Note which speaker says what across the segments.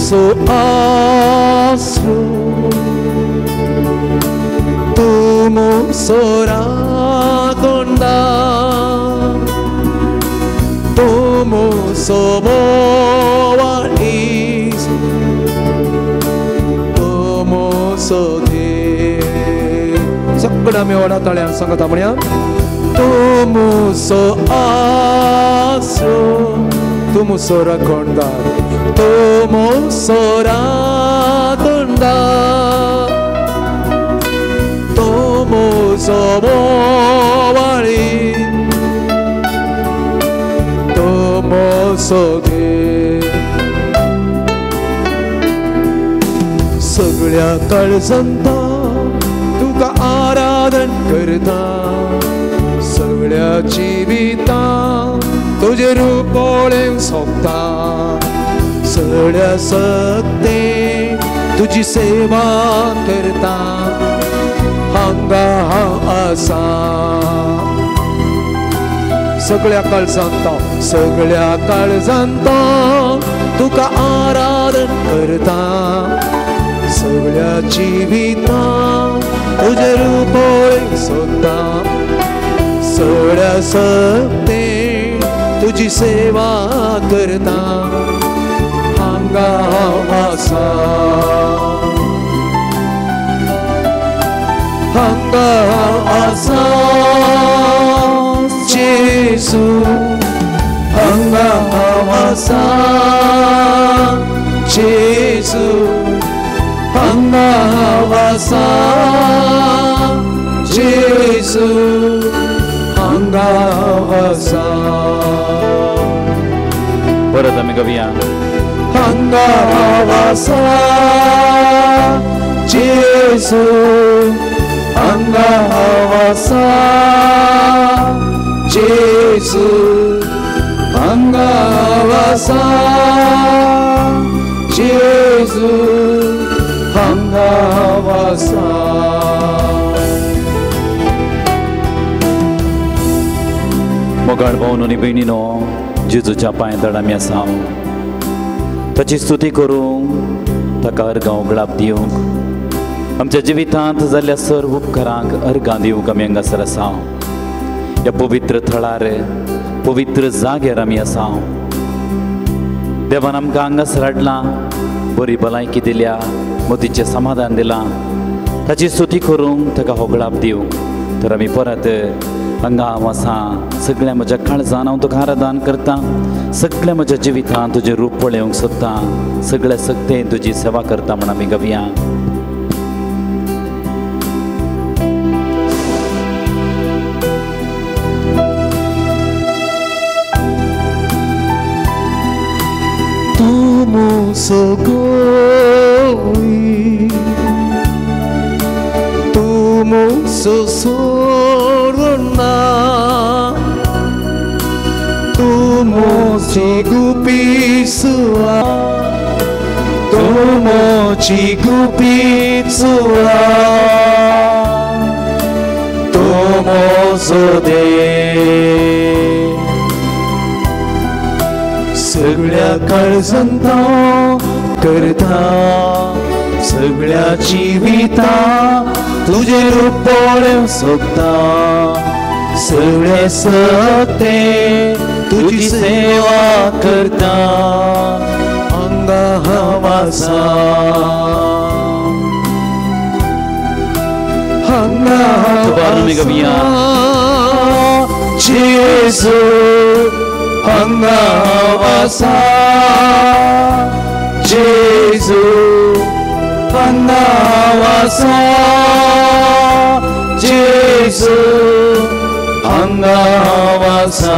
Speaker 1: मुसो आसरो तूं मुसो राखणदार तूं मुसो बोवाळीस तूं मुसो देव. सगळ्या आमी व्हडा ताळ्यान सांगता म्हणया तूं मुसो आसरो तूं मुसो राखणदार तूं मुसो राखणदार तूं मुसो बोवाळी तूं मुसो देव. सगळ्या काळजांत तुका आराधन करता सगळ्या जिवितांत तुजें रूप पळोवंक सोदता सगळ्या सक्तेन तुजी सेवा करता हांगा हांव आसा. सगळ्या काळजांत सगळ्या काळजांत तुका आराधन करता सगळ्या जिवितांत तुजें रूप पळोवंक सोदता सगळ्या सक्तेन तुजी सेवा करता हांगा हांव आसा हांगा हांव आसा जेजू हांगा हांव आसा जेजू हांगा हांव आसा जेजू हांगा हांव आसा.
Speaker 2: परत आमी गावया
Speaker 1: हांगा हांव आसा जेजू हांगा हांव आसा जेजू हांगा हांव आसा जेजू हांगा हांव आसा.
Speaker 2: मोगाळ भावन आनी भयणीनो जेजूच्या पांय तड आमी आसा ताची स्तुती करूंक ताका अर्गां उगडाप दिवंक आमच्या जिवितांत जाल्ल्या सर्व उपकारांक अर्गां दिवंक आमी हांगासर आसा. ह्या पवित्र थळार पवित्र जाग्यार आमी आसा. देवान आमकां हांगासर हाडलां बरी भलायकी दिल्या मतीचें समाधान दिलां ताची स्तुती करूंक ताका होगडाप दिवंक. तर आमी परत हांगा हांव आसा सगळ्या म्हज्या काळजान हांव तुका आराधन करता सगळ्या म्हज्या जिवितांत तुजें रूप पळोवंक सोदता सगळ्या सक्तेन तुजी सेवा करता म्हण आमी गावया.
Speaker 1: तूं मुसो गोई तूं मुसो सोडना तूं मोची गुपीसुआ तूं मोची गुपीसुआ तूं मोसो देव. सगळ्या काळजांत करता सगळ्या जिवितांत तुजें रूप पळोवंक सोदता सगळे सक्तेन तुजी सेवा करता हांगा हांव आसा हांगा हांव आसा जेजू हांगा हांव आसा जेजू हांगा हांव आसा जेजू हांगा हांव आसा.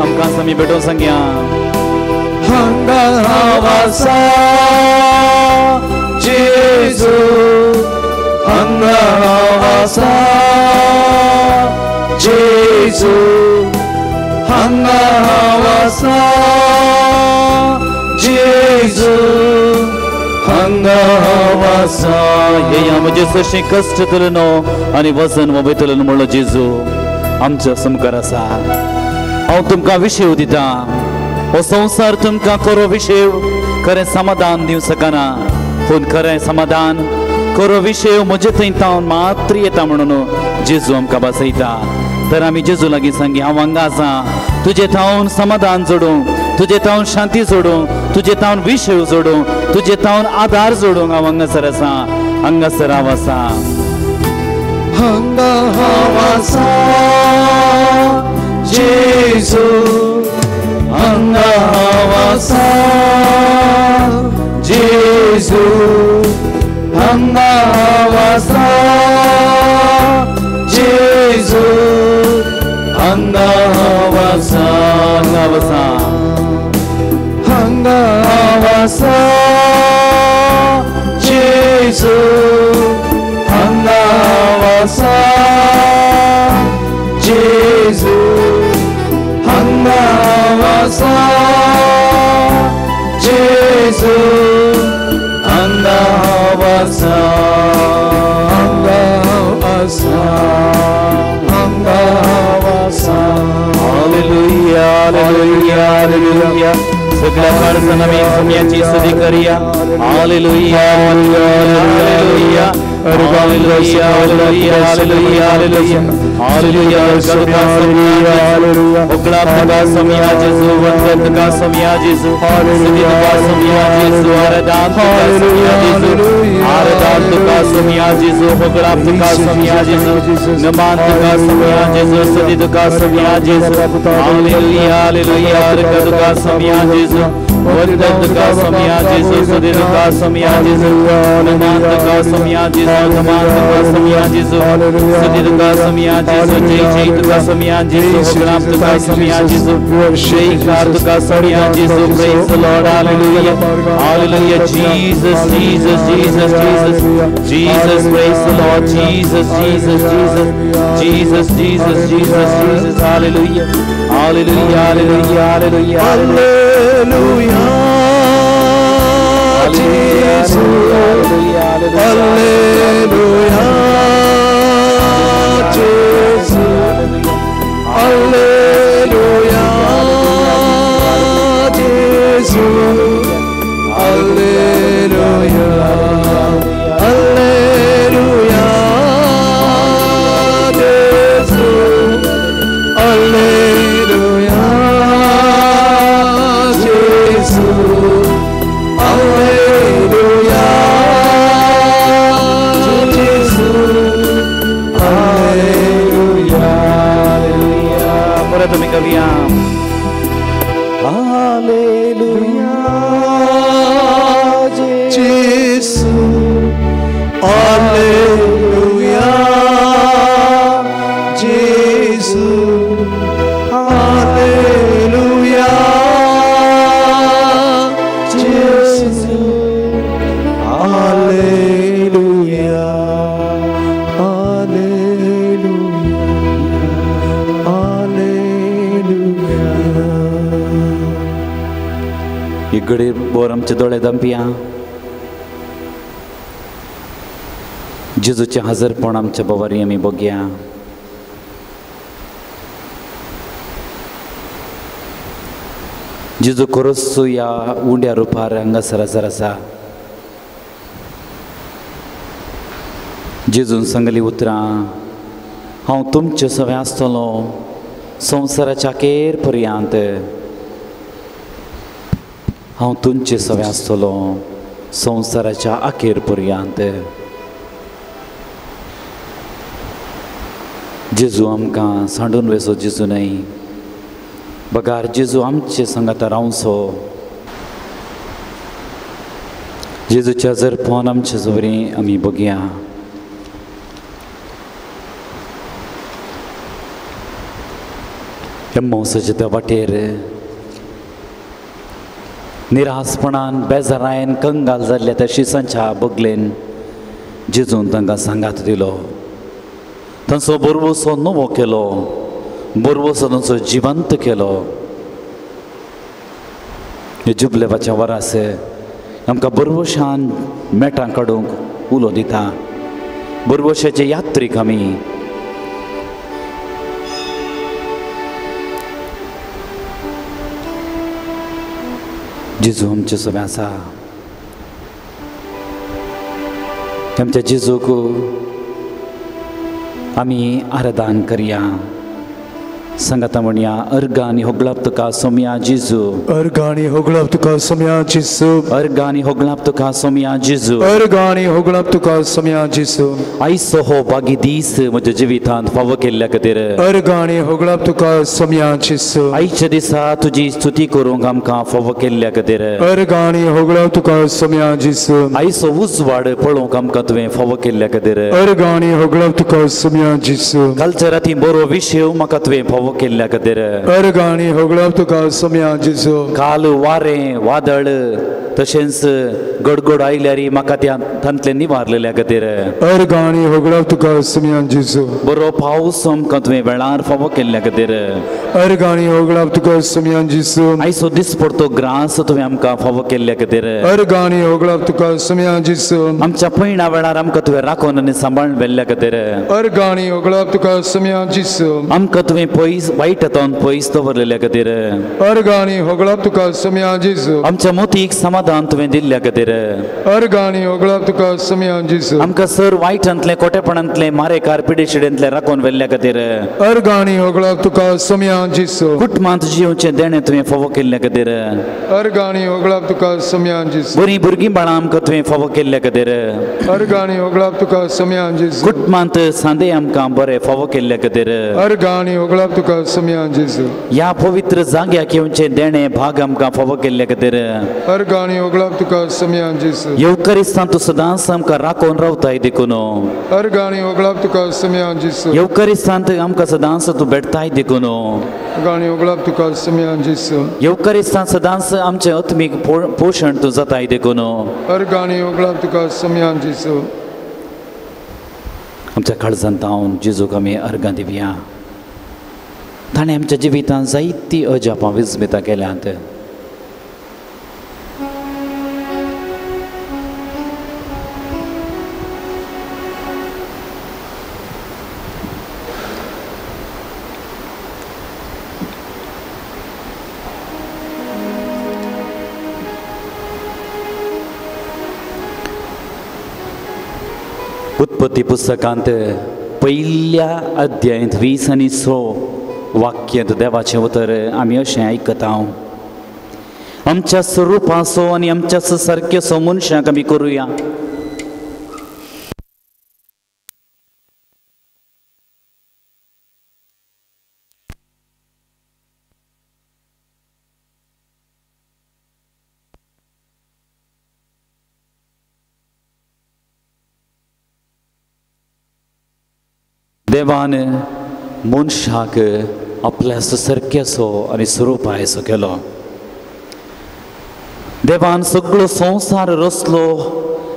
Speaker 2: आमकां आमी भेटोवन सांगया
Speaker 1: हांगा हांव आसा जेजू हांगा हांव आसा जेजू हांगा हांव आसा जेजू हांगा हांव आसा.
Speaker 2: येया म्हजे सशी कश्ट तुलनो आनी वजन वयतलो म्हणलो जेजू आमच्या सामकार आसा. हांव तुमकां विशेव दिता हो संवसार तुमकां खरो विशेव खरें समाधान दिवं शकना, पूण खरें समाधान खरो विशय म्हजे थंय तावन मात्र येता म्हणून जेजू आमकां बसयता। तर आमी जेजू लागीं सांगी, हांव हांगा आसा, तुजे थावन समाधान जोडूंक, तुजे थावन शांती जोडूंक, तुजे थावन विशय जोडूंक, तुजे थावन आधार जोडूंक हांव हांगासर आसा, हांगासर हांव आसा।
Speaker 1: हांगा हांव आसा जेजू, हांगा हांव आसा जेजू, हांगा हांव आसा जेजू, हांगा हांव आसा,
Speaker 2: हांगा हांव आसा,
Speaker 1: हांगा हांव आसा जेजू, हांगा हांव आसा जेजू, हांगा हांव आसा जेजू, हांगा हांव आसा, हांगा हांव आसा, हांगा हांव आसा।
Speaker 2: Hallelujah, hallelujah, hallelujah. सगळ्या काळजान आमी सोम्याची स्तुती करूया। Hallelujah, hallelujah, hallelujah, hallelujah, hallelujah, hallelujah, hallelujah. होगळा तुका सोम्या जेजू, वंदन तुका सोम्या जेजू, स्तुती तुका सोम्या जेजू, आराधन तुका सोम्या जेजू, आराधन तुका सोम्या जेजू, होगळा तुका सोम्या जेजू, नमान तुका सोम्या जेजू, स्तुती तुका सोम्या जेजू। हालेलुया, हालेलुया, बरकत तुका सोम्या जेजू, वंदन तुका सोम्या जेजू, स्तुती तुका सोम्या जेजू, नमान तुका सोम्या जेजू, नमान तुका सोम्या जेजू, स्तुती तुका सोम्या जेजू, जय जय तुका सोम्या जेजू, होगळा तुका सोम्या जेजू, जयकार तुका सोम्या जेजू। Praise the Lord, hallelujah, hallelujah. Jesus, Jesus, Jesus, Jesus, Jesus, praise the Lord, Jesus, Jesus, Jesus, Jesus, Jesus, Jesus, Jesus, hallelujah, hallelujah, hallelujah, hallelujah,
Speaker 1: hallelujah, जेजू, हालेलुया, जेजू, हालेलुया, जेजू, हालेलुया, हालेलुया, जेजू, हालेलुया, जेजू, हालेलुया, जेजू, hallelujah,
Speaker 2: hallelujah. परत आमी गावया, hallelujah,
Speaker 1: जेजू, hallelujah, जेजू, हालेलुया, जेजू, हालेलुया, हालेलुया, हालेलुया।
Speaker 2: इकडे बोर आमचे दोळे दंपिया, जेजूचें हजरपण आमच्या बवारी आमी बघया। जेजू खरोच ह्या उंड्या रुपार हांगासर हजर आसा। जेजून सांगली उतरां, हांव तुमचे सवें आसतलो संवसाराच्या अखेर पर्यंत, हांव तुमचे सवें आसतलो संवसाराच्या अखेर पर्यंत। जेजू आमकां सांडून वेसो जेजू न्हय, बगार जेजू आमचे संगाता रावचो। जेजूच्या हजरपण आमचे जोरी आमी बघया। एम्मावसाच्या त्या वाटेर निरासपणान बेजारायन कंगाल जाल्ल्या त्या शिसांच्या बगलेन जेजून तांकां सांगात दिलो, तांचो बरवसो नवो केलो, बरवसो तांचो जिवंत केलो। जुबलेवाच्या वरास आमकां बरवशान मेटां काडूंक उलो दिता। बरवशाचे यात्रीक आमी जेजू आमचे सोबे आसा. आमच्या जेजूक आमी आराधन करया. सांगाता म्हणया, अर्घ आनी होगळाप तुका सोम्या जेजू.
Speaker 1: अर्घ आनी होगळाप तुका सोम्या जेजू.
Speaker 2: अर्घ आनी होगळाप तुका सोम्या जेजू.
Speaker 1: अर्घ आनी होगळाप तुका सोम्या जेजू.
Speaker 2: आयचो हो बागी दीस म्हज्या जिवितांत फावो केल्ल्या खातीर
Speaker 1: अर्घ आनी होगळाप तुका सोम्या जेजू.
Speaker 2: आयच्या दिसा तुजी स्तुती करूंक आमकां फावो केल्ल्या खातीर
Speaker 1: अर्घ आनी होगळाप तुका सोम्या जेजू.
Speaker 2: आयचो उजवाड पळोवंक आमकां तुवें फावो केल्ल्या खातीर
Speaker 1: अर्घ आनी होगळाप तुका सोम्या जेजू.
Speaker 2: कालच्या राती बरो विशय म्हाका तुवें फावो केल्ल्या खातीर
Speaker 1: अर्घ आनी होगळाप तुका सोम्या जेजू.
Speaker 2: काल वारें वादळ तशेंच गडगड आयल्यार म्हाका त्या तांतलें निवारलेल्या खातीर
Speaker 1: अर्घ आनी होगळाप तुका सोम्या जेजू.
Speaker 2: बरो पावस आमकां तुवें वेळार फावो केल्ल्या खातीर
Speaker 1: अर्घ आनी होगळाप तुका सोम्या जेजू.
Speaker 2: आयचो दिसपडतो ग्रास तुवें आमकां फावो केल्ल्या खातीर
Speaker 1: अर्घ आनी होगळाप तुका सोम्या जेजू.
Speaker 2: आमच्या पयणा वेळार आमकां तुवें राखून आनी सांबाळून व्हेल्ल्या खातीर
Speaker 1: अर्घ आनी होगळाप तुका सोम्या जेजू.
Speaker 2: आमकां तुवें पयस वायट हातान पयस दवरलेल्या खातीर
Speaker 1: अर्घ आनी होगळाप तुका सोम्या जेजू.
Speaker 2: आमच्या मोतीक समाधान तुवें दिल्ल्या खातीर
Speaker 1: अर्घ आनी होगळाप तुका सोम्या जेजू.
Speaker 2: आमकां सर वायटांतलें कोटेपणांतलें मारेकार पिडेशिडेंतलें राखून व्हेल्ल्या खातीर
Speaker 1: अर्घ आनी होगळाप तुका सोम्या जेजू.
Speaker 2: कुटुंबांत जिवचें देणें तुवें फावो केल्ल्या खातीर
Speaker 1: अर्घ आनी होगळाप तुका सोम्या जेजू.
Speaker 2: बरीं भुरगीं बाळां आमकां तुवें फावो केल्ल्या खातीर
Speaker 1: अर्घ आनी होगळाप तुका सोम्या जेजू.
Speaker 2: कुटुंबांत सांदे आमकां बरें फावो केल्ल्या खातीर
Speaker 1: अर्घ आनी होगळाप तुका सोम्या जेजू.
Speaker 2: ह्या पवित्र जाग्याक येवचें देणें भाग आमकां फावो केल्ल्या खातीर
Speaker 1: अर्घ आनी होगळाप तुका सोम्या जेजू.
Speaker 2: येवकरिस्तांत तूं सदांच आमकां राखून रावताय देखून
Speaker 1: अर्घ आनी होगळाप तुका सोम्या जेजू.
Speaker 2: येवकरिस्तांत आमकां सदांच तूं भेटताय देखून
Speaker 1: अर्घ आनी होगळाप तुका सोम्या जेजू.
Speaker 2: येवकरिस्तांत सदांच आमचें आत्मीक पोशण तूं जाताय देखून
Speaker 1: अर्घ आनी होगळाप तुका सोम्या जेजू.
Speaker 2: आमच्या काळजांत हांव जेजूक आमी अर्घां दिवया. ताणें आमच्या जिवितांत जायतीं अजापां विस्मितां केल्यांत. उत्पत्ती पुस्तकांत पयल्या अध्यायांत 20 आनी 6 वाक्यांत देवाचें उतर आमी अशें आयकता, आमच्या स्वरुपाचो आनी आमच्या सारकेचो मनशाक आमी करुया. देवान मनशाक आपल्या सारकेचो आनी स्वरुपाचो केलो. देवान सगळो संवसार रचलो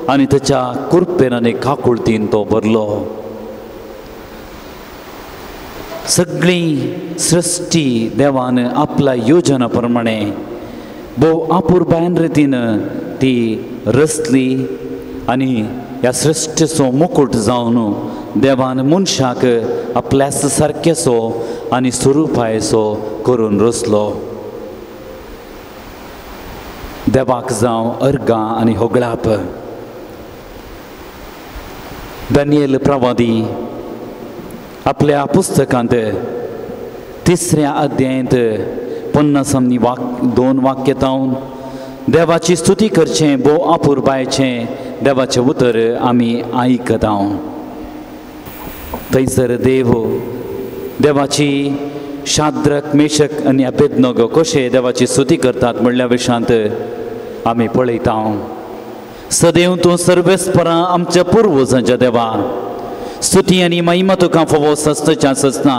Speaker 2: आनी ताच्या कृपेन आनी काकुळतीन तो भरलो. सगळी सृश्टी देवान आपल्या योजना प्रमाणे भोव आपुरबायन रितीन ती रचली आनी ह्या सृश्टीचो मुकूट जावन देवान मनशाक आपल्याच सारकेचो आनी स्वरुपाचो करून रचलो. देवाक जावं अर्घां आनी होगळाप. दानियल प्रवादी आपल्या पुस्तकांत 3 अध्यायांत 50 आनी 2 वाक्य तावन देवाची स्तुती करचें भोव आपुरबायचें देवाचें उतर आमी आयकता. थंयसर देव देवाची शाद्रक मेशक आनी अबेदनगो कशे देवाची स्तुती करतात म्हणल्या विशांत आमी पळयता. सदैव तूं सर्वेस्परा आमच्या पुर्वजांच्या देवा, स्तुती आनी महिमा तुका फावो सस्तच्या सजना.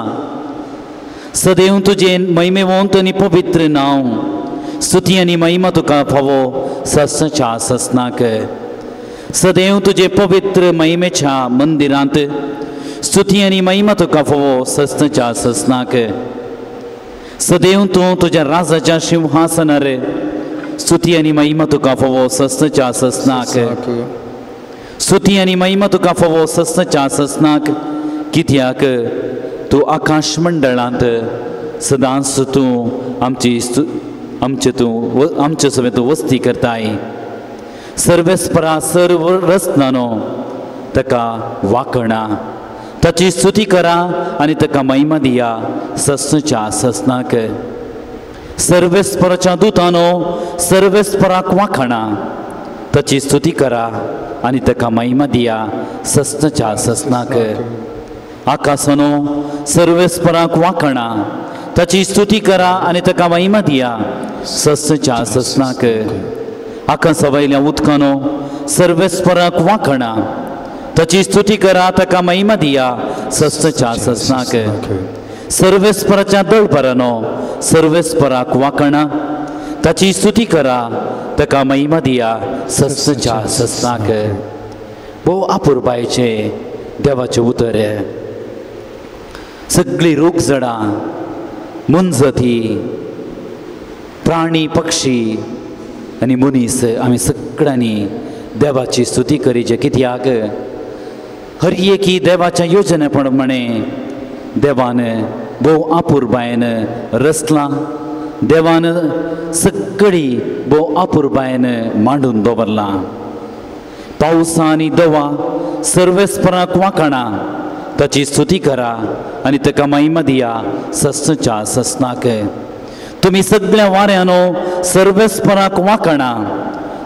Speaker 2: सदैव तुजें महिमेवंत आनी पवित्र नांव, स्तुती आनी महिमा तुका फावो सस्तच्या सजनाक. सदैव तुजे पवित्र महिमेच्या मंदिरांत स्तुती आनी महिमा तुका फावो सस्तच्या सजनाक. सदैव तूं तुज्या राजाच्या सिंहासनार स्तुती आनी महिमा तुका फावो सस्तच्या सजनाक. स्तुती आनी महिमा तुका फावो सस्तच्या सजनाक. कित्याक तूं आकाश मंडळांत सदांच तूं आमची आमचे तूं आमचे समें तूं वस्ती करताय. सर्वेस्परा सर्व रचनानो ताका वाकणा, ताची स्तुती करा आनी ताका महिमा दिया ससच्या ससनाक. सर्वेस्पराच्या दुतानो सर्वेस्पराक वाखणा, ताची स्तुती करा आनी ताका महिमा दिया ससच्या ससनाक. आकाशानो सर्वेस्पराक वाखणा, ताची स्तुती करा आनी ताका महिमा दिया ससच्या ससनाक. आकाशा वयल्या उदकानो सर्वेस्पराक वाखणा, ताची स्तुती करा ताका महिमा दिया ससच्या ससनाक. सर्वेस्पराच्या दळपरानो सर्वेस्पराक वाखणा, ताची स्तुती करा ताका महिमा दिया ससच्या ससनाक. भोव अपुरबायेचें देवाचें उतर. सगळीं रूख झाडां, मुंजती, प्राणी पक्षी आनी मनीस आमी सगळ्यांनी देवाची स्तुती करीचे. कित्याक हर एकी देवाच्या योजने प्रमाणे देवान भोव अपुरबायेन रचलां, देवान सगळी भोव अपुरबायेन मांडून दवरलां. पावसा आनी दवा सर्वेस्पराक वाखणा, ताची स्तुती करा आनी ताका महिमा दिया ससच्या ससनाक. तुमी सगळ्या वाऱ्यानो सर्वेस्पराक वाखणा,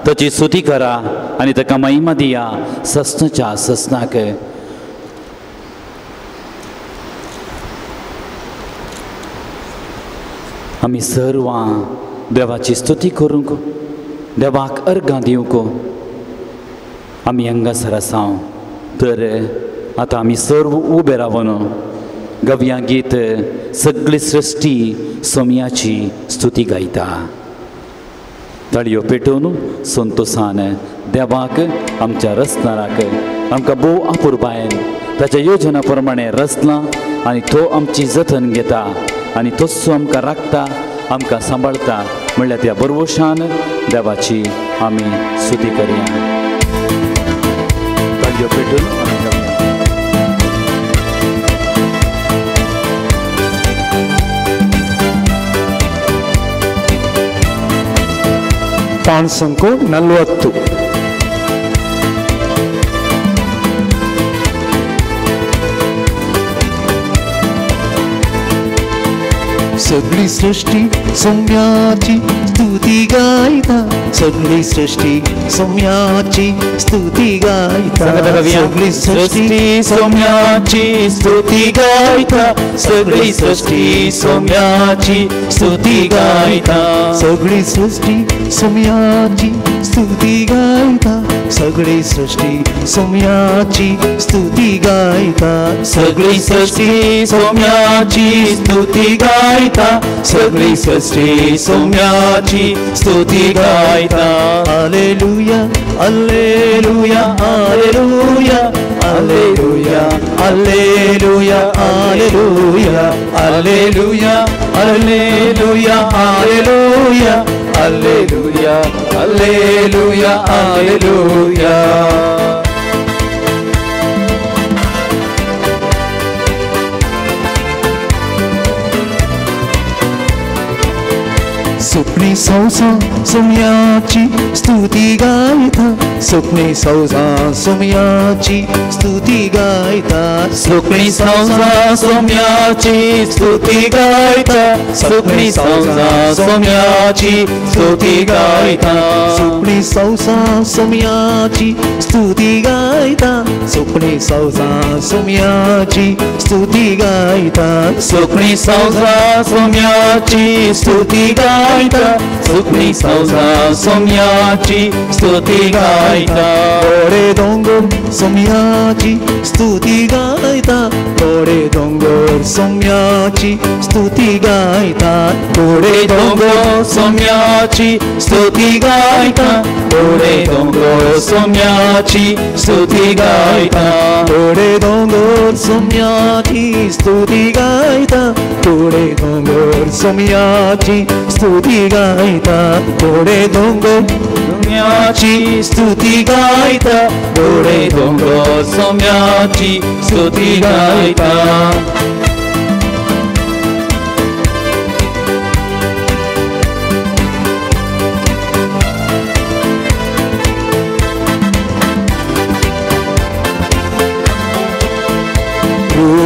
Speaker 2: ताची स्तुती करा आनी ताका महिमा दिया ससच्या ससनाक. आमी सर्वां देवाची स्तुती करूंक, देवाक अर्घां दिवंक आमी हांगासर आसा. तर आतां आमी सर्व उबे रावन गव्या गीत सगळी सृश्टी सोम्याची स्तुती गायता. ताळयो पेटोवन संतोसान देवाक आमच्या रचणाराक आमकां भोव अपुरबायेन ताच्या योजना प्रमाणे रचलां आनी तो आमची जतन घेता आनी तोच आमकां राखता, आमकां सांबाळता म्हणल्यार त्या बरवशान देवाची आमी स्तुती करया. ताळयो पेटोवन आमी गावया.
Speaker 3: ಪಾಣ್ಸಂಕು 40. सगळी सृष्टी सौम्याची स्तुती गायता, सगळी सृष्टी सौम्याची स्तुती गायता, सगळी सृष्टी सौम्याची स्तुती गायता, सगळी सृष्टी सौम्याची स्तुती गायता, सगळी सृष्टी सौम्याची स्तुती गायता, सगळी सृष्टी सौम्याची स्तुती गायता, सगळी सृष्टी सौम्याची स्तुती गायता, सगळी सृष्टी सौम्याची स्तुती गायता. Hallelujah hallelujah hallelujah hallelujah hallelujah hallelujah hallelujah hallelujah hallelujah hallelujah hallelujah hallelujah. सुपणी सौसा सोम्याची स्तुती गायता, सुपणी सौसा सोम्याची स्तुती गायता, सुपणी सौसा सोम्याची स्तुती गायता, सुपणी सौसा सोम्याची स्तुती गायता, सुपणी सौसा सोम्याची स्तुती गायता, सुपणी सौसा सोम्याची स्तुती गायता, सुपणी सौसा सोम्याची स्तुती गायता, सुपणी सौसा सोम्याची स्तुती गायता. गोडे दोंगर सोम्याची स्तुती गायता, गोडे दोंगर सोम्याची स्तुती गायता, गोडे दोंगर सोम्याची स्तुती गायता, गोडे दोंगर सोम्याची स्तुती गायता, गोडे दोंगर सोम्याची स्तुती गायता, गोडे दोंगर सोम्याची स्तुती गायता, गोडे दोंगर सोम्याची स्तुती गायता, गोडे दोंगर सोम्याची स्तुती गायता.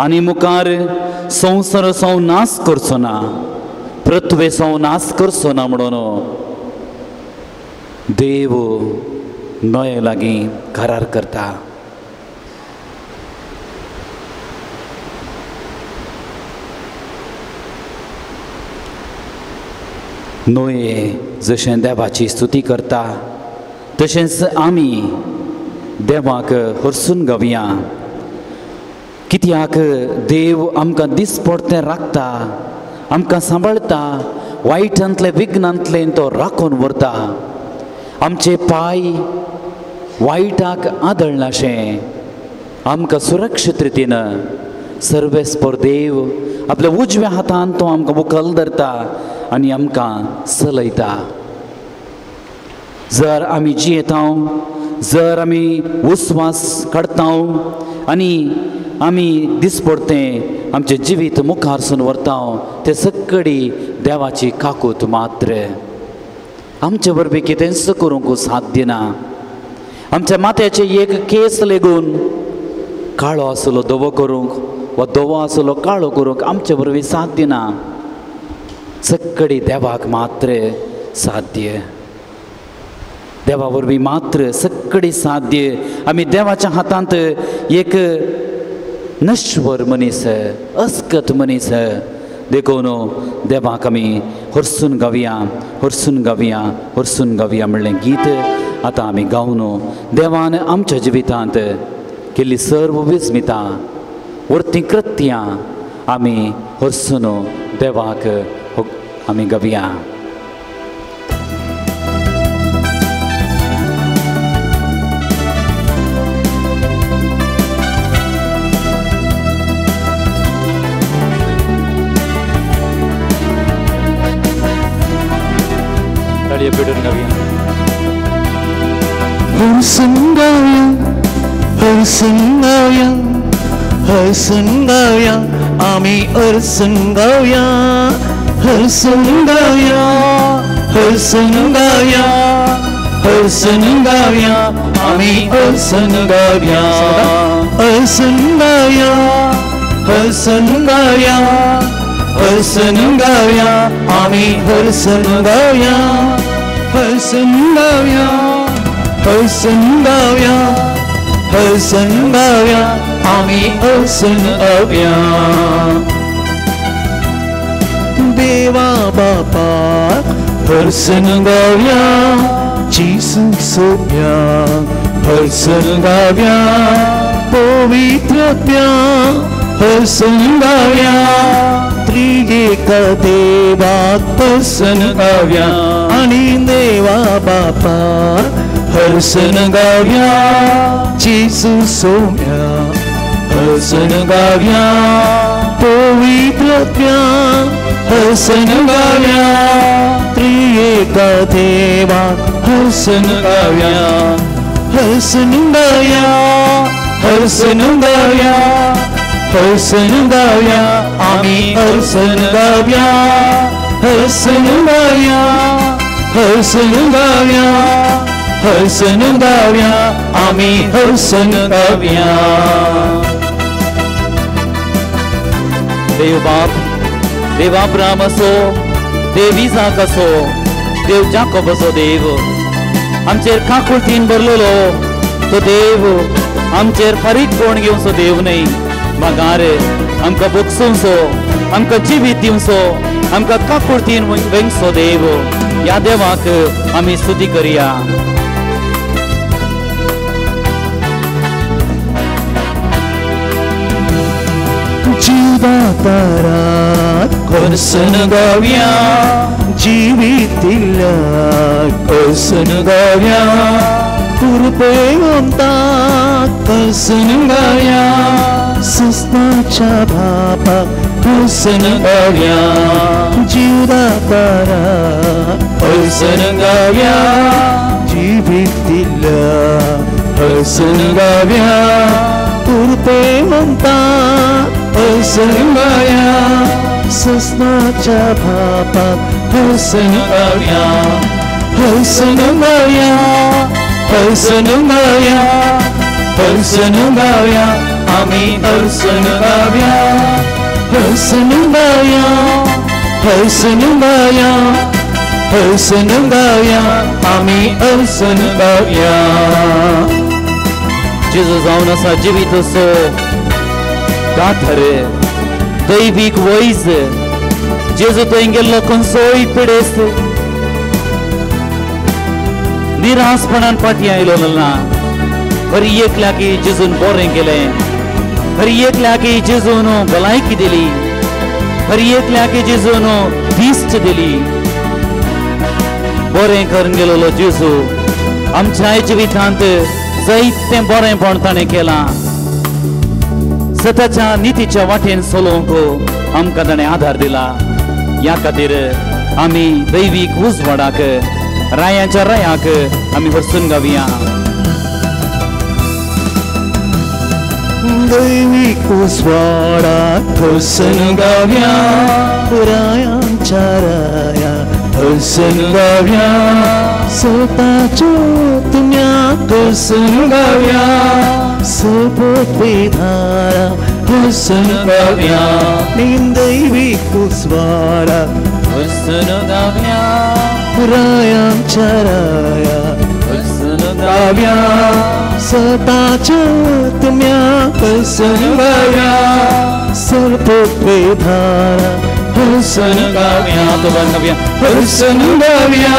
Speaker 2: आनी मुखार संवसाराचो नाश करचो ना, पृथ्वेचो नाश करचो ना म्हणून देव नये लागीं करार करता. नोये जशें देवाची स्तुती करता तशेंच आमी देवाक हरसून गावया. कित्याक देव आमकां दिसपडतें राखता, आमकां सांबाळता, वायटांतले विघ्नांतले तो राखून व्हरता. आमचे पांय वायटाक आदळनाशें आमकां सुरक्षीत रितीन सर्वेस्पर देव आपल्या उजव्या हातान तो आमकां उखल धरता आनी आमकां चलयता. जर आमी जियेता, जर आमी उस्वास काडता आनी आमी दिसपडतें आमचें जिवीत मुखारसून व्हरता तें सगळी देवाची काकूत मात्र. आमचे वरवीं कितेंच करूंक साध्य ना. आमच्या माथ्याचे एक केस लेगून काळो आसलो धवो करूंक वा धवो आसलो काळो करूंक आमचे वरवीं साध्य ना. सगळी देवाक मात्र साध्य, देवा वरवीं मात्र सगळी साध्य. आमी देवाच्या हातांत एक नश्वर मनीस, अस्कत मनीस. देखून देवाक आमी हरसून गावया, हरसून गावया, हरसून गावया म्हणलें गीत आतां आमी गावन देवान आमच्या जिवितांत केल्ली सर्व विस्मितां वर्ती कृत्यां आमी हरसून देवाक आमी गावया.
Speaker 3: हरसून गावया, हरसून गावया, हरसून गावया, आमी हरसून गावया. हरसून गावया, हरसून गावया, हरसून गावया, आमी हरसून गावया. हरसून गावया, हरसून गावया, हरसून गावया, आमी हरसून गावया. हरसून गावया, हरसून गावया, हरसून गावया, आमी हरसून गावया. देवा बापा हरसून गावया, जेजू सोम्या हरसून गावया, पवित्र प्या हरसून गावया, त्रिएक देवाक हरसून गावया, आनी देवा बापा हरसून गावया, जेजू सोम्या हरसून गावया, पवित्र प्या हरसून गावया, त्रिएक देवाक हरसून गावया. हरसून गावया, हरसून गावया, हरसून गावया, आमी हरसून गावया. हरसून गावया, हरसून गावया, हरसून गावया, आमी हरसून गावया.
Speaker 2: देव बाप, देव अब्राम असो, देव इसाक असो, देव जाकोब असो, देव आमचेर काकुळतीन भरलेलो तो देव आमचेर फारीक कोण घेवचो देव न्हय. मागार आमकां बोगसोवचो, आमकां जिवीत दिवचो, आमकां काकुळतीन वेंगचो देव. ह्या देवाक आमी स्तुती करया.
Speaker 3: जिवातारात हरसून गावया, जिवीत दिल्याक हरसून गावया, कृपेवंताक हरसून गावया, सुस्ताच्या बापाक हरसून गावया, जिवातारात हरसून गावया, जिवीत दिल्याक हरसून गावया, कृपेवंताक हरसून गावया, सस्नाच्या बापाक हरसून गावया. हरसून गावया, हरसून गावया, हरसून गावया, आमी हर्सून गावया, हर्सून गावया, हर्सून गावया, हर्सून गावया, आमी हर्सून गावया.
Speaker 2: जेजू जावन आसा जिवीत असो दाथर दैवीक वैज. जेजू थंय गेल्लो खंयचोय पिडेस्त निराशपणान फाटीं आयलो ना. हर एकल्याक जेजून बरें केलें, हर एकल्याक जेजून भलायकी दिली, हर एकल्याक जेजून दिश्ट दिली. बरें करून गेलोलो जेजू आमच्या जिवितांत जायतें बरेंपण ताणें केलां. सताच्या नितीच्या वाटेन चलोवंक आमकां ताणें आदार दिला. ह्या खातीर आमी दैवीक उजवाडाक रायांच्या रायाक आमी हरसून गावया.
Speaker 3: दैवीक उजवाडाक हरसून गावया, रायांच्या राया हरसून गावया, स्वताच्या आत्म्याक हरसून गावया, सोबत धारा हरसून गावया, दैवीक उजवाडाक
Speaker 2: हरसून गावया,
Speaker 3: रायांच्या राया
Speaker 2: हरसून
Speaker 3: गावया, स्वताच्या आत्म्याक हरसून गावया, सोबत धारा हरसून
Speaker 2: गावया. गावया
Speaker 3: हरसून गावया,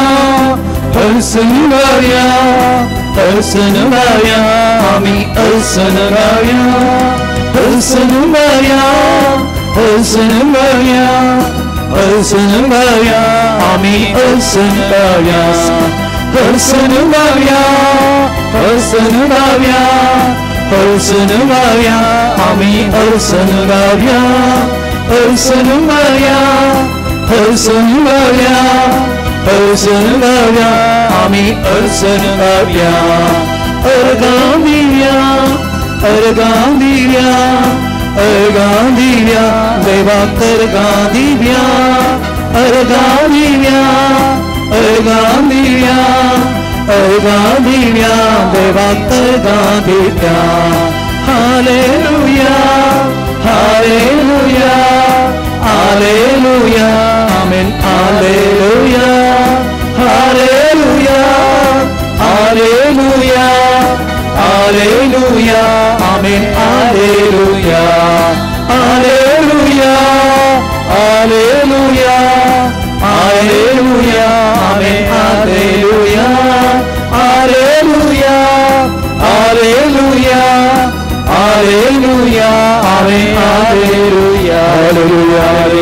Speaker 3: हरसून गावया, हरसून गावया, आमी हरसून गावया, हरसून गावया, हरसून गावया, हरसून गावया, आमी हरसून गावया, हरसून गावया, हरसून गावया, हरसून गावया, आमी हरसून गावया, हरसून गावया, हरसून गावया, हरसून गावया, आमी हरसून गावया. अर्गां दिव्या, अर्गां दिव्या, अर्गां दिव्या, देवाक अर्गां दिव्या, अर्गां दिव्या, अर्गां दिव्या, अर्गां दिव्या, देवाक अर्गां Divya. Hallelujah, hallelujah, hallelujah, amen, hallelujah, hallelujah, hallelujah, hallelujah, amen, hallelujah, hallelujah, hallelujah, hallelujah, amen, hallelujah, hallelujah, hallelujah, hallelujah, amen, hallelujah,
Speaker 1: hallelujah, hallelujah,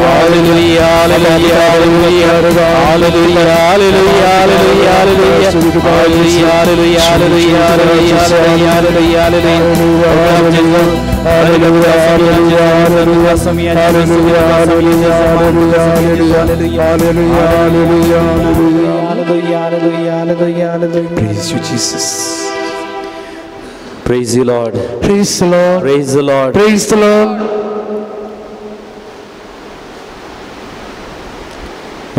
Speaker 1: hallelujah, hallelujah, hallelujah, hallelujah, hallelujah, hallelujah, hallelujah. Praise you, Jesus.
Speaker 2: Praise you, Lord.
Speaker 1: Praise the Lord.
Speaker 2: Praise the Lord.
Speaker 1: Praise the Lord.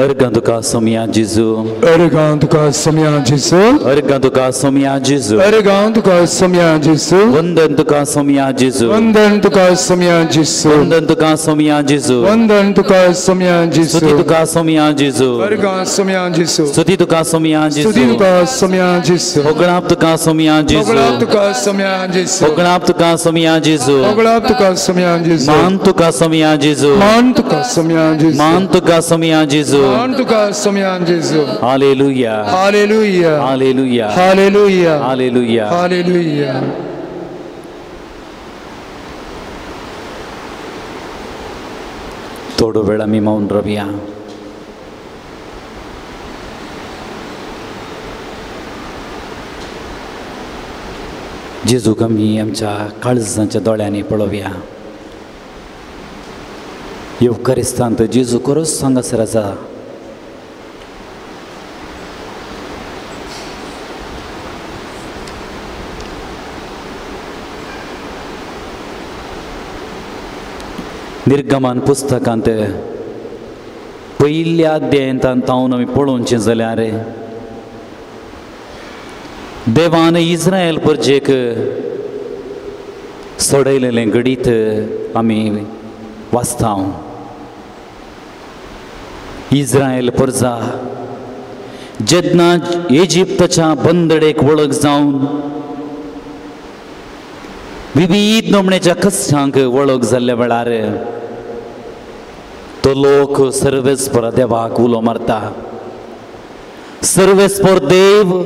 Speaker 2: अर्गां तुका सोमया जेजू,
Speaker 1: अर्गां तुका सोमया जेजू,
Speaker 2: अर्गां तुका सोमया जेजू,
Speaker 1: अर्गां तुका सोमया जेजू,
Speaker 2: वंदन तुका सोमया जेजू,
Speaker 1: वंदन तुका सोमया जेजू,
Speaker 2: वंदन तुका सोमया जेजू,
Speaker 1: वंदन तुका सोमया जेजू,
Speaker 2: स्तुती तुका सोमया जेजू,
Speaker 1: अर्गां सोमया जेजू,
Speaker 2: स्तुती तुका सोमया जेजू,
Speaker 1: स्तुती तुका सोमया जेजू,
Speaker 2: होगळाप तुका सोमया जेजू,
Speaker 1: होगळाप तुका सोमया जेजू,
Speaker 2: होगळाप तुका सोमया जेजू,
Speaker 1: होगळाप तुका सोमया जेजू,
Speaker 2: मान तुका सोमया जेजू,
Speaker 1: मान तुका सोमया जेजू,
Speaker 2: मान तुका सोमया जेजू,
Speaker 1: तुका सोमया जेजू.
Speaker 2: Hallelujah,
Speaker 1: hallelujah,
Speaker 2: hallelujah,
Speaker 1: hallelujah,
Speaker 2: hallelujah,
Speaker 1: hallelujah.
Speaker 2: थोडो वेळ आमी मौन रावया. जेजूक आमी आमच्या काळजाच्या दोळ्यांनी पळोवया. येवकारिस्तांत जेजू खरोच हांगासर आसा. निर्गमन पुस्तकांत पयल्या अध्यायांत तावन आमी पळोवचें जाल्यार देवान इस्रायल प्रजेक सोडयलेलें घडीत आमी वाचता. इस्रायल प्रजा जेन्ना इजिप्ताच्या बंदडेक वळख जावन विविध नमण्याच्या कश्टांक वळख जाल्ल्या वेळार तो लोक सर्वेस्पर देवाक उलो मारता. सर्वेस्पर देव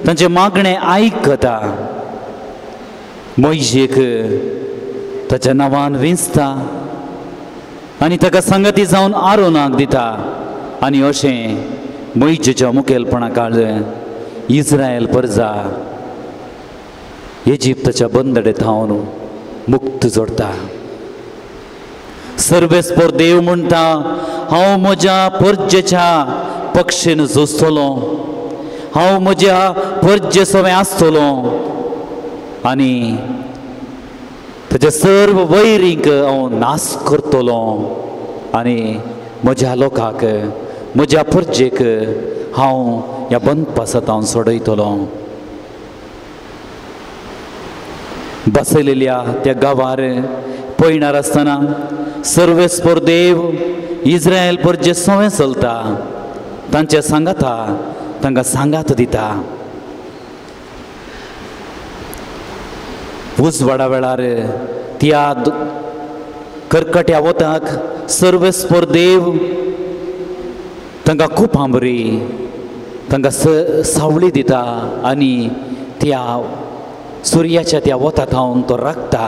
Speaker 2: तांचें मागणें आयकता, मोयजेक ताच्या नांवान विंचता आनी ताका सांगती जावन आरोनाक दिता. आनी अशें मोयजेच्या मुखेलपणा काळ इस्रायल प्रजा इजिप्ताच्या बंदडे थावन मुक्त जोडटा. सर्वेस्पर देव म्हणटा, हांव म्हज्या परजेच्या पक्षेन झुजतलो, हांव म्हज्या परजे सवें आसतलो आनी ताच्या सर्व वैरींक हांव नाश करतलो आनी म्हज्या लोकांक म्हज्या परजेक हांव ह्या बंदपासांत हांव सोडयतलो. बसयलेल्या त्या गांवार पयणार आसतना सर्वेस्पर देव इस्रायल परजे सवें चलता, तांचे सांगाता, तांकां सांगात दिता. उजवाडा वेळार त्या करकट्या वताक सर्वेस्पर देव तांकां खूब आंबरी, तांकां सावळी दिता आनी त्या सुर्याच्या त्या वता थावन तो राखता.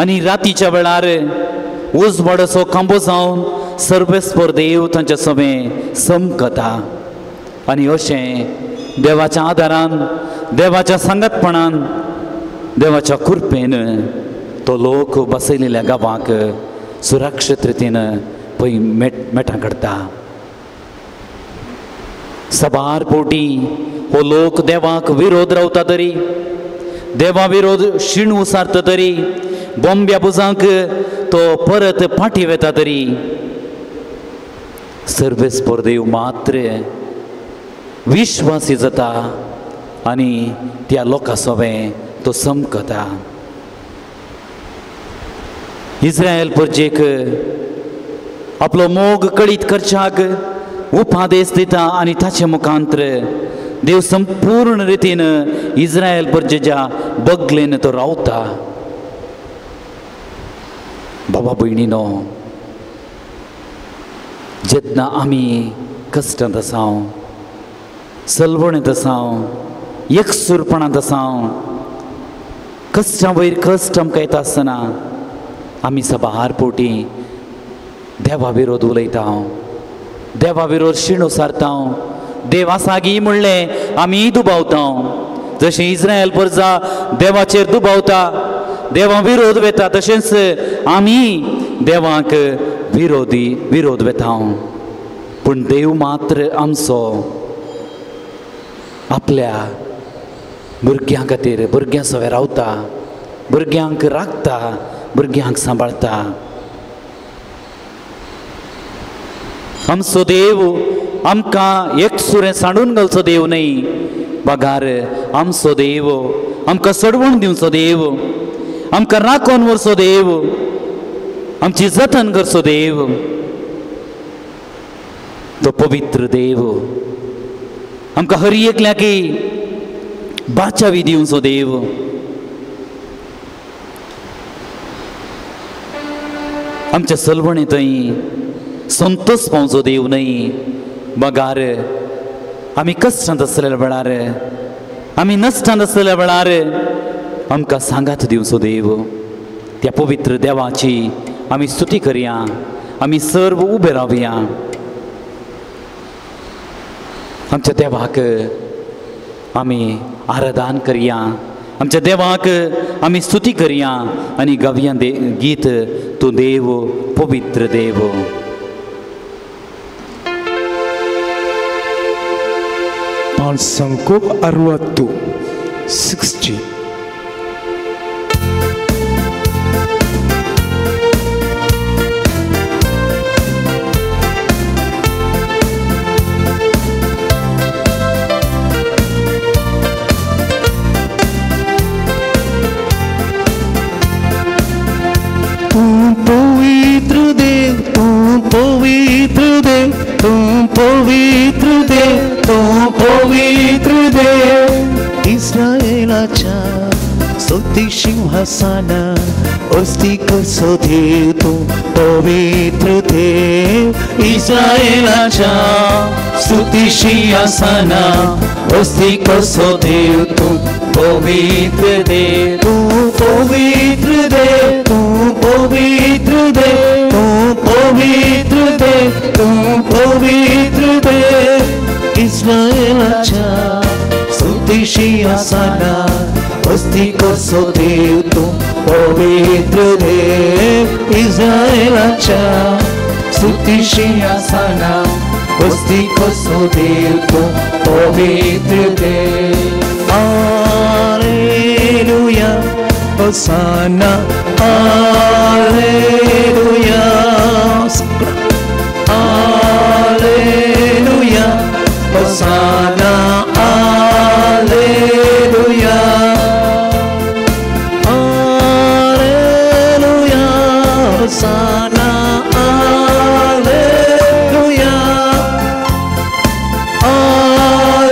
Speaker 2: आनी रातीच्या वेळार उजवाडाचो खांबो जावन सर्वेस्पर देव तांच्या समें समकता. आनी अशें देवाच्या आदारान, देवाच्या सांगातपणान, देवाच्या कृपेन तो लोक बसयलेल्या गांवाक सुरक्षीत रितीन पय मेटां काडटा. सबार पोटी हो लोक देवाक विरोध रावता तरी, देवा विरोध शीण उसारता तरी, बॉम्ब्या बुजांक तो परत फाटी वेता तरी सर्वेस्पर देव मात्र विश्वासी जाता आनी त्या लोकां सवें तो समकता. इस्रायल परजेक आपलो मोग कळीत करच्याक उपादेश दिता आनी ताचे मुखांत्र देव संपूर्ण रितीन इस्रायल परजेच्या बगलेन तो रावता. बाबा भयणीनो, जेन्ना आमी कश्टांत आसाव, सलवणेंत आसाव, एकसूरपणांत आसाव, कश्टां वयर कश्ट आमकां येता आसतना आमी सबार पोटी देवा विरोध उलयता, देवा विरोध शीण उसारता, देव आसा गी म्हणलें आमी दुबावता. जशें इस्रायल प्रजा देवाचेर दुबावता, देवा विरोध वेता, तशेंच आमी देवाक विरोध वेता. पूण देव मात्र आमचो आपल्या भुरग्यां खातीर भुरग्यां सवें रावता, भुरग्यांक राखता, भुरग्यांक सांबाळता. आमचो देव आमकां एकसुरें सांडून घालचो देव न्हय, बगार आमचो देव आमकां सोडवण दिवचो देव, आमकां राखोन व्हरचो देव, आमची जतन करचो देव, तो पवित्र देव आमकां हर एकल्याकी बाचावी दिवचो देव. आमच्या सलवणे थंय संतोष पावचो देव न्हय, बगार आमी कश्टांत आसलेल्या वेळार, आमी नश्टांत आसलेल्या वेळार आमकां सांगात दिवचो देव. त्या पवित्र देवाची आमी स्तुती करया, आमी सर्व उबे रावया. आमच्या देवाक आमी आराधन करया, आमच्या देवाक आमी स्तुती करया आनी गावया गीत तूं देव पवित्र देव.
Speaker 1: Pansangkop Arwatu 60.
Speaker 3: पवित्र देव तूं पवित्र देव इस्रायलाच्या स्तुती सिंहासना अस्ति कसो देव तूं पवित्र देव इस्रायलाच्या स्तुती सिंहासना अस्ति कसो देव तूं पवित्र देव तूं पवित्र देव तूं पवित्र देव तूं पवित्र देव तूं पवित्र देव इस्रायलाच्या स्तुती सिंहासना अस्ति कसो देव तूं पवित्र देव इस्रायलाच्या स्तुती सिंहासना अस्ति कसो देव तूं पवित्र देव hallelujah hosanna hallelujah hallelujah hosanna hallelujah hallelujah hosanna hallelujah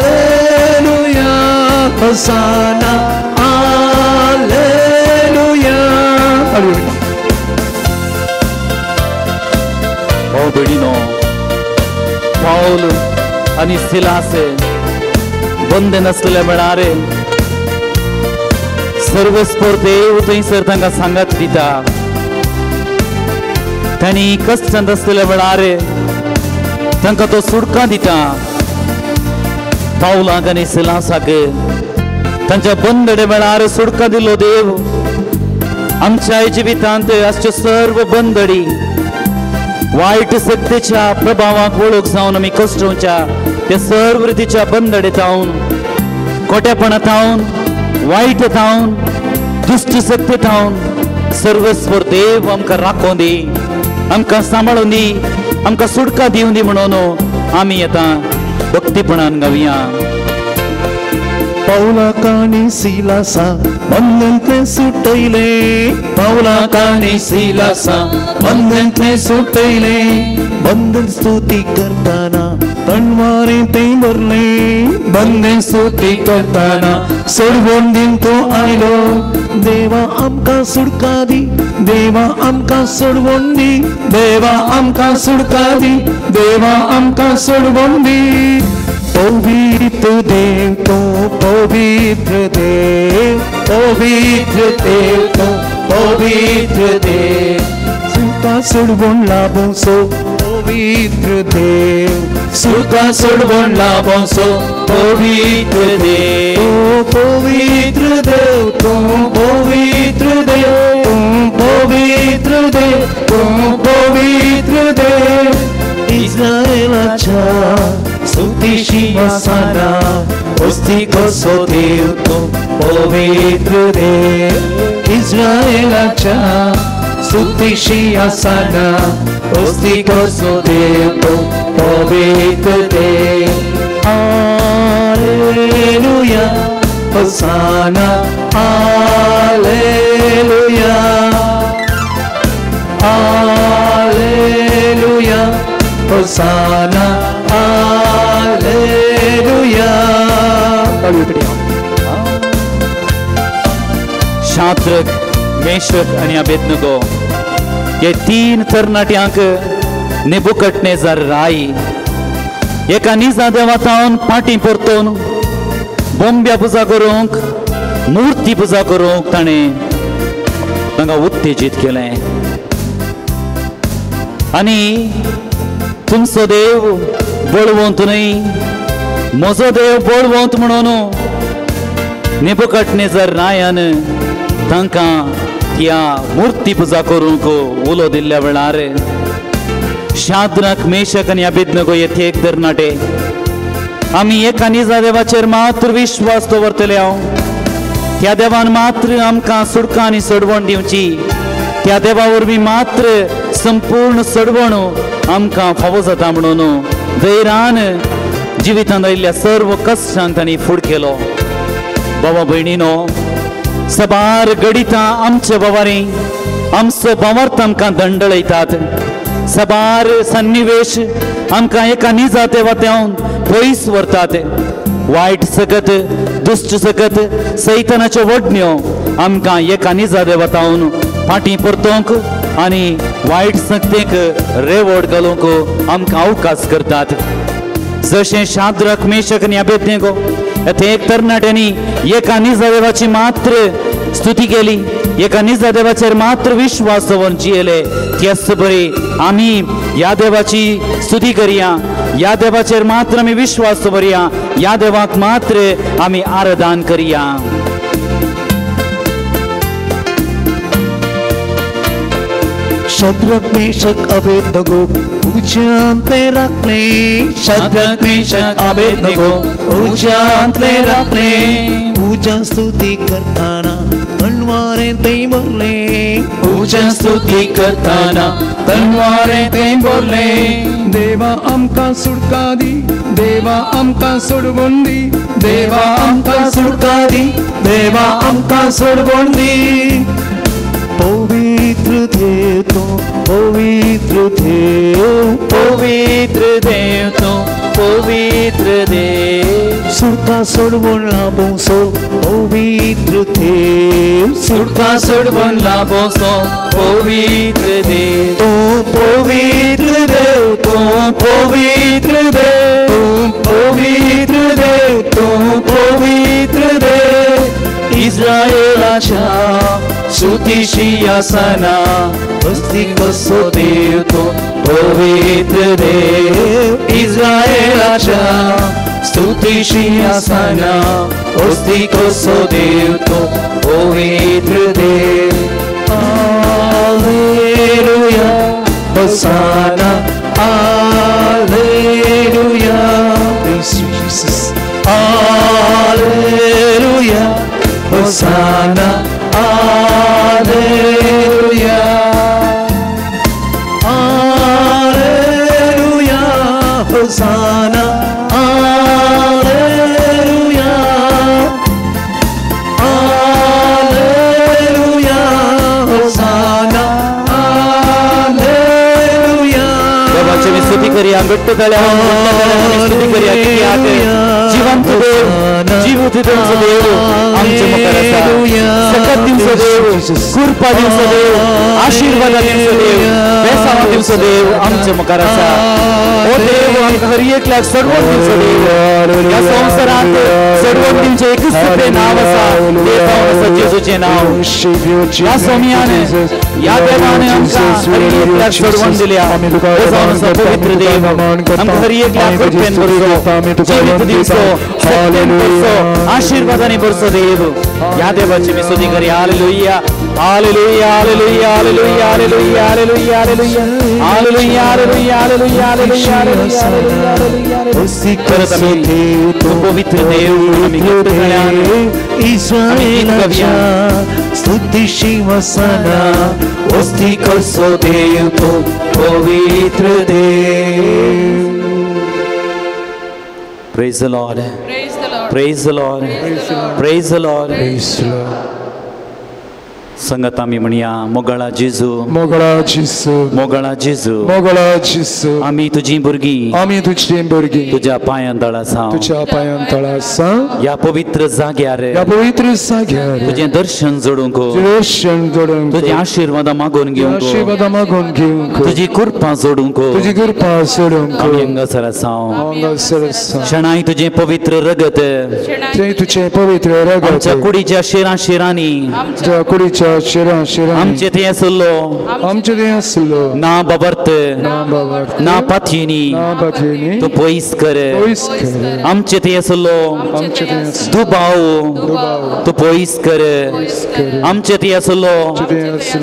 Speaker 3: hallelujah hosanna hallelujah.
Speaker 2: भाव भयणीनो, पावल आनी सिलास बंद नासलेल्या वेळार सर्वस्पर देव थंयसर तांकां सांगात दिता. तांणी कश्टांत आसलेल्या वेळार तांकां तो सुटका दिता. पावलाक आनी सिलासाक तांच्या बंदडे वेळार सुटका दिलो देव. आमच्या जिवितांत आसच्यो सर्व बंदडी वायट सत्तेच्या प्रभावाक वळख जावन आमी कश्टोवच्या त्या सर्व रितीच्या बंदडे जावन, खोटेपणा थावन, वायट थावन, दुश्ट सत्ते थावन सर्वस्वर देव आमकां राखोवन दी, आमकां सांबाळून दी, आमकां सुटका दिवन दी म्हणून आमी आतां भक्तीपणान गावया.
Speaker 3: पावलाक आनी सिलासा बंधनांतलें सुटयलें पावलाक आनी सिलासा बंधनांतलें सुटयलें बंधन स्तुती करतना तणवारें तें भरलें बंधन स्तुती करतना सोडवण दीन तूं आयलो देवा आमकां सुटका दी देवा आमकां सोडवण दी देवा आमकां सुटका दी देवा आमकां सोडवण दी. पवित्र देव तूं पवित्र देव पवित्र देव तूं पवित्र देव सुका सोडवण लाभोसो पवित्र देव सुका सोडवण लाभोसो पवित्र देव पवित्र देव तूं पवित्र देव तूं पवित्र देव तूं पवित्र देव इस्रायलाच्या स्तुती सिंहासना अस्ति कसो देव तूं पवित्र देव इस्रायलाच्या स्तुती सिंहासना अस्ति कसो देव तूं पवित्र देव. Hallelujah hosanna hallelujah hallelujah hosanna hallelujah.
Speaker 2: Shadrach, Meshach आनी अबेदनगो हे तीन तरणाट्यांक नेबुकडनेजार राय एका निजा देवा थावन पाटी परतून बोंब्या पुजा करूंक, मुर्ती पुजा करूंक ताणें तांकां उत्तेजीत केलें. आनी तुमचो देव बळवंत न्हय, म्हजो देव बळवंत म्हणून नेबुकडनेजार रायान तांकां त्या मुर्ती पुजा करूंक उलो दिल्ल्या वेळार शाद्रक, मेशक आनी अबेदनगो हे एक तरणाटे आमी एका निजा देवाचेर मात्र विश्वास दवरतले. हांव त्या देवान मात्र आमकां सुटका आनी सोडवण दिवची, त्या देवा वरवीं मात्र संपूर्ण सोडवण आमकां फावो जाता म्हणून धैर्यान जिवितांत आयिल्ल्या सर्व कश्टांक तांणी फुड केलो. बाबा भयणीनो, सबार गडितां आमचे बाबारी आमचो बावार्थ आमकां दंडळयतात. सबार सन्निवेश आमकां एका निजा देवात्यावन पयस व्हरतात. वायट सकत, दुश्ट सकत, सैतानाच्यो वडण्यो आमकां एका निजा देवतावन फाटीं परतोवंक आनी वायट शक्तेक रेवड घालूंक आमकां अवकाश करतात. जशें शाद्रक, मेशक आनी अबेदनेगो ते एक तरणाट्यांनी एका निजा देवाची मात्र स्तुती केली, एका निजा देवाचेर मात्र विश्वास दवरून जियेले, त्याच बरी आमी ह्या देवाची स्तुती करया, ह्या देवाचेर मात्र आमी विश्वास दवरया, ह्या देवाक मात्र आमी आराधन करया.
Speaker 3: शद्रक, मेशक, अबेदनेगो उज्यांतले राखले. शद्रक, मेशक, अबेदनेगो उज्यांतले राखले. उज्या स्तुती करताना तणवारे ते बोलले. उज्या स्तुती करताना तणवारे ते बोलले.
Speaker 1: देवा आमकां सुटका दी, देवा आमकां सोडवण दी,
Speaker 3: देवा आमकां सुटका दी, देवा आमकां सोडवण दी. पवित्र देव तूं, पवित्र देव,
Speaker 2: पवित्र देव तूं, पवित्र देव.
Speaker 3: सुटका सोडवण लाभोसो पवित्र देव.
Speaker 2: सुटका सोडवण लाभोसो पवित्र देव.
Speaker 3: तूं पवित्र देव, तूं पवित्र देव, तूं पवित्र देव, तूं पवित्र देव.
Speaker 2: इस्रायलाच्या स्तुतीशी आसना
Speaker 3: हस्ती कसो देव तो
Speaker 2: पवित्र देव. इस्रायलाच्या स्तुतीशी आसना हस्ती कसो देव तो पवित्र देव.
Speaker 3: Hallelujah, hosanna, hallelujah. Praise you, Jesus. Hallelujah, hosanna, hallelujah. Hallelujah, hosanna, hallelujah. Hallelujah, hosanna, hallelujah.
Speaker 2: देवाची मी स्तुती करूया, घट्ट जाल्यार स्तुती करूया. कित्याक जिवंत देव, जिवंत दिवचो देव आमचे मुखार आसा. सकत दिवचो देव, कृपा दिवचो देव, आशिर्वादा दिवचो देव, बेसावा दिवचो देव आमचे मुखार आसा. ओ देव आमकां हर एकल्याक सोडवण दिवचो देव. ह्या संवसारांत सोडवण दिवचें एकूच तुजें नांव आसा, तें जावन आसा जेजूचें नांव. ह्या सोमयान, ह्या देवान आमकां हर एकल्याक सोडवण दिल्या, तें जावन आसा पवित्र देव. आमकां हर एकल्याक कृपेन भरचो, जिवीत दिवचो, सत्यान भरचो, आशिर्वादांनी भरचो देव. ह्या देवाची मी स्तुती करी. Hallelujah, hallelujah, hallelujah, hallelujah, hallelujah, hallelujah, hallelujah, hallelujah, hallelujah, hallelujah, hallelujah, hallelujah, hallelujah. परत आमी तूं पवित्र देव आमी घट्ट जाल्यान
Speaker 3: इस्रायलाच्या स्तुतीशी वसना
Speaker 2: वस्ती कसो देव तूं पवित्र देव. Praise the Lord.
Speaker 4: Praise the Lord.
Speaker 2: Praise the Lord. Praise the Lord.
Speaker 1: Praise the Lord.
Speaker 2: संगत आमी म्हणया, मोगळा जेजू,
Speaker 1: मोगळा जेजू,
Speaker 2: मोगळा जेजू,
Speaker 1: मोगळा जेजू.
Speaker 2: आमी तुजी भुरगीं,
Speaker 1: आमी तुजी भुरगीं,
Speaker 2: तुज्या पांयां तळा आसा,
Speaker 1: तुज्या पांयां तळा आसा.
Speaker 2: ह्या पवित्र जाग्यार,
Speaker 1: ह्या पवित्र जाग्यार
Speaker 2: तुजें दर्शन जोडूंक,
Speaker 1: दर्शन जोडूंक,
Speaker 2: तुजी आशिर्वादां मागून घेवंक,
Speaker 1: आशिर्वादां मागून घेवंक,
Speaker 2: तुजी कृपा जोडूंक,
Speaker 1: तुजी कृपा जोडूंक
Speaker 2: आमी हांगासर आसा.
Speaker 1: हांगासर आसा.
Speaker 2: शणाय तुजें पवित्र रगत,
Speaker 1: तुजें पवित्र रगत
Speaker 2: आमच्या कुडीच्या शिरां शिरांनी,
Speaker 1: आमच्या कुडीच्या शिरां शिरांनी,
Speaker 2: आमचे थंय आसलो,
Speaker 1: आमचे थंय आसलो
Speaker 2: ना बाबर्त,
Speaker 1: ना बाबर्त,
Speaker 2: ना पाथीनी,
Speaker 1: ना पाथीनी,
Speaker 2: तूं पयस कर,
Speaker 1: पयस कर.
Speaker 2: आमचे थंय आसलो
Speaker 1: आमचे थंय आसलो
Speaker 2: दुबाव,
Speaker 1: दुबाव,
Speaker 2: तूं पयस कर.
Speaker 1: कर.
Speaker 2: आमचे थंय आसलो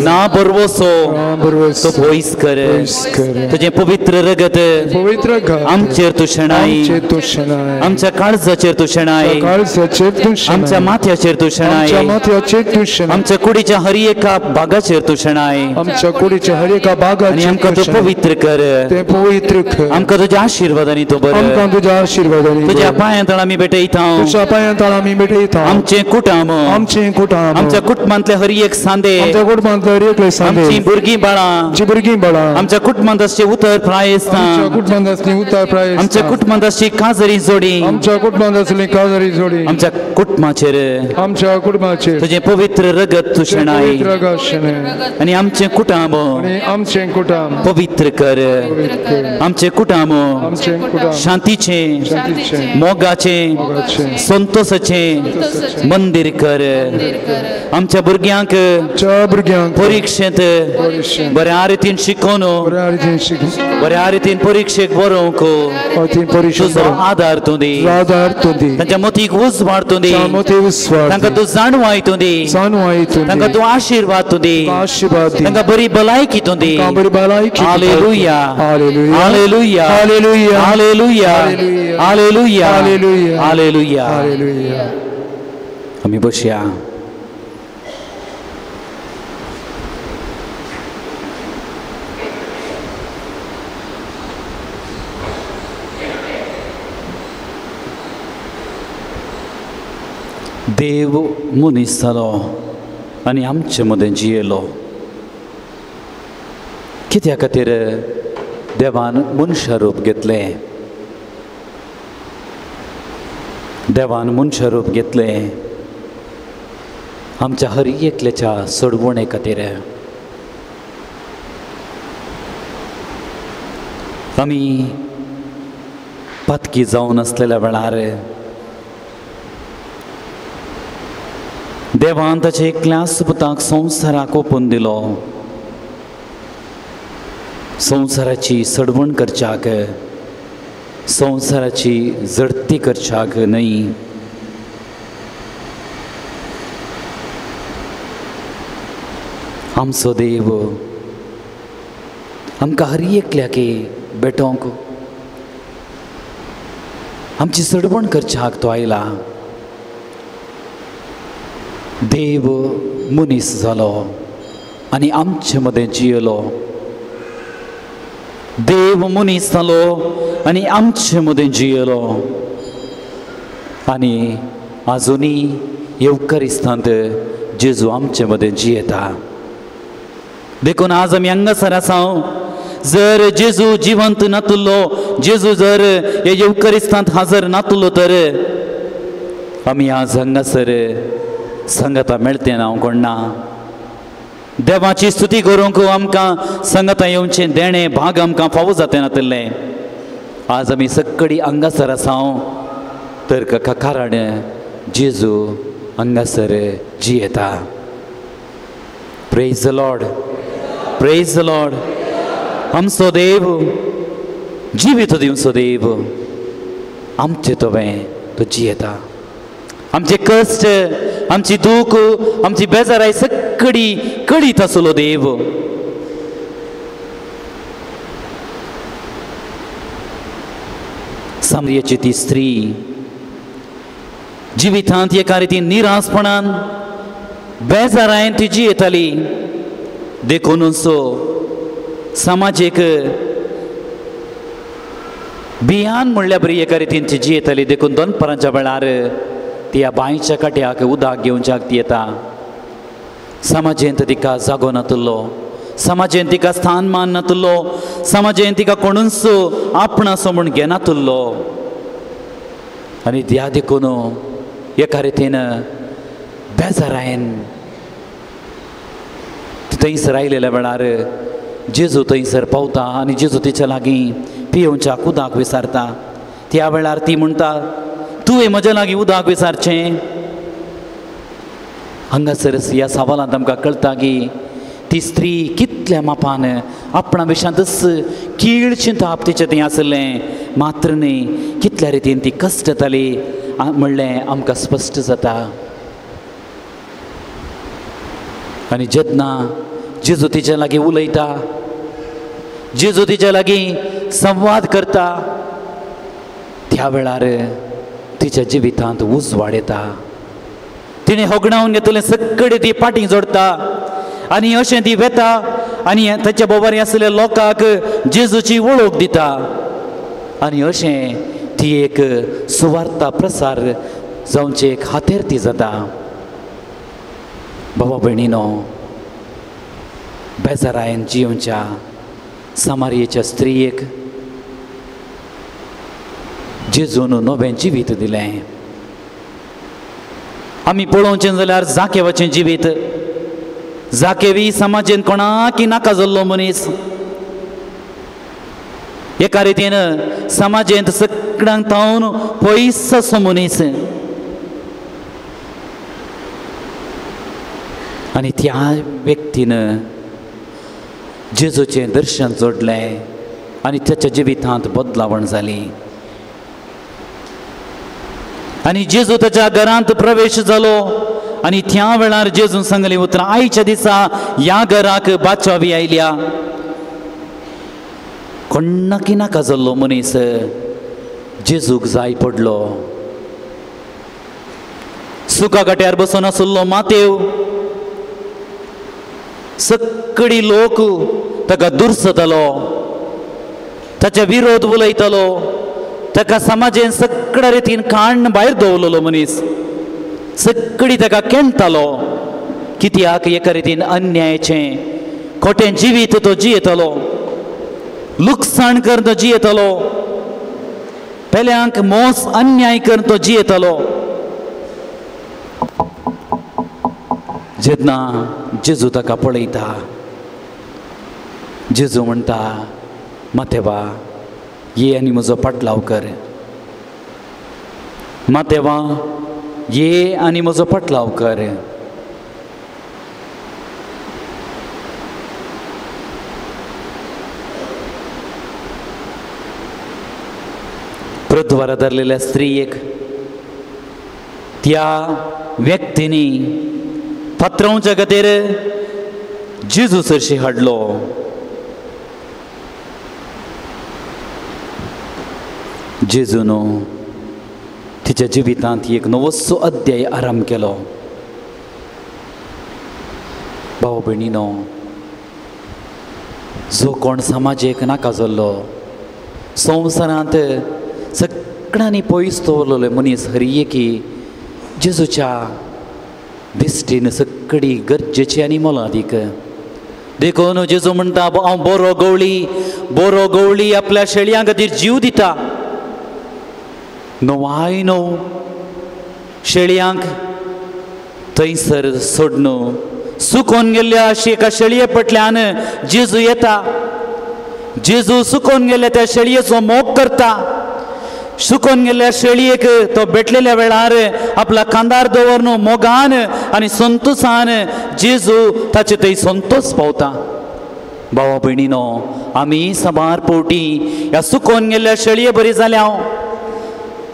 Speaker 2: ना भरवसो,
Speaker 1: ना भरवसो,
Speaker 2: तूं पयस कर.
Speaker 1: पयस कर.
Speaker 2: तुजें पवित्र रगत
Speaker 1: पवित्र रगत
Speaker 2: आमचेर तूं शेणाय,
Speaker 1: आमचेर तूं शेणाय,
Speaker 2: आमच्या काळजाचेर तूं शेणाय,
Speaker 1: काळजाचेर तूं शेणाय,
Speaker 2: आमच्या माथ्याचेर तूं शेणाय,
Speaker 1: आमच्या माथ्याचेर तूं शेणाय,
Speaker 2: आमच्या कुडीच्या हर एका भागाचेर तूं शेणाय,
Speaker 1: आमच्या कुडीच्या हर एका भागाचेर,
Speaker 2: आनी आमकां तूं पवित्र कर,
Speaker 1: तें पवित्र कर.
Speaker 2: आमकां तुज्या आशिर्वादांनी तूं बरें,
Speaker 1: आमकां तुज्या आशिर्वादांनी.
Speaker 2: तुज्या पांयां तळा आमी भेटयता,
Speaker 1: तुज्या पांयां तळा आमी भेटयता.
Speaker 2: आमचें कुटुंब,
Speaker 1: आमचें कुटुंब,
Speaker 2: आमच्या कुटुंबांतले हर एक सांदे,
Speaker 1: आमच्या कुटुंबांतले हर एकले सांदे,
Speaker 2: आमचीं भुरगीं बाळां,
Speaker 1: आमचीं भुरगीं बाळां,
Speaker 2: आमच्या कुटुंबांत आसचे उतर प्रायस्तां,
Speaker 1: आमच्या कुटुंबांत आसली उतर प्रायस्तां,
Speaker 2: आमच्या कुटुंबांत आसची काजरी जोडी,
Speaker 1: आमच्या कुटुंबांत आसली काजरी जोडी,
Speaker 2: आमच्या कुटुंबाचेर,
Speaker 1: आमच्या कुटुंबाचेर
Speaker 2: तुजें पवित्र रगत तूं शेणाय, आनी आमचें कुटुंब,
Speaker 1: आनी आमचें कुटुंब
Speaker 2: पवित्र कर. आमचें कुटुंब
Speaker 1: आमचें
Speaker 2: शांतीचें, मोगाचें, संतोषाचें मंदीर कर. आमच्या भुरग्यांक परिक्षेंत बऱ्या रितीन शिकोवन, बऱ्या रितीन परिक्षेक बरोवंक तुजो आदार तूं दी, तांच्या मतीक उजवाड तूं दी, तांकां तूं जाणवाय तूं दी, तांकां तूं आशिर्वाद तूं दी, तांकां बरी भलायकी तूं दी. Hallelujah, hallelujah, hallelujah, hallelujah, hallelujah. आमी बसया. देव मनीस जालो आनी आमचे मदें जियेलो. कित्या खातीर देवान मनशारूप घेतलें? देवान मनशारूप घेतलें आमच्या हर एकल्याच्या सोडवणे खातीर. आमी पातकी जावन आसलेल्या वेळार देवान ताच्या एकल्याच पुताक संवसाराक ओपून दिलो. संवसाराची सडवण करच्याक, संवसाराची जडती करच्याक न्हय. आमचो देव आमकां हर एकल्याक भेटोवंक, आमची सडवण करच्याक तो आयला. देव मनीस जालो आनी आमचे मदें जियेलो. देव मनीस जालो आनी आमचे मदें जियेलो. आनी आजुनूय येवकारिस्तांत जेजू आमचे मदें जियेता. देखून आज आमी हांगासर आसा. जर जेजू जिवंत नातुल्लो, जेजू जर हे येवकारिस्तांत हाजर नातुल्लो तर आमी आज हांगासर संगता मेळते ना कोण ना. देवाची स्तुती करूंक आमकां संगता येवचें देणें भाग आमकां फावो जातें नातिल्लें. आज आमी सक्कडी हांगासर आसा तर कारण जेजू हांगासर जियेता. Praise the Lord, praise the Lord. आमचो देव जिवीत दिवचो देव आमचे तुवें तो जियेता. आमचे कश्ट, आमची दूख, आमची बेजाराय सक्कडी कळीत आसलो देव. सामरियाची ती स्त्री जिवितांत एका रितीन निरासपणान बेजारायन ती जियेताली. देखूनच समाजीक भियान म्हणल्यार बरी एका रितीन ती जियेताली. देखून दनपारांच्या वेळार ती ह्या बांयच्या काट्याक उदक घेवच्याक ती येता. समाजेंत तिका जागो नातुल्लो, समाजेंत तिका स्थान मान नातुल्लो, समाजेंत तिका कोणूच आपणासो म्हूण घेनातुल्लो. आनी त्या देखून एका रितीन बेजारायन थंयसर आयलेल्या वेळार जेजू थंयसर पावता आनी जेजू तिच्या लागीं पियोवच्याक उदक विसारता. त्या वेळार ती म्हणटा, तुवें म्हज्या लागीं उदक विसारचें? हांगासर ह्या सवालांत आमकां कळटा की ती स्त्री कितल्या मापान आपणा विशांतच कीळ चिंताप तिचें थंय आसलें मात्र न्हय, कितल्या रितीन ती कश्ट जाताली म्हणलें आमकां स्पश्ट जाता. आनी जेन्ना जेजू तिच्या लागीं उलयता, जेजू तिच्या लागीं संवाद करता, त्या वेळार तिच्या जिवितांत उजवाड येता. तिणें होगडावन घेतलें सगळें ती पाटी जोडटा. आनी अशें ती वेता आनी ताच्या बरोबर आसलेल्या लोकांक जेजूची वळख दिता आनी अशें ती एक सुवार्ता प्रसार जावचे एक हातेर ती जाता. बाबा भयणीनो, बेजारायन जियोवच्या सामारियेच्या स्त्रियेक जेजून नवें जिवीत दिलें. आमी पळोवचें जाल्यार जाकेवाचें जिवीत, जाकेवी समाजेन कोणाकी नाका जाल्लो मनीस, एका रितीन समाजेंत सगळ्यांक तावन पयस असो मनीस आनी त्या व्यक्तीन जेजूचें दर्शन जोडलें आनी ताच्या जिवितांत बदलावण जाली आनी जेजू ताच्या घरांत प्रवेश जालो आनी त्या वेळार जेजून सांगली उतरां, आयच्या दिसा ह्या घराक बाचावी आयल्या. कोण्णाकी नाका जाल्लो मनीस जेजूक जाय पडलो. सुका गाट्यार बसून आशिल्लो मातेव, सगळी लोक ताका दुर्सतालो, ताच्या विरोध उलयतालो, ताका समाजेन सगळ्या रितीन काण्ण भायर दवरलेलो मनीस, सगळी ताका केणटालो. कित्याक एका रितीन अन्यायाचें खोटें जिवीत तो जियेतालो, लुकसाण करून तो जियेतालो, पेल्यांक मोस अन्याय करून तो जियेतालो. जेन्ना जेजू ताका पळयता, जेजू म्हणटा, मातेवा ये आनी म्हजो पाटलाव कर, मातेवा ये आनी म्हजो पाटलाव कर. प्रद्वारा धरलेल्या स्त्रियेक त्या व्यक्तींनी फातरांच्या खातीर जेजू सरशी हाडलो. जेजून तिच्या जिवितांत एक नवोसो अध्याय आराम केलो. भाव भयणीनो, जो कोण समाजेक नाका जाल्लो, संवसारांत सगळ्यांनी पयस दवरलेलो मनीस हरयेकी जेजूच्या दिश्टीन सगळी गरजेची आनी मोलादीक. देखून जेजू म्हणटा, हांव बरो गवळी, बरो गवळी आपल्या शेळयां खातीर जीव दिता. णवाय णव शेळयांक थंयसर सोडून सुकोवन गेल्ल्या अशी एका शेळये पटल्यान जेजू येता. जेजू सुकोवन गेल्ल्या त्या शेळयेचो मोग करता. सुकोवन गेल्ल्या शेळयेक तो भेटलेल्या वेळार आपल्या खांदार दवरून मोगान आनी संतोसान जेजू ताचे थंय संतोष पावता. भावा भयणीनो, आमी साबार पवटी ह्या सुकोवन गेल्ल्या शेळये बरी जाल्या.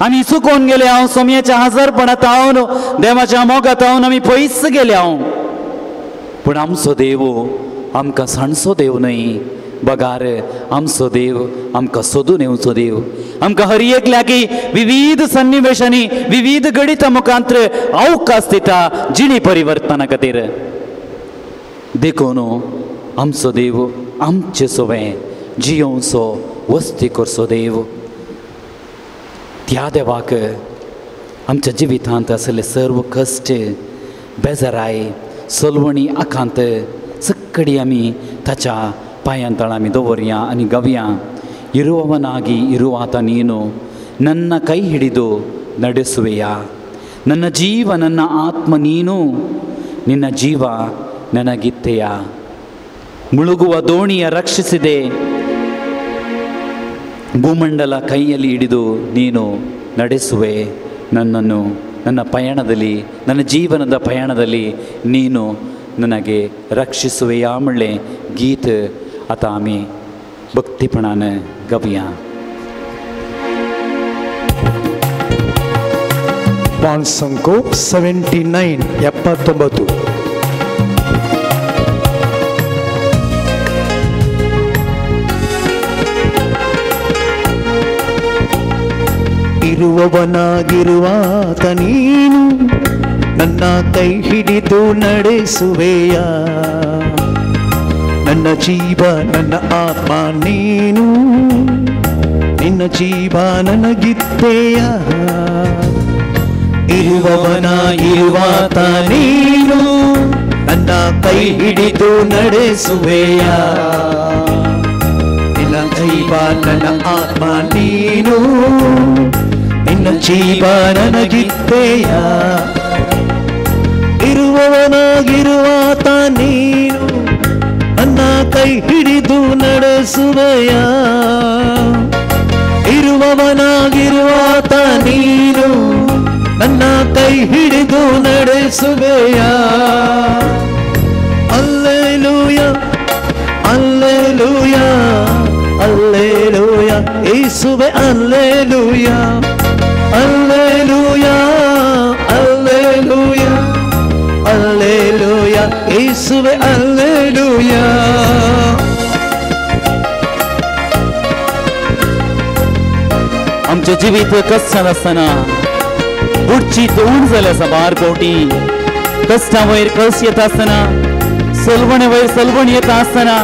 Speaker 2: आमी चुकोवन गेले हांव सोमयेच्या हजारपणांत हांव देवाच्या मोगात हांव आमी पयस गेले हांव. पूण आमचो देव आमकां सांडचो देव न्हय, बगार आमचो देव आमकां सोदून येवचो देव, आमकां हर एकल्याकी विविध सन्निवेशांनी विविध घडितां मुखांत अवकाश दिता जिणी परिवर्तना खातीर. देखून आमचो देव आमचे सोवें जियोवचो वस्ती करचो देव. त्या देवाक आमच्या जिवितांत आसले सर्व कश्ट, बेजाराय, सलवणी, आकांत सगळी आमी ताच्या पांयां तळा आमी दवरया आनी गावया. ಇರುವವನಾಗಿ ಇರುವಾತ ನೀನು ನನ್ನ ಕೈ ಹಿಡಿದು ನಡೆಸುವೆಯಾ, ನನ್ನ ಜೀವ ನನ್ನ ಆತ್ಮ ನೀನು, ನಿನ್ನ ಜೀವ ನನಗಿತ್ತೆಯ, ಮುಳುಗುವ ದೋಣಿಯ ರಕ್ಷಿಸಿದೆ, ಭೂಮಂಡಲ ಕೈಯಲ್ಲಿ ಹಿಡಿದು ನೀನು ನಡೆಸುವೆ ನನ್ನನ್ನು, ನನ್ನ ಪಯಣದಲ್ಲಿ, ನನ್ನ ಜೀವನದ ಪಯಣದಲ್ಲಿ ನೀನು ನನಗೆ ರಕ್ಷಿಸುವೆಯಾ म्हणलें गीत आतां आमी भक्तीपणान गावया.
Speaker 3: पांचसंको 79 79. ಇರುವವನಾಗಿರುವಾತ ನೀನು ನನ್ನ ಕೈ ಹಿಡಿದು ನಡೆಸುವೆಯ. ನನ್ನ ಜೀವ ನನ್ನ ಆತ್ಮ ನೀನು, ನಿನ್ನ ಜೀವ ನನಗಿತ್ತೆಯ. ಇರುವವನ ಇರುವಾತ ನೀನು, ನನ್ನ ಕೈ ಹಿಡಿದು ನಡೆಸುವೆಯ. ನಿನ್ನ ಜೀವ ನನ್ನ ಆತ್ಮ ನೀನು, ನಿನ್ನ ಜೀವ ನನಗಿತ್ತೆಯ. ಇರುವವನಾಗಿರುವಾತ ನೀನು, ನನ್ನ ಕೈ ಹಿಡಿದು ನಡೆಸುವೆಯ. ಇರುವವನಾಗಿರುವಾತ ನೀನು, ನನ್ನ ಕೈ ಹಿಡಿದು ನಡೆಸುವೆಯ. ಅಲ್ಲೆಲೂಯ ಅಲ್ಲೆಲೂಯ ಅಲ್ಲೆಲೂಯ ಯೇಸುವೆ ಅಲ್ಲೆಲೂಯ ಅಲ್ಲೆಲೂಯ ಅಲ್ಲೆಲೂಯ ಅಲ್ಲೆಲೂಯ ಯೇಸುವೆ ಅಲ್ಲೆಲೂಯ.
Speaker 2: आमचें जिवीत कश्टान आसतना बुडची तोंड जालें आसा बार फावटी. कश्टां वयर कश्ट येता आसतना, सलवणे वयर सलवण येता आसतना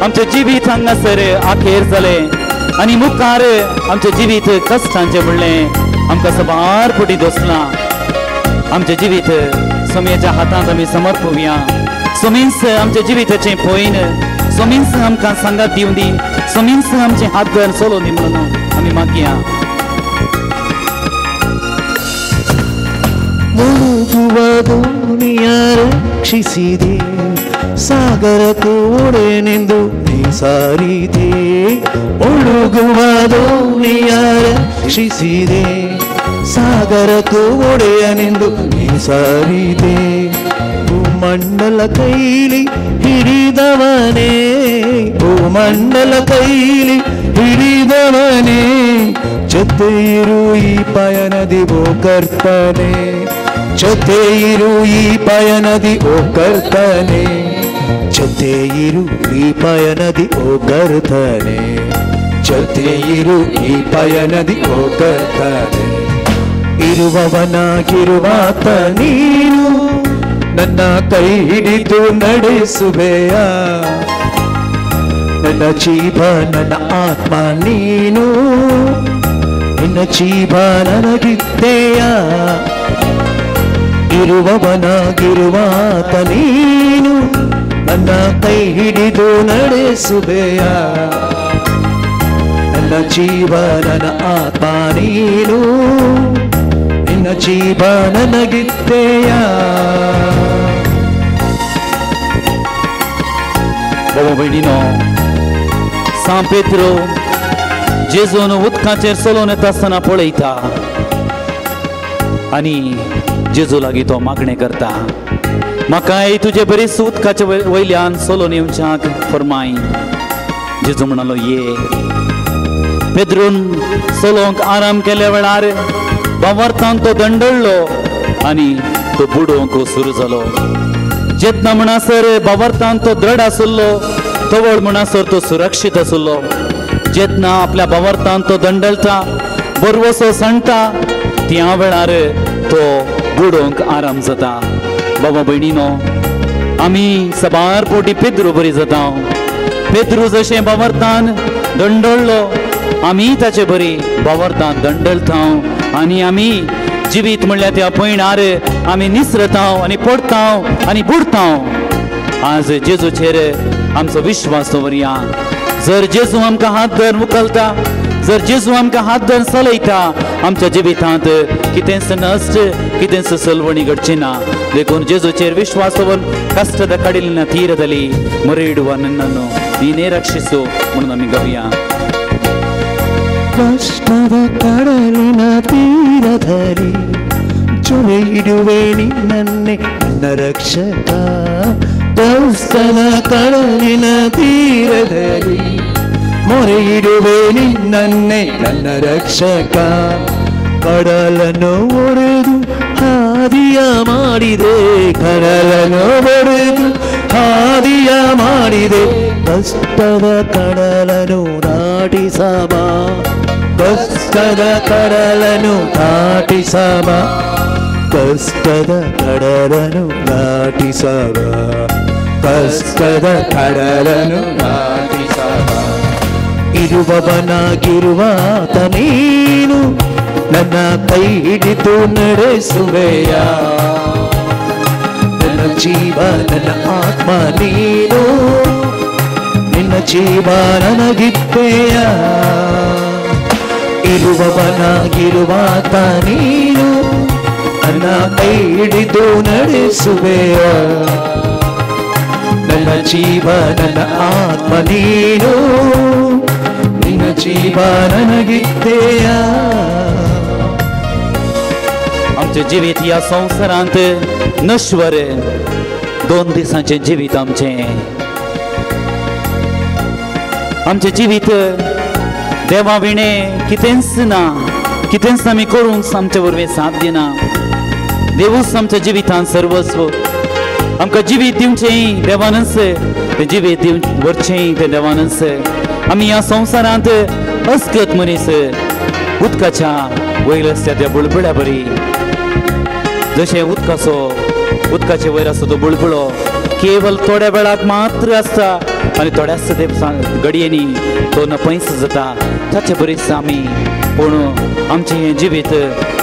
Speaker 2: आमचें जिवीत हांगासर आखेर जालें आनी मुखार आमचें जिवीत कश्टांचें म्हणलें आमकां साबार फावटी दोसलां. आमचें जिवीत सोमयेच्या हातांत आमी समर्पुया. सोमींस आमच्या जिविताचें पळयन, सोमींस आमकां सांगात दिवं दी, सोमींस आमचे हात धर चलोवन दी म्हणून आमी मागया.
Speaker 3: ಮುಳುಗುವ ದೋಣಿಯ ರಕ್ಷಿಸಿದೆ, ಸಾಗರಕ್ಕೂ ಒಡೆನೆಂದು ನೀ ಸಾರಿದೆ. ಮುಳುಗುವ ದೋಣಿಯ ರಕ್ಷಿಸಿದೆ, ಸಾಗರಕ್ಕೂ ಒಡೆಯನೆಂದು ನೀ ಸಾರಿದೆ. ಭೂಮಂಡಲ ಕೈಲಿ ಹಿಡಿದವನೇ, ಭೂಮಂಡಲ ಕೈಲಿ ಹಿಡಿದವನೇ, ಜೊತೆ ಇರು ಈ ಪಯಣದಿ ಓ ಕರ್ತನೆ, ಜೊತೆ ಇರು ಈ ಪಯಣದಿ ಓ ಕರ್ತನೆ, ಜೊತೆ ಇರು ಈ ಪಯಣದಿ ಓ ಕರ್ತನೆ, ಜೊತೆ ಇರು ಈ ಪಯಣದಿ ಓ ಕರ್ತನೆ. ಇರುವವನಾಗಿರುವಾತ ನೀನು, ನನ್ನ ಕೈ ಹಿಡಿದು ನಡೆಸುವೆಯ. ನನ್ನ ಜೀವ ನನ್ನ ಆತ್ಮ ನೀನು, ನಿನ್ನ ಜೀವ ನನಗಿತ್ತೆಯ. ಇರುವವನಾಗಿರುವಾತ ನೀನು, ನನ್ನ ಕೈ ಹಿಡಿದು ನಡೆಸುವೆಯ. ನನ್ನ ಜೀವ ನನ್ನ ಆತ್ಮ ನೀನು, ನಿನ್ನ ಜೀವ ನನಗಿತ್ತೆಯ.
Speaker 2: बाबा भयणीनो, सांव पेत्रो जेजून उदकाचेर चलोवन येता आसतना पळयता आनी जेजू लागीं तो मागणें करता, म्हाकाय तुजे बरीच उदकाचे वयल्यान चलोवन येवच्याक फरमाय. जेजू म्हणालो ये. पेद्रून चलोवंक आराम केल्या वेळार बावर्थान तो दंडळ्ळो आनी तो बुडोवंक सुरू जालो. जेन्ना म्हणसर बावर्थान तो दृढ आसलो, तवळ म्हणसर तो सुरक्षीत आसलो. जेन्ना आपल्या बावर्थान तो दंडलता, बरवसो सांडटा, त्या वेळार तो बुडोवंक आराम जाता. बाबा भयणीनो, आमी साबार फावटी पेद्रू बरी जाता. पेद्रू जशें बावर्थान दंडळ्ळो, आमी ताचे बरी बावर्थान दंडलता आनी आमी जिवीत म्हणल्यार त्या पयणार आमी निसरता आनी पडता आनी बुडता. आज जेजूचेर आमचो विश्वास दवरया. जर जेजू आमकां हात धरून उखलता, जर जेजू आमकां हात धरून चलयता, आमच्या जिवितांत कितेंच नश्ट, कितेंच सलवणी घडची ना. देखून जेजूचेर विश्वास दवरून कश्टದ ಕಡಲಿನ ತೀರದಲ್ಲಿ ಮೊರೆ ಇಡುವ ನನ್ನನ್ನು ನೀನೇ ರಕ್ಷಿಸು म्हणून आमी गावया.
Speaker 3: ಕಷ್ಟದ ಕಡಲಿನ ತೀರದಲ್ಲಿ ಜೊತೆ ಇಡುವೆ ನಿನ್ನನ್ನೇ ನನ್ನ ರಕ್ಷಕ. ಕಷ್ಟದ ಕಡಲಿನ ತೀರದಲ್ಲಿ ಮೊರೆ ಇಡುವೆ ನಿನ್ನನ್ನೇ ನನ್ನ ರಕ್ಷಕ. ಕಡಲನ್ನು ಒಡೆದು ಹಾದಿಯ ಮಾಡಿದೆ, ಕಡಲನ್ನು ಒಡೆದು ಹಾದಿಯ ಮಾಡಿದೆ. ಕಷ್ಟದ ಕಡಲನ್ನು ದಾಟಿಸಬ, ಕಷ್ಟದ ಕಡಲನ್ನು ದಾಟಿಸಬ. ಕಷ್ಟದ ಕಡಲನು ದಾಟಿಸವ, ಕಷ್ಟದ ಕಡಲನು ದಾಟಿಸವ. ಇರುವವನಾಗಿರುವಾತ ನೀನು ನನ್ನ ಕೈ ಹಿಡಿದು ನಡೆಸುವೆಯ. ನನ್ನ ಜೀವ ನನ್ನ ಆತ್ಮ ನೀನು, ನಿನ್ನ ಜೀವ ನನಗಿತ್ತೆಯ. ಇರುವವನಾಗಿರುವಾತ ನೀನು ನನ್ನ ಕೈ ಹಿಡಿದು ನಡೆಸುವೆಯ. ನನ್ನ ಜೀವ ನನ್ನ ಆತ್ಮ ನೀನು, ನಿನ್ನ ಜೀವ ನನಗಿತ್ತೆಯ.
Speaker 2: आमचें जिवीत ह्या संवसारांत नश्वर, 2 दिसांचें जिवीत आमचें. आमचें जिवीत देवा विणें कितेंच ना, कितेंच आमी करूंक आमचे वरवीं साध्य ना. देवूच आमच्या जिवितान सर्वस्व. आमकां जिवीत दिवचें देवानच, तें जिवीत दिव व्हरचें तें देवानच. आमी ह्या संवसारांत अस्कत मनीस उदकाच्या वयर आसता त्या बुळबुळ्या बरी. जशें उदकाचो उदकाचे वयर आसता तो बुळबुळो केवल थोड्या वेळाक मात्र आसता आनी थोड्याच घडयेंनी तो नपैस जाता. ताचे बरीच आमी पूण आमचें हें जिवीत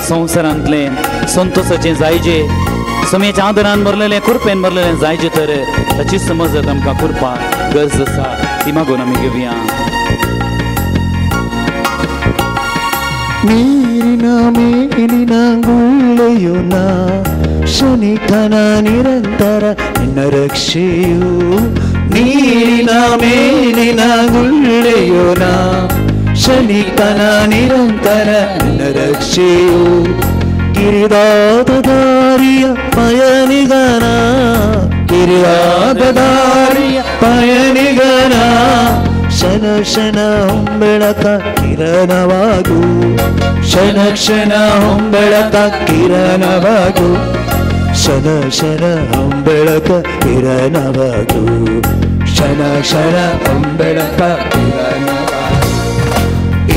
Speaker 2: संवसारांतलें संतोसाचें जायजे, समयेच्या आदरान भरलेलें, कृपेन भरलेलें जायजे तर ताची समज आमकां कृपा गरज आसा, ती मागून आमी घेवया.
Speaker 3: ನೀರಿನ ಮೇಲಿನ ಗುಳ್ಳೆಯು ನಾ, ಶನಿಕನ ನಿರಂತರ ನಿನ್ನ ರಕ್ಷೆಯು. ನೀರಿನ ಮೇಲಿನ ಗುಳ್ಳೆಯು ನಾ, ಶನಿಕನ ನಿರಂತರ ನಿನ್ನ ರಕ್ಷೆಯು. ಕಿರಿದಾದ ದಾರಿಯ ಪಯಣಿಗನ, ಕಿರಿದಾದ ದಾರಿಯ ಪಯಣಿಗನ, ಕ್ಷಣ ಕ್ಷಣ ಹೊಂಬೆಳಕ ಕಿರಣವಾಗು, ಕ್ಷಣ ಕ್ಷಣ ಹೊಂಬೆಳಕ ಕಿರಣವಾಗು, ಕ್ಷಣ ಕ್ಷಣ ಹೊಂಬೆಳಕ ಕಿರಣವಾಗು, ಕ್ಷಣ ಕ್ಷಣ ಹೊಂಬೆಳಕ ಕಿರಣವಾಗು.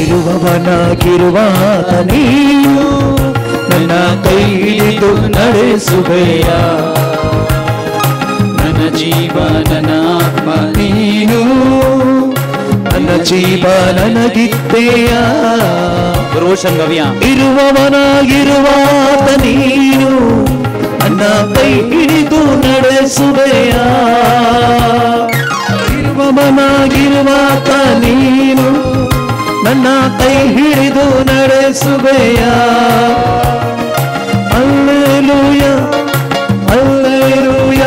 Speaker 3: ಇರುವವನಾಗಿರುವಾತ ನೀನು ನನ್ನ ಕೈ ಹಿಡಿದು ನಡೆಸುವೆಯ. ನನ್ನ ಜೀವ ನನ್ನ ಆತ್ಮ ನೀನು, ನನ್ನ ಜೀವ ನನಗಿತ್ತೆಯ.
Speaker 2: ರೋಷನ್ ಗವ್ಯ.
Speaker 3: ಇರುವವನಾಗಿರುವಾತ ನೀನು ನನ್ನ ಕೈ ಹಿಡಿದು ನಡೆಸುವೆಯ. ಇರುವವನಾಗಿರುವಾತ ನೀನು ನನ್ನ ಕೈ ಹಿಡಿದು ನಡೆಸುವೆಯ. ಅಲ್ಲೆಲೂಯ ಅಲ್ಲೆಲೂಯ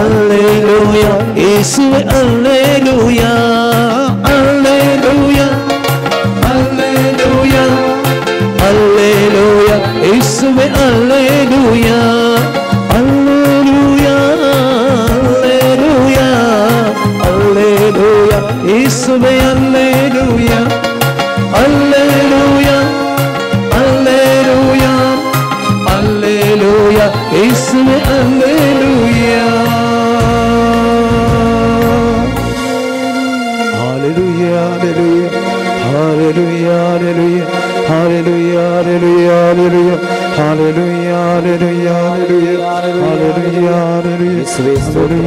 Speaker 3: ಅಲ್ಲೆಲೂಯ ಯೇಸುವೆ ಅಲ್ಲೆಲೂಯ ಅಲ್ಲೆಲೂಯ ಅಲ್ಲೆಲೂಯ ಅಲ್ಲೆಲೂಯ ಯೇಸುವೆ ಅಲ್ಲೆಲೂಯ ಅಲ್ಲೆಲೂಯ ಅಲ್ಲೆಲೂಯ ಅಲ್ಲೆಲೂಯ ಯೇಸುವೆ ಅಲ್ಲೆಲೂಯ ಅಲ್ಲೆಲೂಯ ಅಲ್ಲೆಲೂಯ ಅಲ್ಲೆಲೂಯ ಯೇಸುವೆ alleluia. Hallelujah, hallelujah, hallelujah, hallelujah, hallelujah, hallelujah, hallelujah, hallelujah, hallelujah, hallelujah.
Speaker 2: ಯೇಸುವೇ ಸ್ತೋತ್ರ,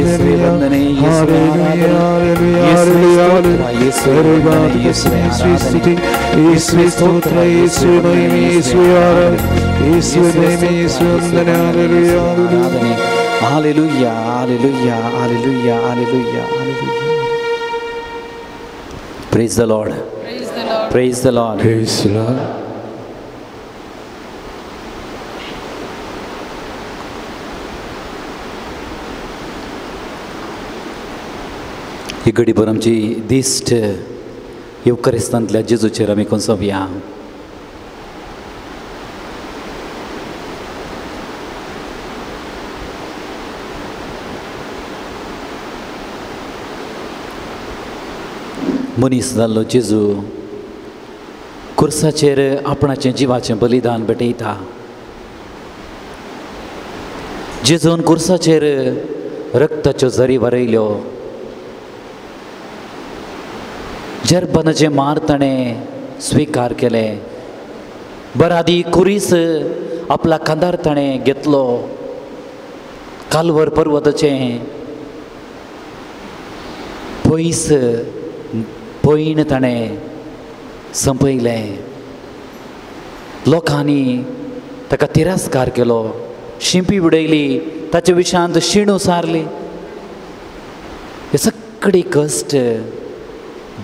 Speaker 2: ಯೇಸುವೇ ವಂದನೆ, ಯೇಸುವೇ ಆರಾಧನೆ, ಯೇಸುವೇ ಸ್ತೋತ್ರ, ಯೇಸುವೇ ವಂದನೆ, ಯೇಸುವೇ ಆರಾಧನೆ,
Speaker 3: ಯೇಸುವೇ ಸ್ತೋತ್ರ, ಯೇಸುವೇ ಮಹಿಮೆ, ಯೇಸುವೇ ಆರಾಧನೆ, ಯೇಸುವೇ ಮಹಿಮೆ, ಯೇಸುವೇ ವಂದನೆ, ಹಲ್ಲೆಲೂಯಾ,
Speaker 2: ಆರಾಧನೆ. Hallelujah, hallelujah, hallelujah, hallelujah, hallelujah. Praise the Lord.
Speaker 4: Praise the Lord.
Speaker 2: Praise the Lord.
Speaker 3: Praise the Lord.
Speaker 2: ही घडीभर आमची दिश्ट येवकरिस्तांतल्या जेजूचेर आमी कोसोवया. मनीस जाल्लो जेजू खुर्साचेर आपणाचें जिवाचें बलिदान भेटयता. जेजून खुर्साचेर रक्ताच्यो झरी वरयल्यो. जर्बनाचें मार ताणें स्विकार केलें. बरादी खुरीस आपल्या खांदार ताणें घेतलो. कालवर पर्वताचें पयस पयण ताणें संपयलें. लोकांनी ताका तिरस्कार केलो, शिंपी उडयली, ताच्या विशांत शीण उसारली. हे सगळी कश्ट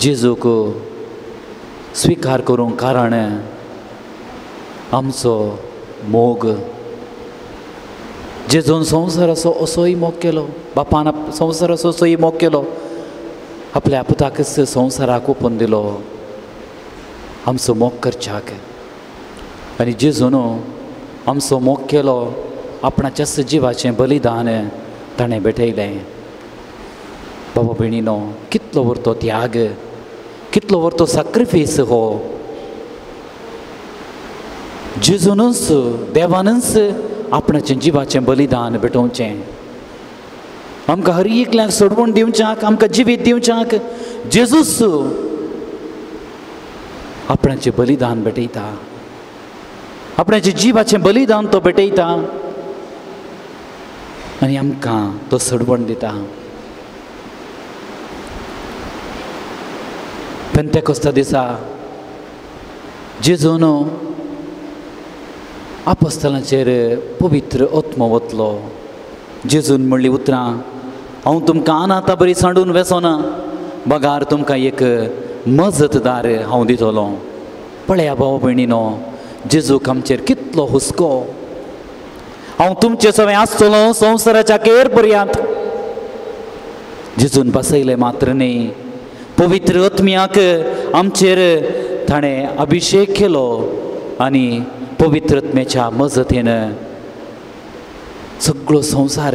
Speaker 2: जेजूक स्विकार करूंक कारण आमचो मोग. जेजून संवसाराचो असोय मोग केलो, बापान संवसाराचो असोय मोग केलो, आपल्या पुताकच संवसाराक ओपून दिलो आमचो मोग करच्याक. आनी जेजून आमचो मोग केलो, आपणाच्याच जिवाचें बलिदान ताणें भेटयलें. बाबा भयणीनो, कितलो व्हरतो त्याग, कितलो व्हरतो साक्रिफीस हो. जेजूनच देवानच आपणाचें जिवाचें बलिदान भेटोवचें, आमकां हर एकल्याक सोडवण दिवच्याक, आमकां जिवीत दिवच्याक जेजूच आपणाचें बलिदान भेटयता, आपणाचें जिवाचें बलिदान तो भेटयता आनी आमकां तो सोडवण दिता. पेंतेकोस्ता दिसा जेजून आपोस्तलांचेर पवित्र आत्मो वतलो. जेजून म्हणली उतरां, हांव तुमकां अनाथा बरी सांडून वेसोना, बगार तुमकां एक मजतदार हांव दितलो. पळया भाव भयणीनो, जेजूक आमचेर कितलो हुस्को. हांव तुमचे सवें आसतलो संवसाराच्या केर पर्यांत. जेजून बसयलें मात्र न्ही, पवित्र आत्म्याक आमचेर ताणें अभिशेक केलो आनी पवित्र आत्म्याच्या मजतीन सगळो संवसार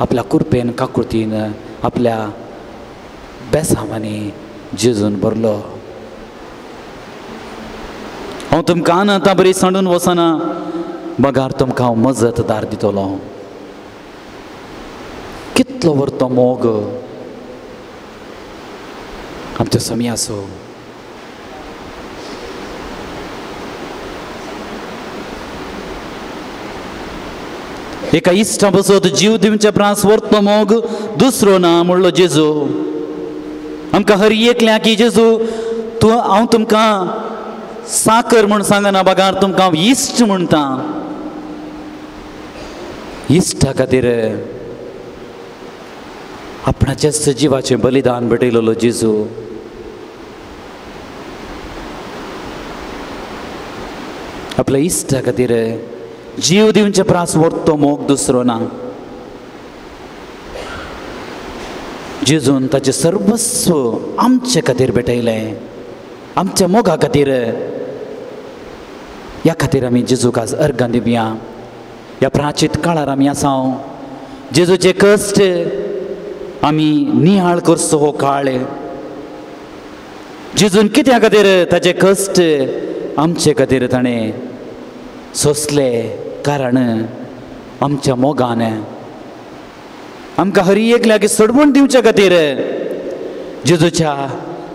Speaker 2: आपल्या कृपेन काकुळतीन आपल्या बेसांवांनी जेजून भरलो. हांव तुमकां अनाथा बरी सांडून वचना, बगार तुमकां हांव मजतदार दितलो. कितलो व्हरतो मोग आमच्या समयाचो. एका इश्टा बसत जीव दिवच्या प्रास व्हरतो मोग दुसरो ना म्हणलो जेजू. आमकां हर एकल्याक जेजू तूं हांव तुमकां साकर म्हूण सांगना, बगार तुमकां हांव इश्ट म्हणटा. इश्टा खातीर आपणाच्याच जिवाचें बलिदान भेटयलेलो जेजू. आपल्या इश्टा खातीर जीव दिवचे प्रास व्हरतो मोग दुसरो ना. जेजून ताचें सर्वस्व आमचे खातीर भेटयलें, आमच्या मोगा खातीर. ह्या खातीर आमी जेजूक आज अर्गां दिवया. ह्या प्राचीत काळार आमी आसा, जेजूचे कश्ट आमी निहाळ करचो हो काळ. जेजून कित्या खातीर ताचे कश्ट आमचे खातीर ताणें सोंसले, कारण आमच्या मोगान आमकां हर एकल्याक सोडवण दिवच्या खातीर. जेजूच्या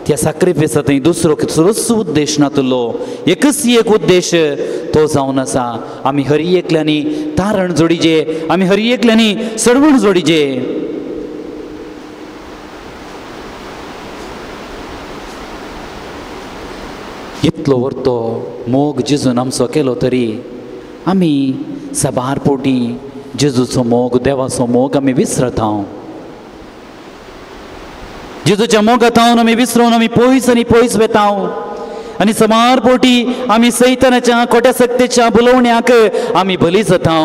Speaker 2: त्या साक्रिफिसा थंय दुसरो कितलोच उद्देश नातलो, एकच एक उद्देश तो जावन आसा, आमी हर एकल्यांनी तारण जोडीजे, आमी हर एकल्यांनी सोडवण जोडीजे. इतलो व्हरतो मोग जेजून आमचो केलो तरी आमी साबार पोटी जेजूचो मोग, देवाचो मोग आमी विसरता. जेजूच्या मोगांत आमी विसरून आमी पयस आनी पयस वेता आनी साबार पोटी आमी सैतानाच्या खोट्या सक्तेच्या बोलोवण्याक आमी बली जाता.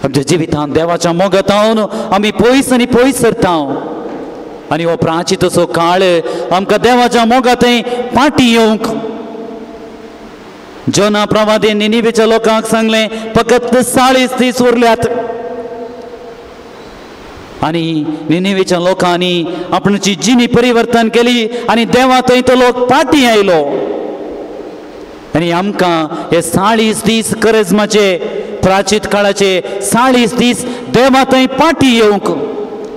Speaker 2: आमच्या जिवितांत देवाच्या मोगांत आमी पयस आनी पयस सरता आनी हो प्राचीत असो काळ आमकां देवाच्या मोगांत पाटी येवंक. जोना प्रवादीन निनिवेच्या लोकांक सांगलें, फकत 40 दीस उरल्यात. आनी निनिवेच्या लोकांनी आपणाची जिणी परिवर्तन केली आनी देवा थंय तो लोक पाटी आयलो. आनी आमकां हे 40 दीस करजमाचे प्राचीत काळाचे 40 दीस देवा थंय पाटी येवंक,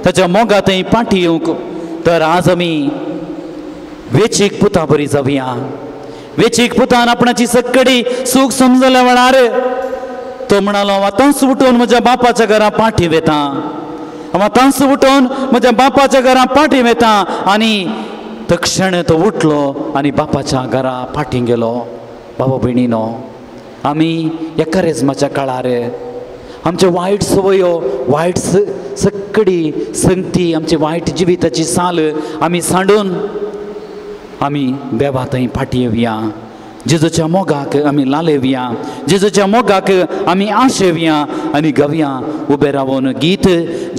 Speaker 2: ताच्या मोगा थंय पाटी येवंक. तर आज आमी वेचीक पुता बरी जावया, वेचीक पुतान आपणाची सक्कडी सूख समजल्या वेळार तो म्हणालो, हांव आतांच उठून म्हज्या बापाच्या घरा पाठी वेता, हांव आतांच उठून म्हज्या बापाच्या घरा पाठी वेता. आनी तक्षण तो उठलो आनी बापाच्या घरा पाठी गेलो. बाबा भयणीनो, आमी ह्या करेजमाच्या काळार आमचे वायट सवयो, वायट सक्कडी संगती, आमची वायट जिविताची साल आमी सांडून आमी देवा थंय फाटी येवया. जेजूच्या मोगाक आमी लालेवया, जेजूच्या मोगाक आमी आशेवया आनी गवया उबें रावन गीत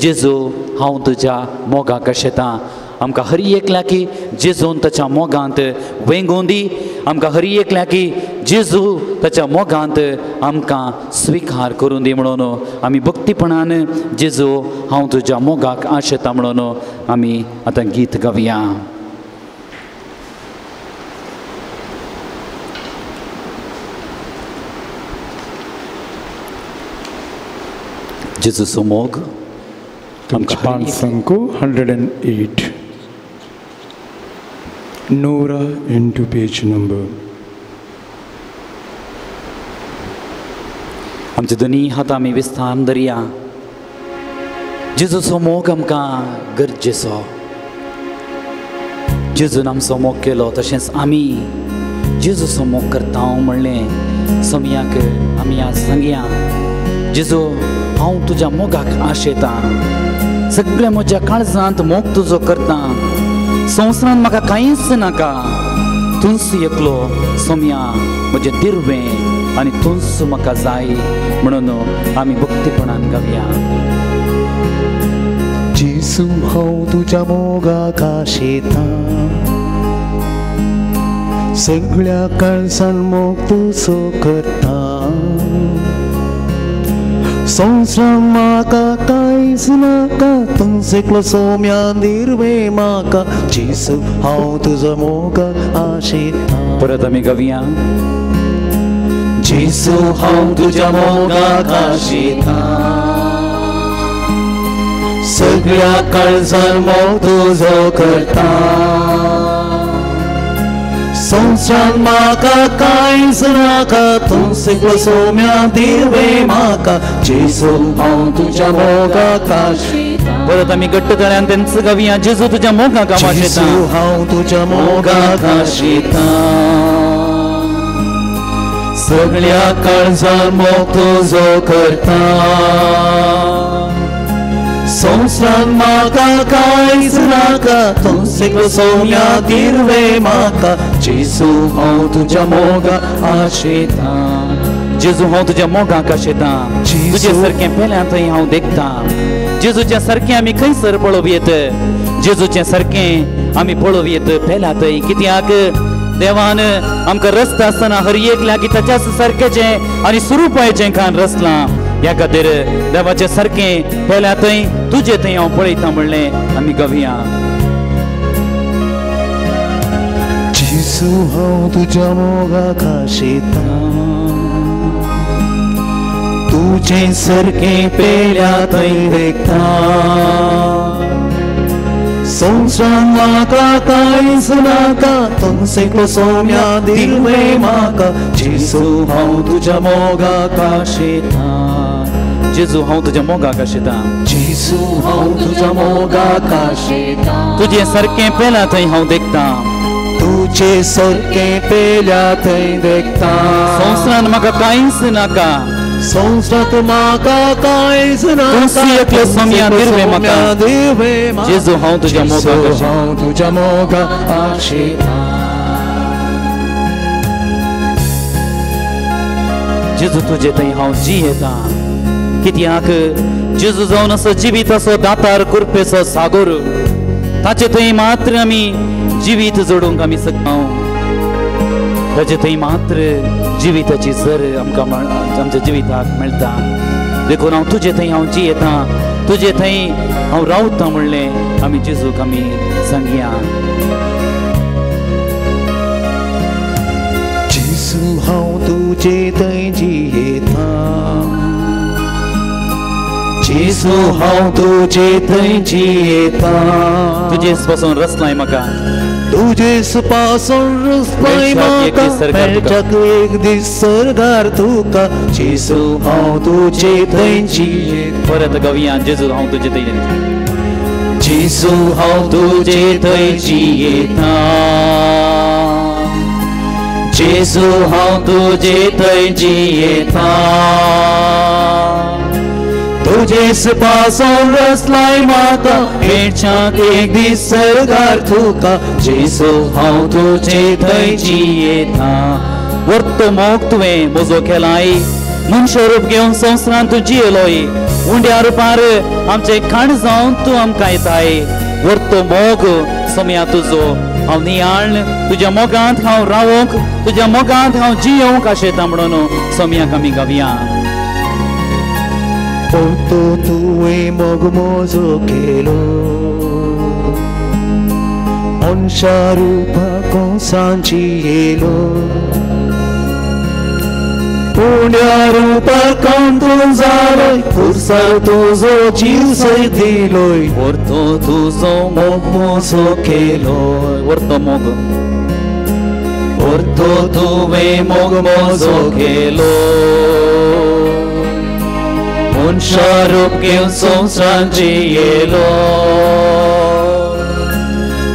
Speaker 2: जेजू हांव तुज्या मोगाक आशेतां. आमकां हरी एकल्याकी जेजून ताच्या मोगांत वेंगोवन दी. आमकां हरी एकल्याकी जेजू ताच्या मोगांत आमकां स्विकार करून दी म्हणून आमी भक्तीपणान जेजू हांव तुज्या मोगाक आशेतां म्हणून आमी आतां गीत गावया. जेजूचो मोग
Speaker 3: आमकां 5 108 Nora into page number.
Speaker 2: आमचे दोनी हात आमी विस्तार दरया. जेजूचो मोग आमकां गरजेचो. जेजून आमचो मोग केलो तशेंच आमी जेजूचो मोग करता म्हणलें सोमयाक आमी आज सांगया, जेजू हांव तुज्या मोगाक आशेतां, सगळ्या म्हज्या काळजांत मोग तुजो करता, संवसारांत म्हाका कांयच नाका, तूंच एकलो सोमया म्हजें दिर्वें आनी तूंच म्हाका जाय म्हणून आमी भक्तीपणान गावया.
Speaker 3: जेजू हांव तुज्या मोगाक आशेतां, सगळ्या काळजान मोग तुजो करता, संवसारांत म्हाका कांयच नाका, तूंच एकलो सोम्या दिर्वे म्हाका, जेजू हांव तुजो मोगाक आशेतां.
Speaker 2: परत आमी गावया.
Speaker 3: जेजू हांव तुज्या मोगाक आशेतां, सगळ्या काळजान मोग तुजो करता, संवसारांत म्हाका कांयच नाका, तूंच एकलो सोम्या दिर्वे म्हाका, जेजू हांव तुज्या मोगाक आशेतां.
Speaker 2: परत आमी घट्ट ताळ्यान तेंच गावया. जेजू तुज्या मोगाक आशेतां,
Speaker 3: जेजू हांव तुज्या मोगाक आशेतां, सगळ्या काळजान मोग तुजो करता, संवसारांत म्हाका कांयच नाका, तूंच एकलो सोम्या दिर्वे म्हाका, जेजू हांव तुज्या मोगाक आशेतां.
Speaker 2: जेजू हांव तुज्या मोगाक आशेतां, तुजे सारकें पेल्या थंय हांव देखतां, जेजूच्या सारकें आमी खंयसर पळोवयेत, जेजूचें सारकें आमी पळोवयेत पेल्या थंय. कित्याक देवान आमकां रस्ता आसतना हर एकल्याक ताच्याच सारकेचें आनी स्वरुपाचें खान रचलां. ह्या खातीर देवाचें सारकें पेल्या थंय तुजे थंय हांव पळयतां म्हणलें आमी गावया.
Speaker 3: जेजू हांव तुज्या मोगाक आशेतां, तुजें सारकें पेल्या थंय देखतां, संवसारांत म्हाका कांयच नाका, तूंच एकलो सोम्या दिर्वे म्हाका, जेजू हांव तुज्या मोगाक आशेतां.
Speaker 2: जेजू हांव तुज्या मोगाक आशेतां,
Speaker 3: जेजू हांव तुज्या मोगाक आशेतां,
Speaker 2: तुजें सारकें पेल्या थंय हांव देखतां,
Speaker 3: तुजें सारकें पेल्या थंय देखतां,
Speaker 2: संवसारांत म्हाका कांयच नाका,
Speaker 3: संवसारांत म्हाका कांयच नाका,
Speaker 2: एकलो सोम्या दिर्वे म्हाका, जेजू हांव तुज्या मोगाक आशेतां,
Speaker 3: हांव तुज्या मोगाक आशेतां.
Speaker 2: जेजू तुजे थंय हांव जियेतां, कित्याक जेजू जावन असो जिवीत असो दातार कुरपेचो सागोर, ताचे थंय मात्र आमी जिवीत जोडूंक आमी शकता, ताचे थंय मात्र जिविताची सर आमकां आमच्या जिविताक मेळटा. देखून हांव तुजे थंय हांव जियेतां, तुजे थंय हांव रावतां म्हणलें आमी जेजूक आमी सांगया.
Speaker 3: जेजू हांव तुजे थंय जियेतां, जेजू हांव तुजे थंय जियेतां,
Speaker 2: तुजेच पासून रचलाय म्हाका,
Speaker 3: तुजेच पासून रसलाय म्हाका मेळच्याक एक दीस सर्गार तुका जेजू हांव तुजे थंय जियेता.
Speaker 2: परत गावया जेजू हांव तुजे थंय जेजू हांव तुजे थंय जियेता जेजू हांव तुजे थंय जियेता
Speaker 3: तुजेच पासून रसलाय म्हाका मेळच्याक एक दीस सर्गार तुका जेजू हांव तुजे थंय जियेता.
Speaker 2: वर्तो मोग तुवें म्हजो केलाय मनशा रूप घेवन संवसारांत तूं जियेलोय उंड्या रुपार आमचें खाण जावन तूं आमकां येताय. वर्तो मोग सोम्या तुजो हांव नियाळ तुज्या मोगांत हांव रावोंक तुज्या मोगांत हांव जियोंक आशेता म्हणून सोम्याक आमी गावया.
Speaker 3: परतो तुवें मोग म्हजो केलो मनशा रुपा कोसां जियेलो पुण्या रुपार कोण तूं जालोय पुरसार तुजो जीव सयत दिलोय
Speaker 2: परतो तुजो मोग म्हजो केलोय. वर्तो मोग परतो तुवें मोग म्हजो केलो मनशा रूप घेवन संवसारांत जियेलो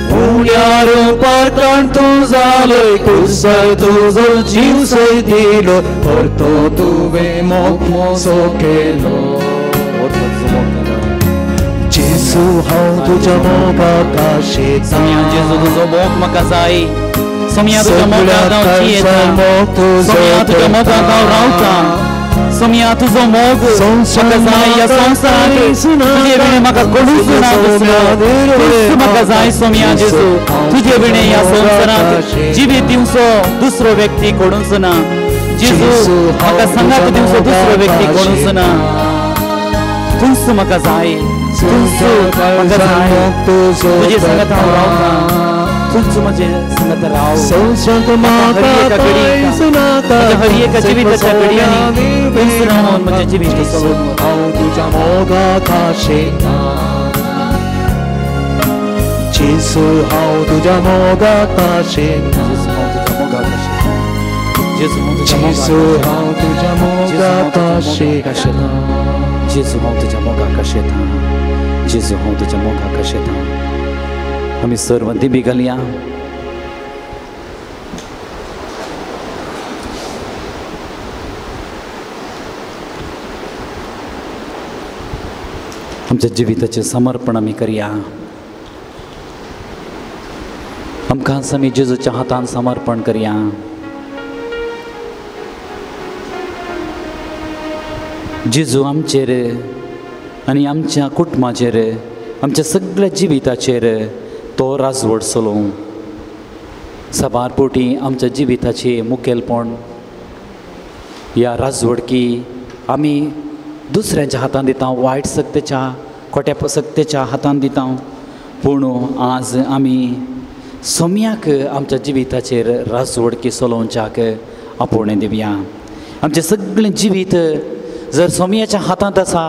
Speaker 3: पुण्या रुपार कोण तूं जालोय कुर्सार तुजो जीव सयत दिलो परतो तुवें मोग म्हजो केलो. जेजू हांव तुज्या मोगाक आशेता
Speaker 2: जेजू तुजो मोग म्हाका जाय सोम्या तुज्या मोगांत हांव जियेता सोम्या तुज्या मोगांत हांव रावता सोम्या तुजो मोग म्हाका जाय ह्या संवसारांत तुजे विणें म्हाका कोणूच ना दुसरो तूंच म्हाका जाय सोम्या जेजू तुजे विणें ह्या संवसारांत जिवीत दिवचो दुसरो व्यक्ती कोणूच ना जेजू म्हाका सांगात दिवचो दुसरो व्यक्ती कोणूच ना तूंच म्हाका जाय तूंच म्हाका जाय तुजे सांगात हांव रावता तूंच म्हजें सांगात राव. हर एका जिविताच्या घडयांनी तूंच रावन म्हजें जिवीत चलोवन
Speaker 3: हांव तुज्या मोगाक आशेता जेजू हांव तुज्या मोगाक आशेता जेजू हांव तुज्या मोगाक आशेता
Speaker 2: जेजू हांव तुज्या मोगाक आशेता जेजू हांव तुज्या मोगाक आशेता. आमी सर्व दिमी घालया. आमच्या जिविताचें समर्पण आमी करया. आमकां आमी जेजूच्या हातान समर्पण करया. जेजू आमचेर आनी आमच्या कुटुंबाचेर आमच्या सगळ्या जिविताचेर तो राजवट चलोवं. साबार पोटी आमच्या जिविताचें मुखेलपण ह्या राजवडकी आमी दुसऱ्यांच्या हातान दिता वायट सक्तेच्या खोट्या सक्तेच्या हातान दिता. पूण आज आमी सोम्याक आमच्या जिविताचेर राजवडकी चलोवच्याक आपोवणें दिवया. आमचें सगळें जिवीत जर सोम्याच्या हातांत आसा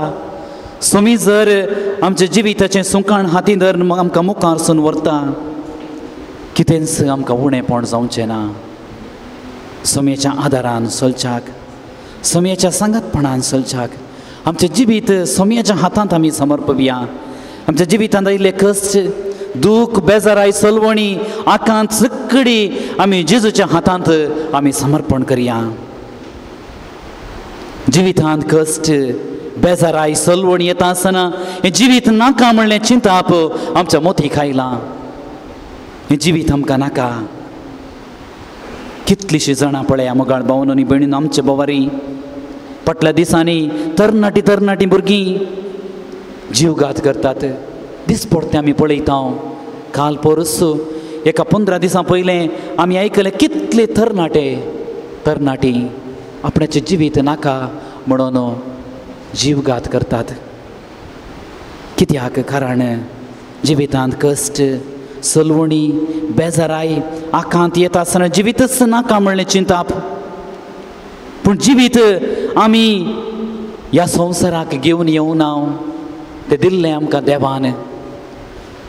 Speaker 2: सोमी जर आमच्या जिविताचें सुंकाण हातीं धरून आमकां मुखार व्हरता कितेंच आमकां उणेपण जावचें ना. सोम्याच्या आदारान चलच्याक सोम्याच्या सांगातपणान चलच्याक आमचें जिवीत सोम्याच्या हातांत आमी समर्पया. आमच्या जिवितांत आयिल्ले कश्ट दूख बेजाराय सलवणी आकांत सगळी आमी जेजूच्या हातांत आमी समर्पण करया. जिवितांत कश्ट बेजाराय सलवण येता आसतना हें जिवीत नाका म्हणलें चिंताप आमच्या मोतीक आयलां. हें जिवीत आमकां नाका. कितलींशीं जाणां पळया मोगाळ भावन आनी भयणीन आमचे बोवारी फाटल्या दिसांनी तरणाटी तरणाटी भुरगीं जीवघात करतात. दिसपडते आमी पळयता. काल परस एका 15 दिसां पयलें आमी आयकलें कितले तरणाटे तरणाटी आपणाचें जिवीत नाका म्हणून जीवघात करतात. कित्याक? कारण जिवितांत कश्ट सलवणी बेजाराय आकांत येता आसतना जिवीतच नाका म्हणलें चिंताप. पूण जिवीत आमी ह्या संवसाराक घेवन येवना, तें दिल्लें आमकां देवान.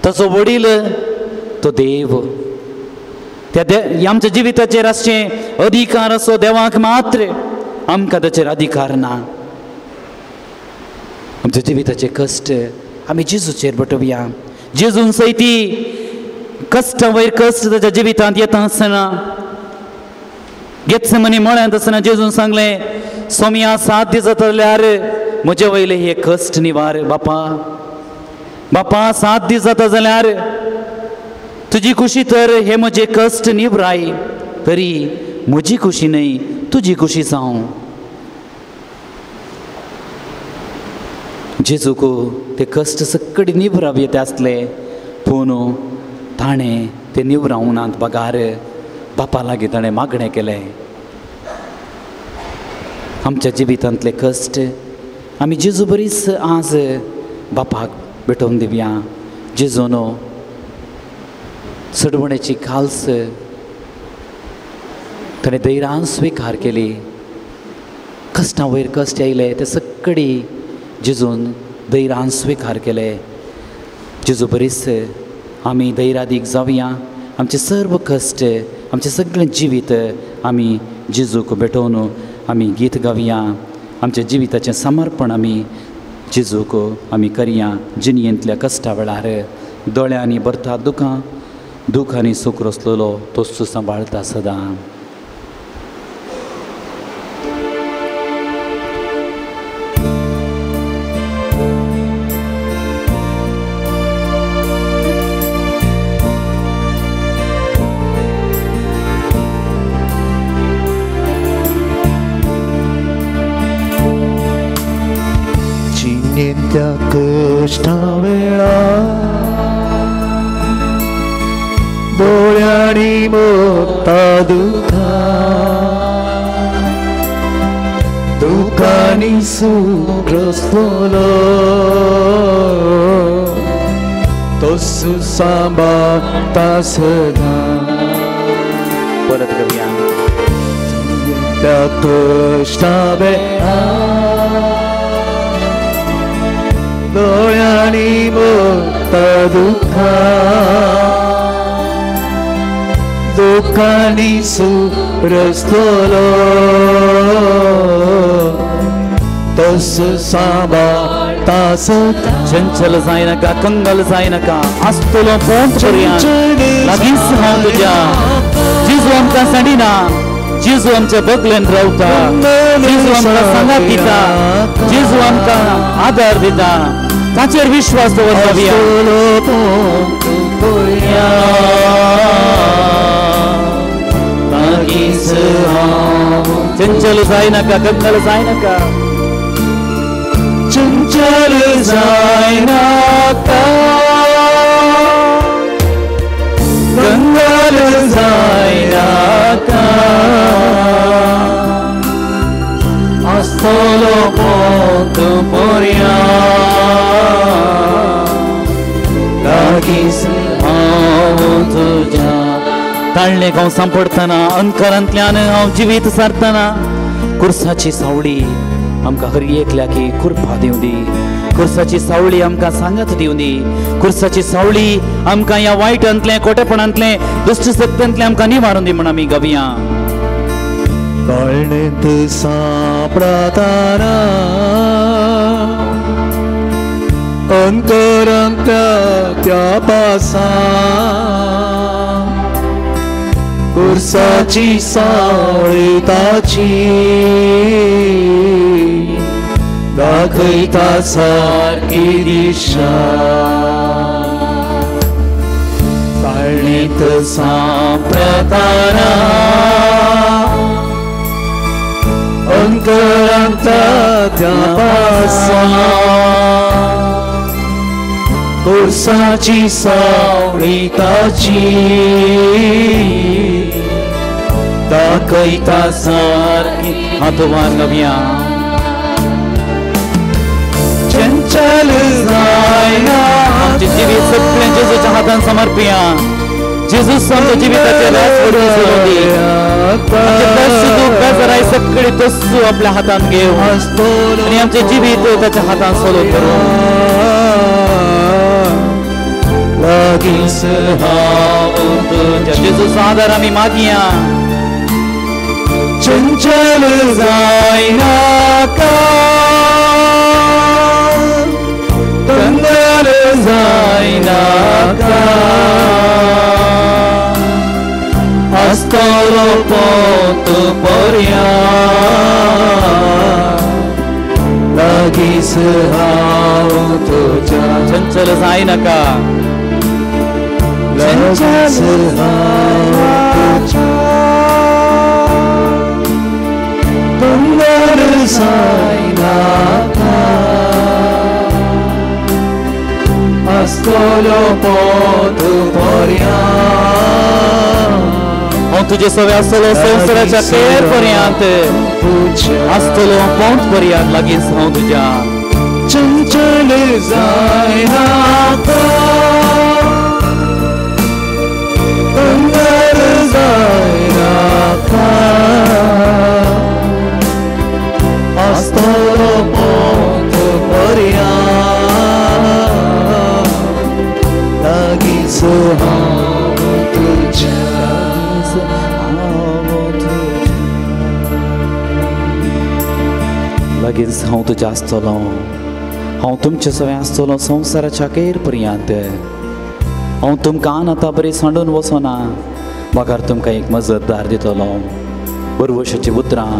Speaker 2: ताचो वडील तो देव. त्या आमच्या जिविताचेर आसचें अधिकार असो देवाक मात्र, आमकां ताचेर अधिकार ना. आमच्या जिविताचे कश्ट आमी जेजूचेर बटोवया. जेजून सयती कश्टां वयर कश्ट ताच्या जिवितांत येता आसतना गेत्सेमनी मळ्यांत आसतना जेजून सांगलें, सोमया 7 दीस जाता जाल्यार म्हजे वयले हे कश्ट निवार. बापा बापा 7 दीस जाता जाल्यार तुजी खुशी तर हे म्हजे कश्ट निवराय, तरी म्हजी खुशी न्हय तुजी खुशी जावं. जेजूक ते कश्ट सकडी निवराव येता आसले, पूण ताणें ते निवरावनात बगार बापा लागीं ताणें मागणें केलें. आमच्या जिवितांतले कश्ट आमी जेजू बरीच आज बापाक भेटोवन दिवया. जेजून चडवणेची काल्स ताणें धैर्यान स्विकार केली. कश्टां वयर कश्ट आयले ते सगळी जेजून धैर्यान स्विकार केले. जेजू बरीच आमी धैर्यादीक जावया. आमचे सर्व कश्ट, आमचें सगळें जिवीत आमी जेजूक भेटोवन आमी गीत गावया. आमच्या जिविताचें समर्पण आमी जेजूक आमी करया. जिणयेंतल्या कश्टा वेळार दोळ्यांनी भरता दुकां, दुख आनी सूख रसलेलो तोच सांबाळता सदां.
Speaker 3: जिणेंतल्या कश्टां वेळार दोळ्यांनी मोडटा दुखां, दुखांनी सूख रसलो तोच सांबाळटा सदां.
Speaker 2: परत करूया.
Speaker 3: जिणेंतल्या कश्टां वेळार दोळ्यांनी मोडटा दुखां, दुखांनी सूख रसलो तोच सांबाळटा सदां.
Speaker 2: चंचल जायनाका, कंगल जायनाका, आसतलो पोंत पर्यान लागींच हांव तुज्या. जेजू आमकां सांडिना, जेजू आमच्या बगलेन रावता, जेजू आमकां सांगात दिता, जेजू आमकां आदार दिता. ताचेर विश्वास दवरया. चंचल जायनाका, कंगल जायनाका,
Speaker 3: चंचल जायनाका, कंगल जायनाका, आसतलो पोंत पर्यान लागींच हांव तुज्या.
Speaker 2: ताळणेक हांव सांपडटना, अंतरांतल्यान हांव जिवीत सारतना कुर्साची सावळी आमकां हर एकल्याक कृपा दिवं दी. कुर्साची सावळी आमकां सांगात दिवं दी. कुर्साची सावळी आमकां ह्या वायटांतलें, खोटेपणांतलें, दुश्ट सत्यांतलें आमकां निवारून दी म्हण आमी गावया.
Speaker 3: ताळणेंत सांपडटाना अंतरांतल्या त्या पासां कुर्साची सावळी ताची दाखयता सारकी दिशा. ताळणेंत सांपडटाना अंतरांतल्या त्या पासां कुर्साची सावळी ताची
Speaker 2: दाखयता सारकी. हात वार गावया.
Speaker 3: चंचल जायना,
Speaker 2: आमचें जिवीत सगळें जेजूच्या हातान समर्पया. जेजूस आमच्या जिविताचें राज करून चलोवं दी. आमचें कश्ट दूख बेजाराय सगळी तस्सू आपल्या हातान घेवन आनी आमचें जिवीत ताच्या हातान चलोवन करूं.
Speaker 3: लागींच हांव तुज्या.
Speaker 2: जेजूचो आदार आमी मागया.
Speaker 3: चंचल जायनाका, कंगाल जायनाका, आसतलो पोंत पर्या लागींच हांव तुज्या.
Speaker 2: चंचल जायनाका,
Speaker 3: लागींच हांव तुज्या, कंगाल जायनाका, आसतलो पोंत पर्या.
Speaker 2: हांव तुजे सवे आसतलो संवसाराच्या खेर पर्यंत, आसतलो पोंत पर्यंत लागींच हांव तुज्या.
Speaker 3: चंचल जायनाका, कंगाल जायनाका, आसतलो पोंत पर्या लागींच हांव तुज्या.
Speaker 2: लागींच हांव तुज्या आसतलो, हांव तुमचे सवें आसतलो संवसाराच्या खेर पर्यंत. हांव तुमकां आतां बरें सांडून वचना, बगर तुमकां एक मजतदार दितलो. बरवशाचीं उतरां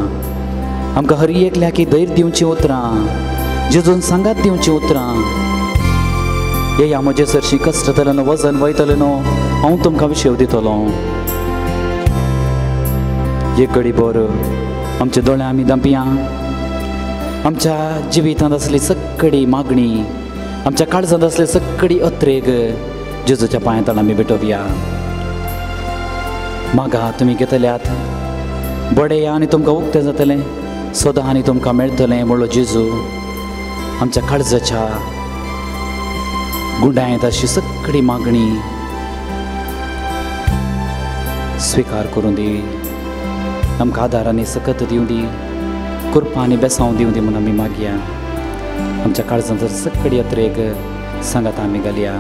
Speaker 2: आमकां हर एकल्याक धैर्य दिवचीं उतरां, जेजून सांगात दिवचीं उतरां. येया म्हजे सरशी कश्ट जातले न्हू, वजन वयतलें न्हू, हांव तुमकां विशेव दितलो. एक घडी भर आमचे दोळे आमी धांपया. आमच्या जिवितांत आसली सगळी मागणी, आमच्या काळजांत आसली सगळी अत्रेग जेजूच्या पांयांत आमी भेटोवया. मागा तुमी घेतल्यात, बडया आनी तुमकां उक्तें जातलें, सदां आनी तुमकां मेळटलें म्हणलो जेजू. आमच्या काळजाच्या गुंडायेंत अशी सगळी मागणी स्विकार करूं दी, आमकां आदार आनी सकत दिवं दी, कृपा आनी बेसांव दिवं दी म्हूण आमी मागया. आमच्या काळजांत सगळी अत्रेक सांगात आमी घालया.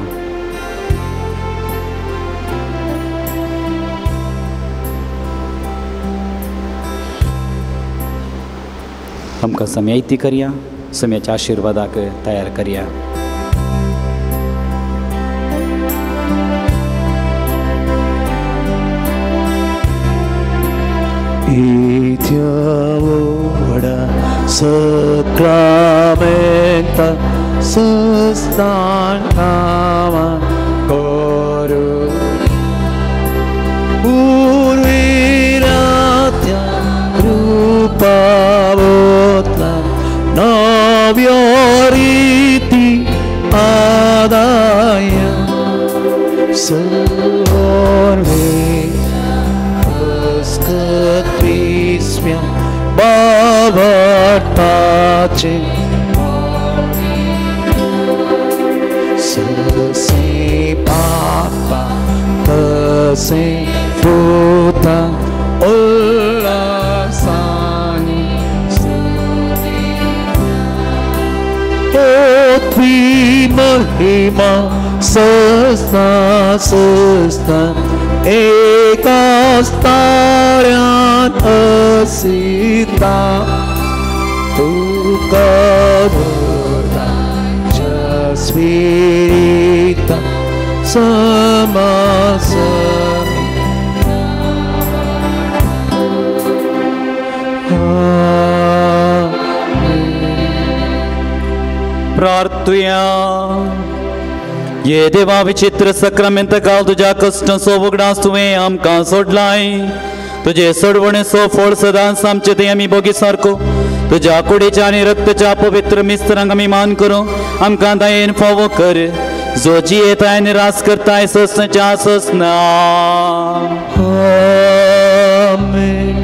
Speaker 2: आमकां सम्यायती करया, सम्याच्या आशिर्वादाक तयार करया.
Speaker 3: इत्या sacramenta sustantama koru purviratya rupavotla navyoriti adaya sorve Krispia Bavartace Se papa se puta olasani Otvi mahima sasna sasna ekastaryan asita tu kaburta jasvirita samasami.
Speaker 2: प्रार्थुया. ये देवा विचित्र सक्रामेंत काल तुज्या कश्टांचो उगडास तुवें आमकां सोडलाय. तुजे सोडवणेचो फळ सदांच आमचे ते आमी भोगी सारको तुज्या कुडीच्या आनी रक्तच्या पवित्र मिस्त्रांक आमी मान करूं आमकां दयेन फावो कर, जो जियेताय आनी रास करताय ससच्या ससना.
Speaker 3: आमेन.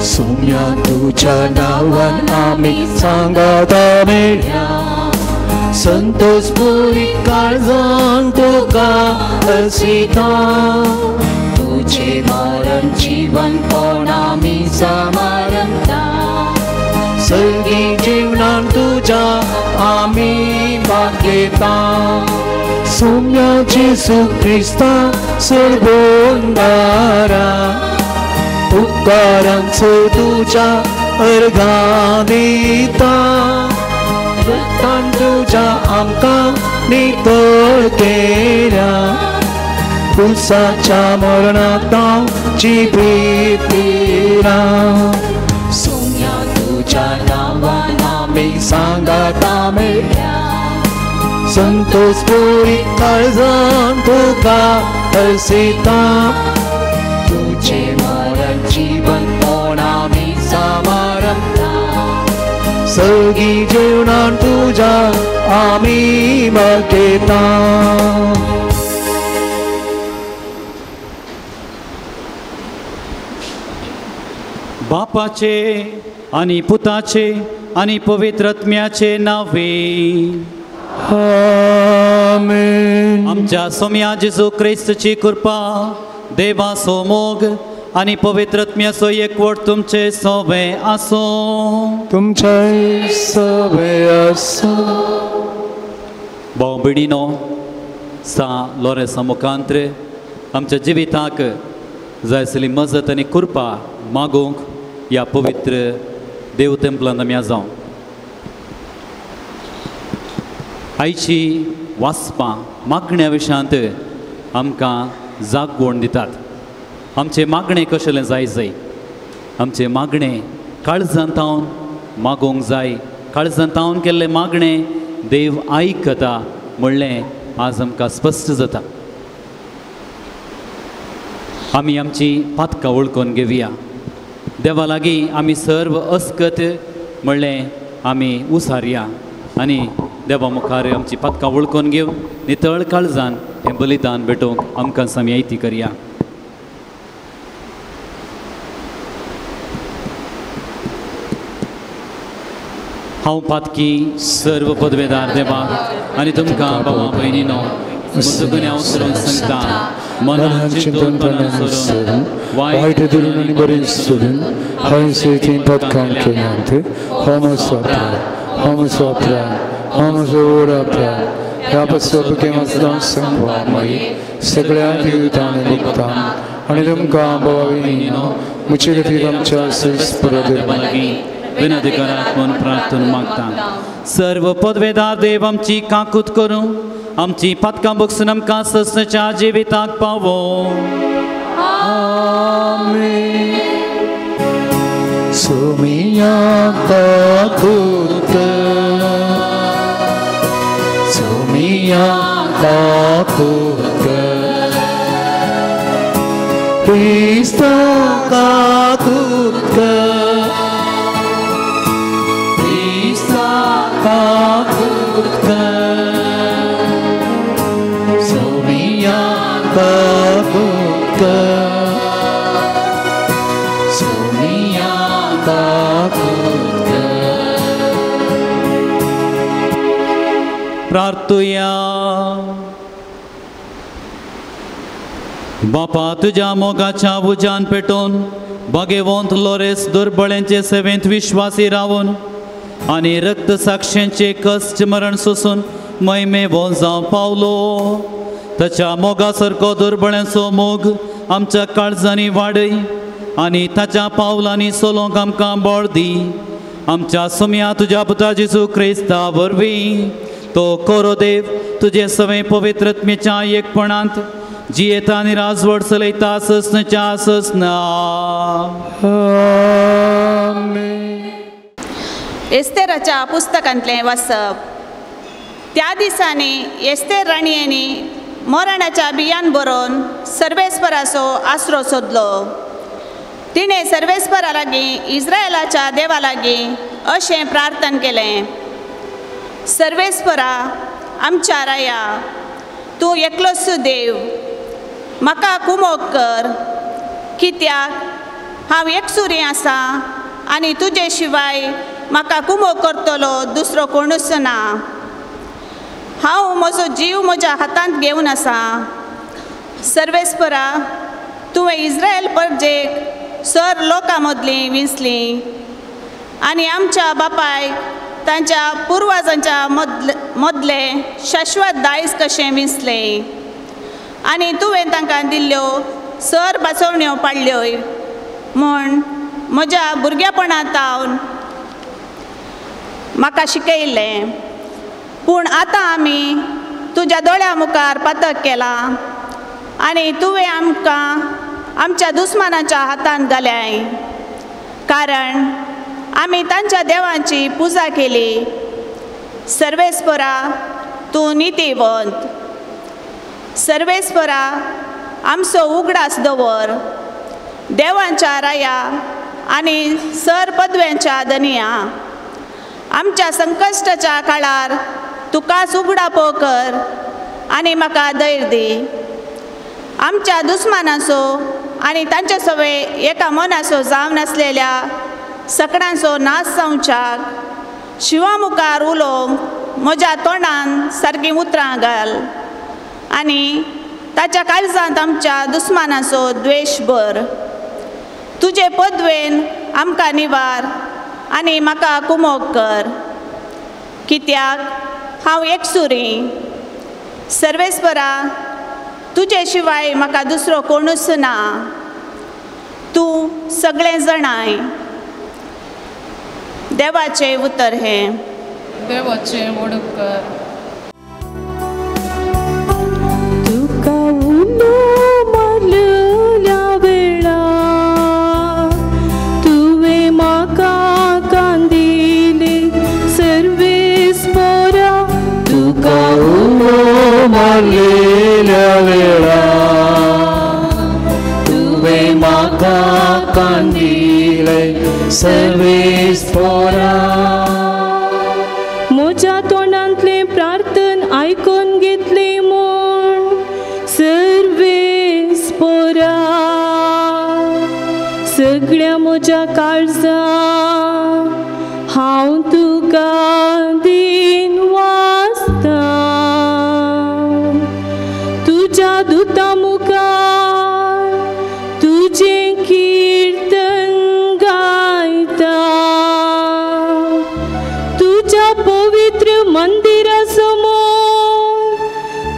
Speaker 3: सोम्या तुज्या नांवान आमी सांगाता मेळ्या संतोष पुरी काळजान तुका हरसिता तुझे मरण जीवन कोण आमी समारंभता सगळी जीवनान तुज्या आमी भाग घेता सोम्या जेजू क्रिस्ता सरबोंदारा उपकारांचो तुज्या अर्घां दिता रक्तान तुज्या आमकां नितळ केल्या पुलसाच्या मरणांत जिबी पिरा सोम्या तुज्या नांवान आमी सांगाता मेळ्या संतोष पुरी काळजान तुका हरसिता तुझे मरण जीवन कोण आमी समारंभता सगळी जीवनान तुज्या आमी भाग घेता.
Speaker 2: बापाचे आणि पुताचे आणि पवित्र आत्म्याचे नावे
Speaker 3: आमेन.
Speaker 2: आमच्या सोम्या जेजू क्रिस्तची कृपा, देवाचो मोग आणि पवित्र आत्म्याचो एकवट तुमचे सोबे आसूं.
Speaker 3: तुमचे सोबे आसूं.
Speaker 2: भाव भयणीनो, सा लोरेसा मुखांत्र आमच्या जिविताक जाय आसली मजत आनी कृपा मागूंक ह्या पवित्र देव तेंपलांत आमी जावं. आयची वाचपां मागण्या विशयांत आमकां जागवण दितात. आमचें मागणें कशें जाय जाय, आमचें मागणें काळजांतावन मागोवंक जाय. काळजांतावन केल्लें मागणें देव आयकता म्हणलें आज आमकां स्पश्ट जाता. आमी आमची पातकां वळखून घेवया. देवा लागीं आमी सर्व अस्कत म्हणलें आमी उसारया आनी देवा मुखार आमची पातकां वळखून घेवन नितळ काळजान हें बलिदान भेटोवंक आमकां आमी आयती करया. हांव पातकी सर्व पदवेदार देवाक आनी तुमकां बाबा भयणीनो म्हजो गुन्यांव सोडून सांगता. मनान चिंतून तनान सोडून
Speaker 3: वायट धरून आनी बरें सोडून हांवें सेतीन पदकां केल्यांत. हो म्हजो अपराध, हो म्हजो अपराध, हो म्हजो व्हड अपराध. ह्या पसो संपवा मागीर सगळ्या देवतांनी मुक्ता आनी तुमकां बाबा भयणीनो म्हजे खातीर आमच्या परदेवा
Speaker 2: विनंती करात म्हूण प्रार्थना मागता. सर्व पदवेदार देव आमची काकूत करूं, आमची पातकां बगसून आमकां ससच्या जिविताक पावो.
Speaker 3: आमेन. सोमिया काकूत, सोमिया काकूत, क्रिस्ता काकूत, क्रिस्ता काकूत, सोमिया काकूत, सोमिया काकूत.
Speaker 2: प्रार्थुया. बापा तुज्या मोगाच्या उज्यान पेटोवन भागेवंत लोरेस दुर्बळ्यांचे सेवेंत विश्वासी रावन आनी रक्त साक्षांचे कश्ट मरण सोसून महिमेवो जावं पावलो. ताच्या मोगा सारको दुर्बळ्यांचो मोग आमच्या काळजांनी वाडय आनी ताच्या पावलांनी चलोवंक आमकां बळ दी. आमच्या सोम्या तुज्या पुता जेजू क्रिस्ता वरवीं तो कोरो देव तुजे सवे पवित्र आत्म्याच्या एकपणांत जियेता आनी राजवट चलयता ससनच्या ससना.
Speaker 3: आमेन.
Speaker 4: एस्तेराच्या पुस्तकांतलें वाचप. त्या दिसांनी एस्तेर राणयेनी मरणाच्या बियान बरोवन सर्वेस्पराचो आसरो सोदलो. तिणें सर्वेस्परा लागीं इस्रायलाच्या देवा लागीं अशें प्रार्थन केलें, सर्वेस्परा आमच्या राया, तूं एकलोच देव, म्हाका कुमोक कर, कित्याक हांव एकसुरी आसा आनी तुजे शिवाय म्हाका कुमो करतलो दुसरो कोणूच ना. हांव म्हजो जीव म्हज्या हातांत घेवन आसा. सर्वेस्परा, तुवें इस्रायल परजेक सर लोकां मदलीं विंचली आनी आमच्या बापायक तांच्या पुर्वाजांच्या मदलें शाश्वत दायज कशें विंचलें आनी तुवें तांकां दिल्ल्यो सर बासवण्यो पाडल्यो म्हूण म्हज्या भुरगेपणांत सावन म्हाका शिकयलें. पूण आतां आमी तुज्या दोळ्या मुखार पातक केलां आनी तुवें आमकां आमच्या दुस्मानाच्या हातांत घाल्याय, कारण आमी तांच्या देवांची पुजा केली. सर्वेस्परा, तूं नितीवंत. सर्वेस्परा, आमचो उगडास दवर. देवांच्या राया आनी सर पदव्यांच्या दनिया, आमच्या संकश्टाच्या काळार तुकाच उगडापो कर आनी म्हाका धैर्य दी. आमच्या दुस्मानाचो आनी तांचे सवे एका मनाचो जावन आसलेल्या सकडांचो नाश जावच्याक शिवा मुखार उलोवंक म्हज्या तोंडान सारकीं उतरां घाल आनी ताच्या काळजांत आमच्या दुस्मानाचो द्वेश भर. तुजे पदवेन आमकां निवार आनी म्हाका कुमोक कर, कित्याक हांव एकसुरी. सर्वेस्परा, तुजे शिवाय म्हाका दुसरो कोणूच ना. तूं सगळें जाणाय. देवाचें उतर हें.
Speaker 5: देवाचें व्हड उपकार.
Speaker 6: तुका उलो मारलेल्या वेळा तुवें म्हाका कान दिले सर्वेस्परा.
Speaker 3: तुका उलो मारलेल्या वेळा तुवें म्हाका कान दिले सर्वेस्परा.
Speaker 6: म्हज्या तोंडांतलें प्रार्थन आयकून घेतलें म्हूण सर्वेस्परा. सगळ्या म्हज्या काळजा हांव तुका दीन वाचता. तुज्या दुता मुखार तुजें कीर्तन गायता. तुज्या पवित्र मंदिरा समोर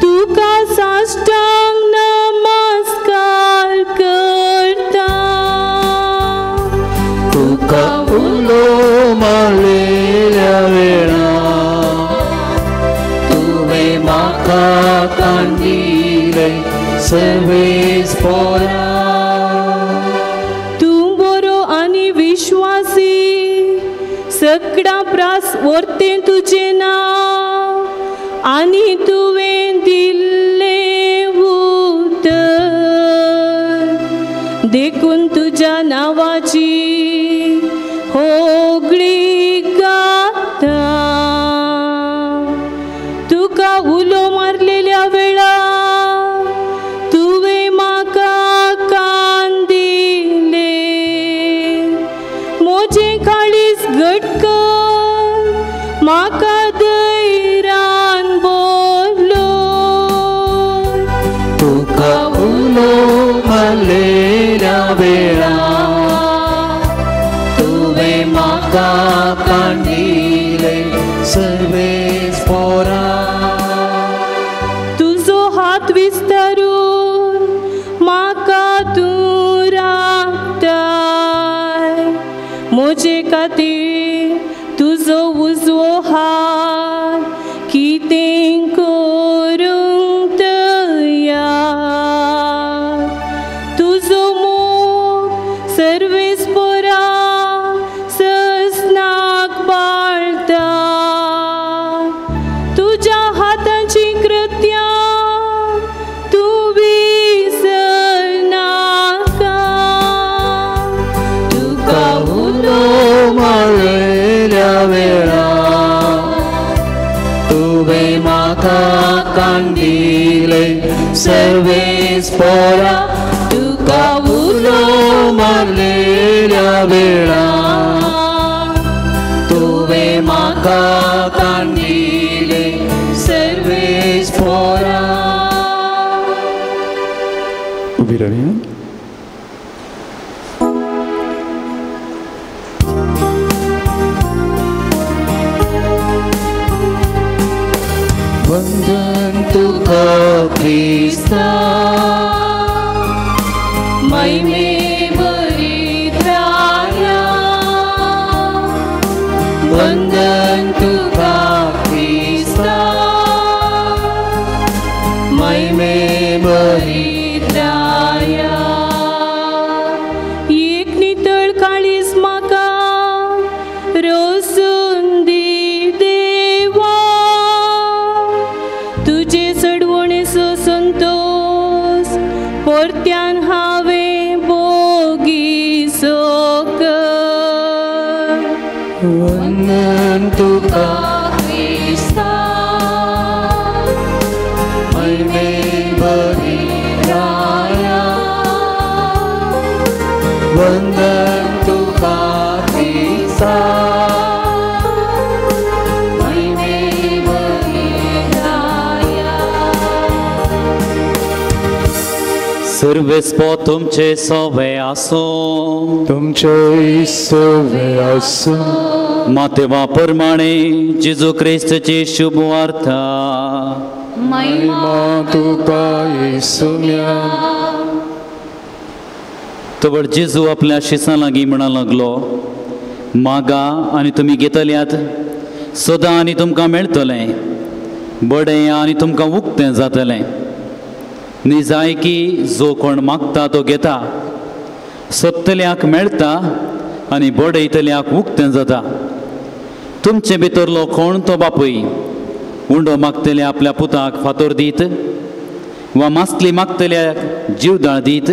Speaker 6: तुका साष्टांग नमस्कार करता.
Speaker 3: तुका उलो मारलेल्या वेळा तुवें म्हाका कान दिले सर्वेस्परा.
Speaker 6: तूं बरो आनी विश्वासी, सगळ्या प्रास व्हरतें तुजें नांव आनी तुवें दिल्लें उतर. देखून तुज्या नांवाची होगळी गाता. तुका उलो मारलेल्या वेळा तुवें म्हाका कान दिले. म्हजें काळीज घट कर, म्हाका धैर्यान बोलो.
Speaker 3: तुका उलो मारलेल्या वेळा तुवें म्हाका कान दिले सर्वेस्परा.
Speaker 6: तुजो हात विस्तारून म्हाका तूं राखताय. म्हजे खातीर तुजो उजवो हात कितें करूंक तयार. तुजो मोग सर्वेस्परा ससनाक बाळता. तुज्या हाताची कृत्यां तूं विसरनाका.
Speaker 3: तुका उलो मारलेल्या वेळा तुवें म्हाका मेळा तुवें म्हाका कांडिले सर्वेस पोरा.
Speaker 1: उबी रावया.
Speaker 3: वंदन तुका क्रिस्ता
Speaker 6: महिमे बरित्राया
Speaker 3: वंदन तुका क्रिस्ता महिमे बरित्राया.
Speaker 6: एक नितळ काळीज म्हाका रोसून दी देवा तुजे चडवणेचो संतोस परत्यान हांवें भोगिसो कर.
Speaker 3: वंदन तुका
Speaker 6: क्रिस्ता
Speaker 3: महिमे बरित्राया वंदन तुका क्रिस्ता
Speaker 6: महिमे बरित्राया.
Speaker 2: सर्वेस्पो तुमचे सवे आसूं
Speaker 3: तुमचे सवे आसूं.
Speaker 2: मातेवा प्रमाणे जेजू क्रिस्ताची शुभ वार्ता.
Speaker 3: महिमा तुका येसुम्या.
Speaker 2: तवळ जेजू आपल्या शिसां लागीं म्हणा लागलो, मागा आनी तुमी घेतल्यात, सोदा आनी तुमकां मेळटलें, बडे आनी तुमकां उक्तें जातलें. निजायकी जो कोण मागता तो घेता, सोदतल्याक मेळटा आनी बडयतल्याक उक्तें जाता. तुमचे भितरलो कोण तो बापूय उंडो मागतल्या आपल्या पुताक फातोर दीत वा मासली मागतल्याक जीवदाळ दीत?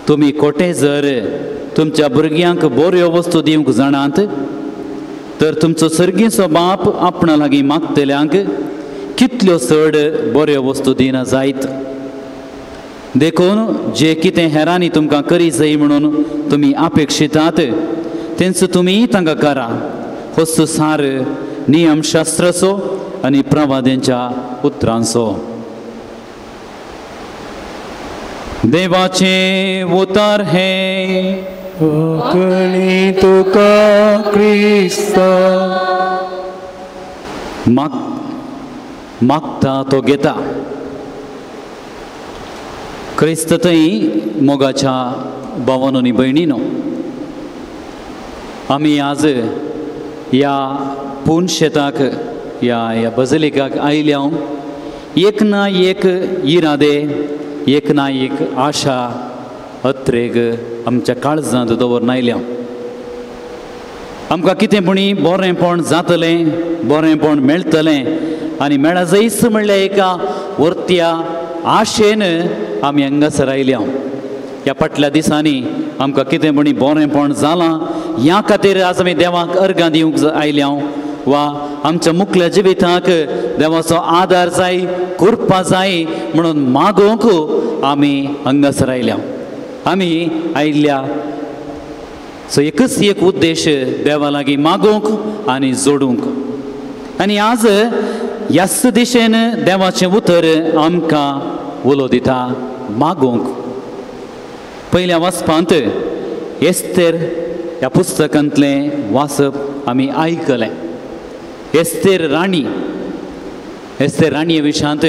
Speaker 2: तुमी कोटे जर तुमच्या भुरग्यांक बऱ्यो वस्तू दिवंक जाणात तर तुमचो सर्गीचो बाप आपणा लागीं मागतल्यांक कितल्यो चड बऱ्यो वस्तू दिना जायत. देखून जे कितें हेरांनी तुमकां करी जाय म्हणून तुमी अपेक्षितात तेंच तुमी तांकां करा. होच सार नियमशास्त्राचो आनी प्रवाद्यांच्या उतरांचो. देवाचें उतर हें
Speaker 3: कोंकणी तुका क्रिस्ता.
Speaker 2: मागता तो घेता. क्रिस्त थंय मोगाच्या भावानो आनी भयणीनो, आमी आज ह्या पून शेताक ह्या ह्या बजलिकाक आयल्या एक ना एक इरादे, एक ना एक आशा अत्रेग आमच्या काळजांत दवरून आयल्या. आमकां कितें पुणी बरेंपण जातलें, बरेंपण मेळटलें आनी मेळा जैस म्हणल्यार एका वर्त्या आशेन आमी हांगासर आयल्या. ह्या फाटल्या दिसांनी आमकां कितें पुणी बरेंपण जालां ह्या खातीर आज आमी देवाक अर्गां दिवंक आयल्या वा आमच्या मुखल्या जिविताक देवाचो आदार जाय, कृपा जाय म्हणून मागूंक आमी हांगासर आयल्या. आमी आयिल्ल्या सो एकच एक उद्देश देवा लागीं मागूंक आनी जोडूंक. आनी आज ह्याच दिशेन देवाचें उतर आमकां उलो दिता मागूंक. पयल्या वाचपांत एस्तेर ह्या पुस्तकांतलें वाचप आमी आयकलें. एस्तेर राणी, एस्तेर राणये विशयांत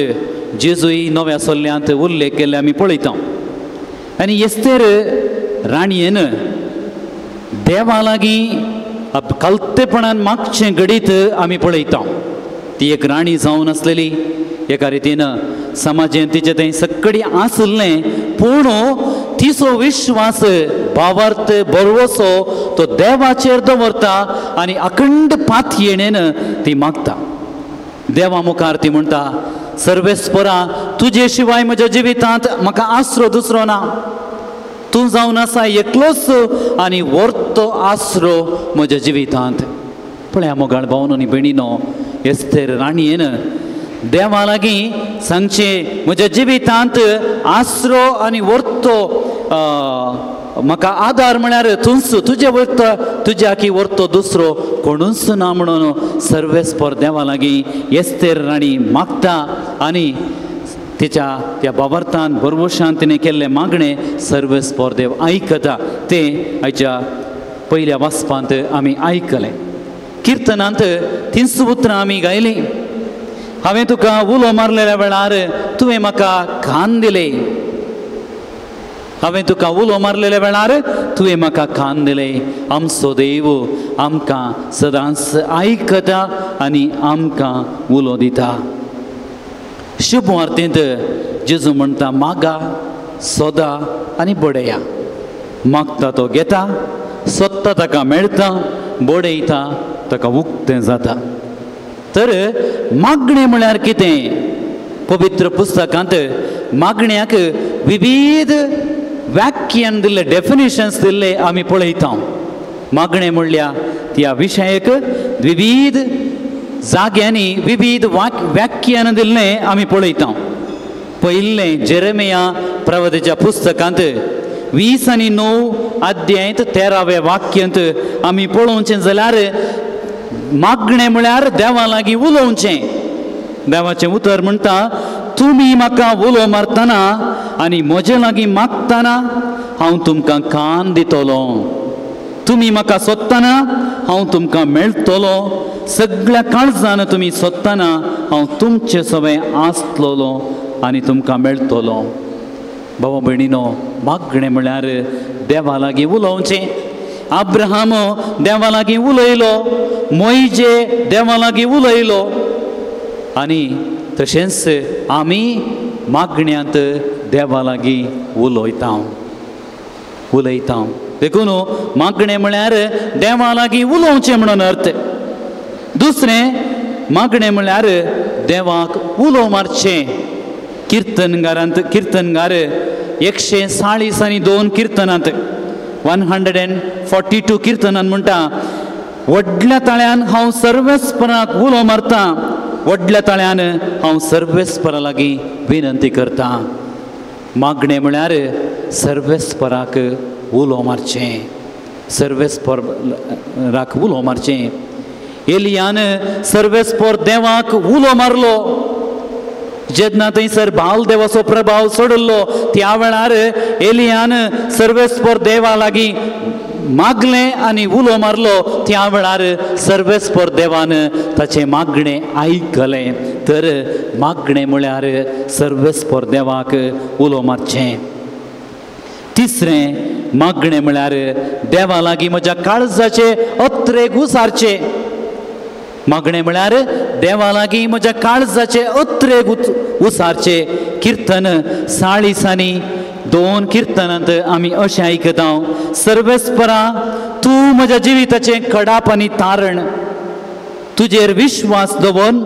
Speaker 2: जेजूय नव्या सल्ल्यांत उल्लेख केल्ले आमी पळयता. आनी एस्तेर राणयेन देवा लागीं कलतेपणान मागचें घडीत आमी पळयता. ती एक राणी जावन आसलेली, एका रितीन समाजेन तिचें थंय सगळी आसलें, पूण तिचो विश्वास भावार्थ भरवसो तो देवाचेर दवरता आनी अखंड पातयेणेन ती मागता. देवा मुखार ती म्हणटा, सर्वेस्परा तुजे शिवाय म्हज्या जिवितांत म्हाका आसरो दुसरो ना, तूं जावन आसा एकलोच आनी व्हरतो आसरो म्हज्या जिवितांत. पळया मोगाळ भावन आनी भयणीनो, एस्तेर राणयेन देवा लागीं सांगचें म्हज्या जिवितांत आसरो आनी व्हरतो म्हाका आदार म्हळ्यार तूंच, तुजे वरता तुज्या की व्हरतो दुसरो कोणूच ना म्हणून सर्वेस्पर देवा लागीं एस्तेर राणी मागता आनी तिच्या त्या बाबर्तान भरवशान तिणें केल्लें मागणें सर्वेस्पर देव आयकता. तें आयच्या पयल्या वाचपांत आमी आयकलें. किर्तनांत तींच उतरां आमी गायलीं. हांवें तुका उलो मारलेल्या वेळार तुवें म्हाका कान दिले, हांवें तुका उलो मारलेल्या वेळार तुवें म्हाका कान दिले. आमचो देव आमकां सदांच आयकता आनी आमकां उलो दिता. शुभ वार्तेंत जेजू म्हणटा मागा, सोदा आनी बडया. मागता तो घेता, सोदता ताका मेळटा, बडयता ताका उक्तें जाता. तर मागणें म्हळ्यार कितें? पवित्र पुस्तकांत मागण्याक विविध व्याख्यान दिल्ले, डेफिनेशन्स दिल्ले आमी पळयता. मागणें म्हणल्यार त्या विशयाक विविध जाग्यांनी विविध व्याख्यान दिल्लें आमी पळयता. पयलें जेरेमिया प्रवादाच्या पुस्तकांत 20 आनी 9 अध्यायांत 13व्या वाक्यांत आमी पळोवचें जाल्यार मागणें म्हळ्यार देवा लागीं उलोवचें. देवाचें उतर म्हणटा तुमी म्हाका उलो मारतना आनी म्हजे लागीं मागतना हांव तुमकां कान दितलो, तुमी म्हाका सोदतना हांव तुमकां मेळटलो, सगळ्या काळजान तुमी सोदतना हांव तुमचे सवें आसतलो आनी तुमकां मेळटलो. बाबा भयणीनो, मागणें म्हळ्यार देवा लागीं उलोवचें. अब्राहम देवा लागीं उलयलो, मोयजे देवा लागीं उलयलो आनी तशेंच आमी मागण्यांत देवा लागीं उलयता उलयता. देखून मागणें म्हळ्यार देवा लागीं उलोवचें म्हणून अर्थ. दुसरें मागणें म्हळ्यार देवाक उलो मारचें. किर्तनगारांत किर्तनगार 140 आनी 2 किर्तनांत 142 किर्तनांत म्हणटा व्हडल्या ताळ्यान हांव सर्वेस्पराक उलो मारता, व्हडल्या ताळ्यान हांव सर्वेस्परा लागीं विनंती करता. मागणें म्हळ्यार सर्वेस्पराक उलो मारचें, सर्वेस्पराक उलो मारचें. एलियान सर्वेस्पर देवाक उलो मारलो. जेन्ना थंयसर बाल देवाचो प्रभाव सोडिल्लो त्या वेळार एलियान सर्वेस्पर देवा लागीं मागलें आनी उलो मारलो. त्या वेळार सर्वेस्पर देवान ताचें मागणें आयकलें. तर मागणें म्हळ्यार सर्वेस्पर देवाक उलो मारचें. तिसरें मागणें म्हळ्यार देवा लागीं म्हज्या काळजाचे अत्रेक उसारचें. मागणें म्हळ्यार देवा लागीं म्हज्या काळजाचे अत्रेक उसारचें. किर्तन 40 आनी 2 किर्तनांत आमी अशें आयकता सर्वेस्परा तूं म्हज्या जिविताचें कडाप आनी तारण, तुजेर विश्वास दवरून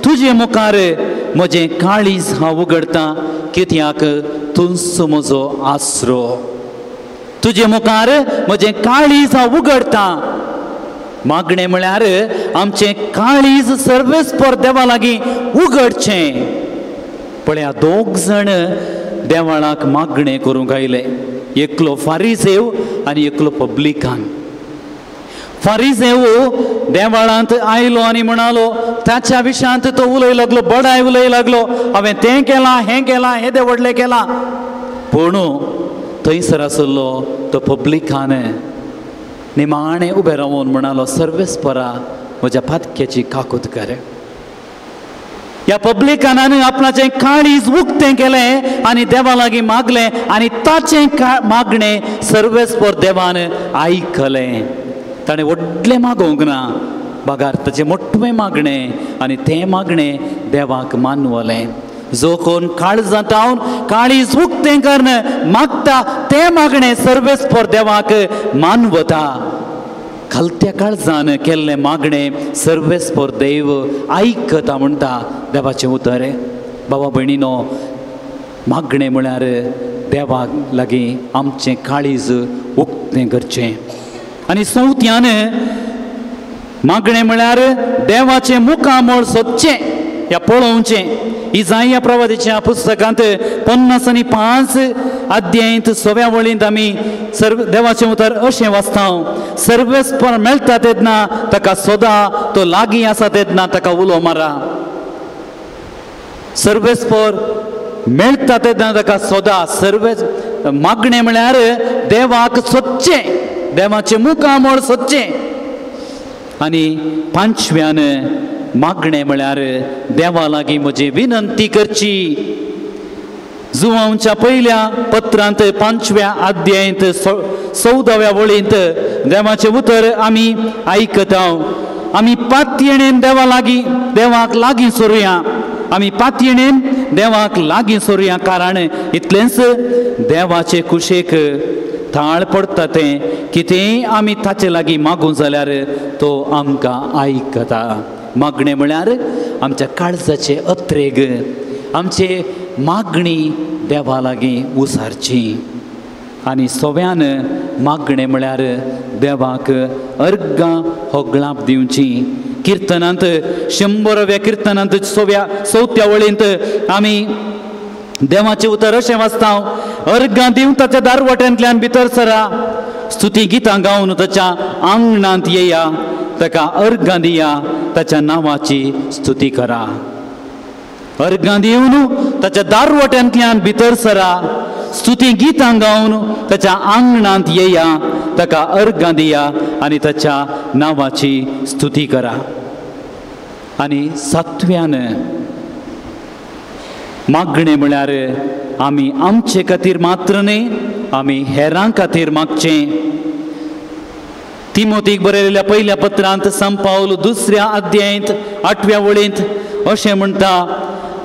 Speaker 2: तुजे मुखार म्हजें काळीज हांव उगडटा, कित्याक तूंच म्हजो आसरो. तुजे मुखार म्हजें काळीज हांव उगडटा. मागणें म्हळ्यार आमचें काळीज सर्वेस्पर देवा लागीं उगडचें. पळया दोग जाण देवाळाक मागणें करूंक आयले, एकलो फारिजेव आनी एकलो पब्लिकान. फारिजेव देवाळांत आयलो आनी म्हणालो ताच्या विशयांत तो उलय लागलो, बडाय उलय लागलो, हांवें तें केलां, हें केलां, हें व्हडलें केलां. पूण थंयसर आसलो तो पब्लिकान निमाणें उबें रावन म्हणालो सर्वेस्परा म्हज्या पातक्याची काकूत कर. ह्या पब्लिकानान आपणाचें काळीज उक्तें केलें आनी देवा लागीं मागलें आनी ताचें मागणें सर्वेस्पर देवान आयकलें. ताणें व्हडलें मागोवंक ना, बगार ताचें मोटवें मागणें आनी तें मागणें देवाक मानवलें. जो कोण काळजांत काळीज उक्तें करून मागता तें मागणें सर्वेस्पर देवाक मानवता. खालत्या काळजान केल्लें मागणें सर्वेस्पर देव आयकता म्हणटा देवाचें उतर. बाबा भयणीनो, मागणें म्हळ्यार देवाक लागीं आमचें काळीज उक्तें करचें. आनी चवथ्यान मागणें म्हळ्यार देवाचें मुखामळ सोदचें या पळोवचें. इजाया प्रवादाच्या पुस्तकांत 55 अध्यायंत 6व्या वळींत आमी सर्व देवाचें उतर अशें वाचता, सर्वेस्पर मेळटा तेन्ना ताका सोदा, तो लागीं आसा तेन्ना ताका उलो मारा. सर्वेस्पर मेळटा तेन्ना ताका सोदा. सर्वेस मागणें म्हळ्यार देवाक सोदचें, देवाचें मुखामळ सोदचें. आनी पांचव्यान मागणें म्हळ्यार देवा लागीं म्हजी विनंती करची. जुवांच्या पयल्या पत्रांत 5व्या अध्यायंत 14व्या वळींत देवाचें उतर आमी आयकता. आमी पातयेणेन देवा लागीं, देवाक लागीं सोरुया. आमी पातयेणेन देवाक लागीं सोरुया, कारण इतलेंच देवाचे कुशेक थाळ पडटा तें कितेंय आमी ताचे लागीं मागूं जाल्यार तो आमकां आयकता. मागणें म्हळ्यार आमच्या काळजाचे अत्रेग, आमचे मागणी देवा लागीं उसारची. आनी सव्यान मागणें म्हळ्यार देवाक अर्गां होगळाप दिवची. किर्तनांत 100व्या किर्तनांत 4व्या वळींत आमी देवाचें उतर अशें वाचता, अर्गां दिवन ताच्या दारवट्यांतल्यान भितर सरा, स्तुती गितां गावन ताच्या आंगणांत येया, ताका अर्गां दिया, ताच्या नांवाची स्तुती करा. अर्गां दिवन ताच्या दारवट्यांतल्यान भितर सरा, स्तुती गितां गावन ताच्या आंगणांत येया, ताका अर्गां दिया आनी ताच्या नांवाची स्तुती करा. आनी 7व्यान मागणें म्हळ्यार आमी आमचे खातीर मात्र न्हय, आमी हेरां खातीर मागचें. तिमोतीक बरयलेल्या पयल्या पत्रांत संत पावल 2व्या अध्यायंत 8व्या वळींत अशें म्हणटा,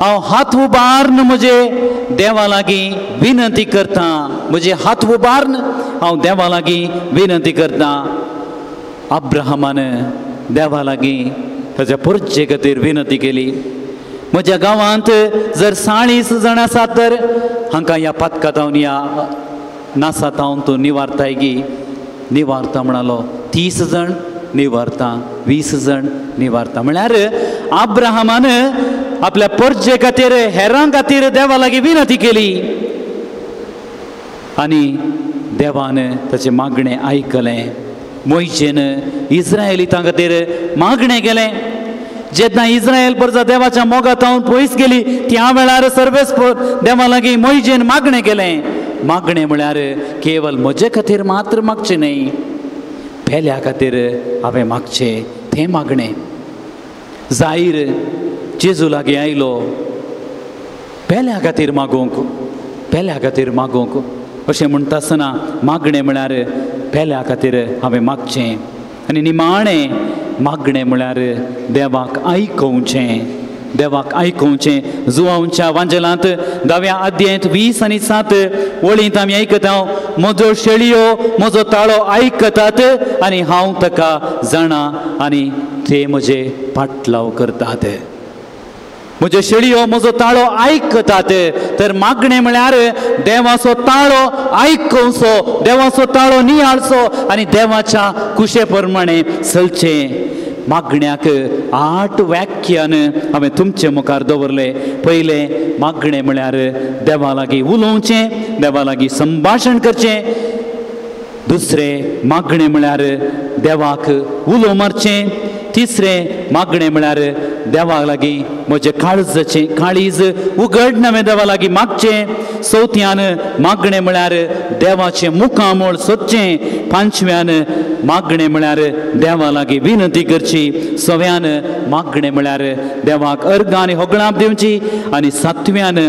Speaker 2: हांव हात उबार्न म्हजे देवा लागीं विनंती करता. म्हजे हात उबार्न हांव देवा लागीं विनंती करता. अब्राहमान देवा लागीं ताच्या पोरचे खातीर विनंती केली. म्हज्या गांवांत जर 40 जाण आसात तर हांकां ह्या पातकातावन ह्या नासातावन तूं निवारताय गी? निवारता म्हणालो. 30 जाण निवारता, 20 जाण निवारता. म्हळ्यार अब्राहमान आपल्या पोरजे खातीर, हेरां खातीर देवा लागीं विनंती केली आनी देवान ताचें मागणें आयकलें. मोयजेन इस्रायलितां खातीर मागणें केलें. जेन्ना इस्रायल प्रजा देवाच्या मोगातावन पयस गेली त्या वेळार सर्वेस देवा लागीं मोयजेन मागणें केलें. मागणें म्हळ्यार केवल म्हजे खातीर मात्र मागचें न्हय, पेल्या खातीर हांवें मागचें तें मागणें. जाहीर जेजू लागीं आयलो पेल्या खातीर मागूंक, पेल्या खातीर मागूंक. अशें म्हणटा आसतना मागणें म्हळ्यार पेल्या खातीर हांवें मागचें. आनी निमाणें मागणें म्हळ्यार देवाक आयकोवचें, देवाक आयकोवचें. जुवांच्या वांजेलांत 10व्या अध्यायंत 20 आनी 7 वळींत आमी आयकता, म्हजो शेळयो म्हजो ताळो आयकतात आनी हांव ताका जाणा आनी ते म्हजे पाटलाव करतात. म्हज्यो शेळयो म्हजो ताळो आयकतात. तर मागणें म्हळ्यार देवाचो ताळो आयकोवचो, देवाचो ताळो नियाळचो आनी देवाच्या कुशे प्रमाणे चलचें. मागण्याक 8 व्याख्यान हांवें तुमचे मुखार दवरले. पयलें मागणें म्हळ्यार देवा लागीं उलोवचें, देवा लागीं संभाशण करचें. दुसरें मागणें म्हळ्यार देवाक उलो मारचें. तिसरें मागणें म्हळ्यार देवा लागीं म्हजें काळजाचें काळीज उगड नवें देवा लागीं मागचें. चवथ्यान मागणें म्हळ्यार देवाचें मुखामळ सोदचें. पांचव्यान मागणें म्हळ्यार देवा लागीं विनंती करची. सव्यान मागणें म्हळ्यार देवाक अर्गां आनी होगळां दिवची. आनी सातव्यान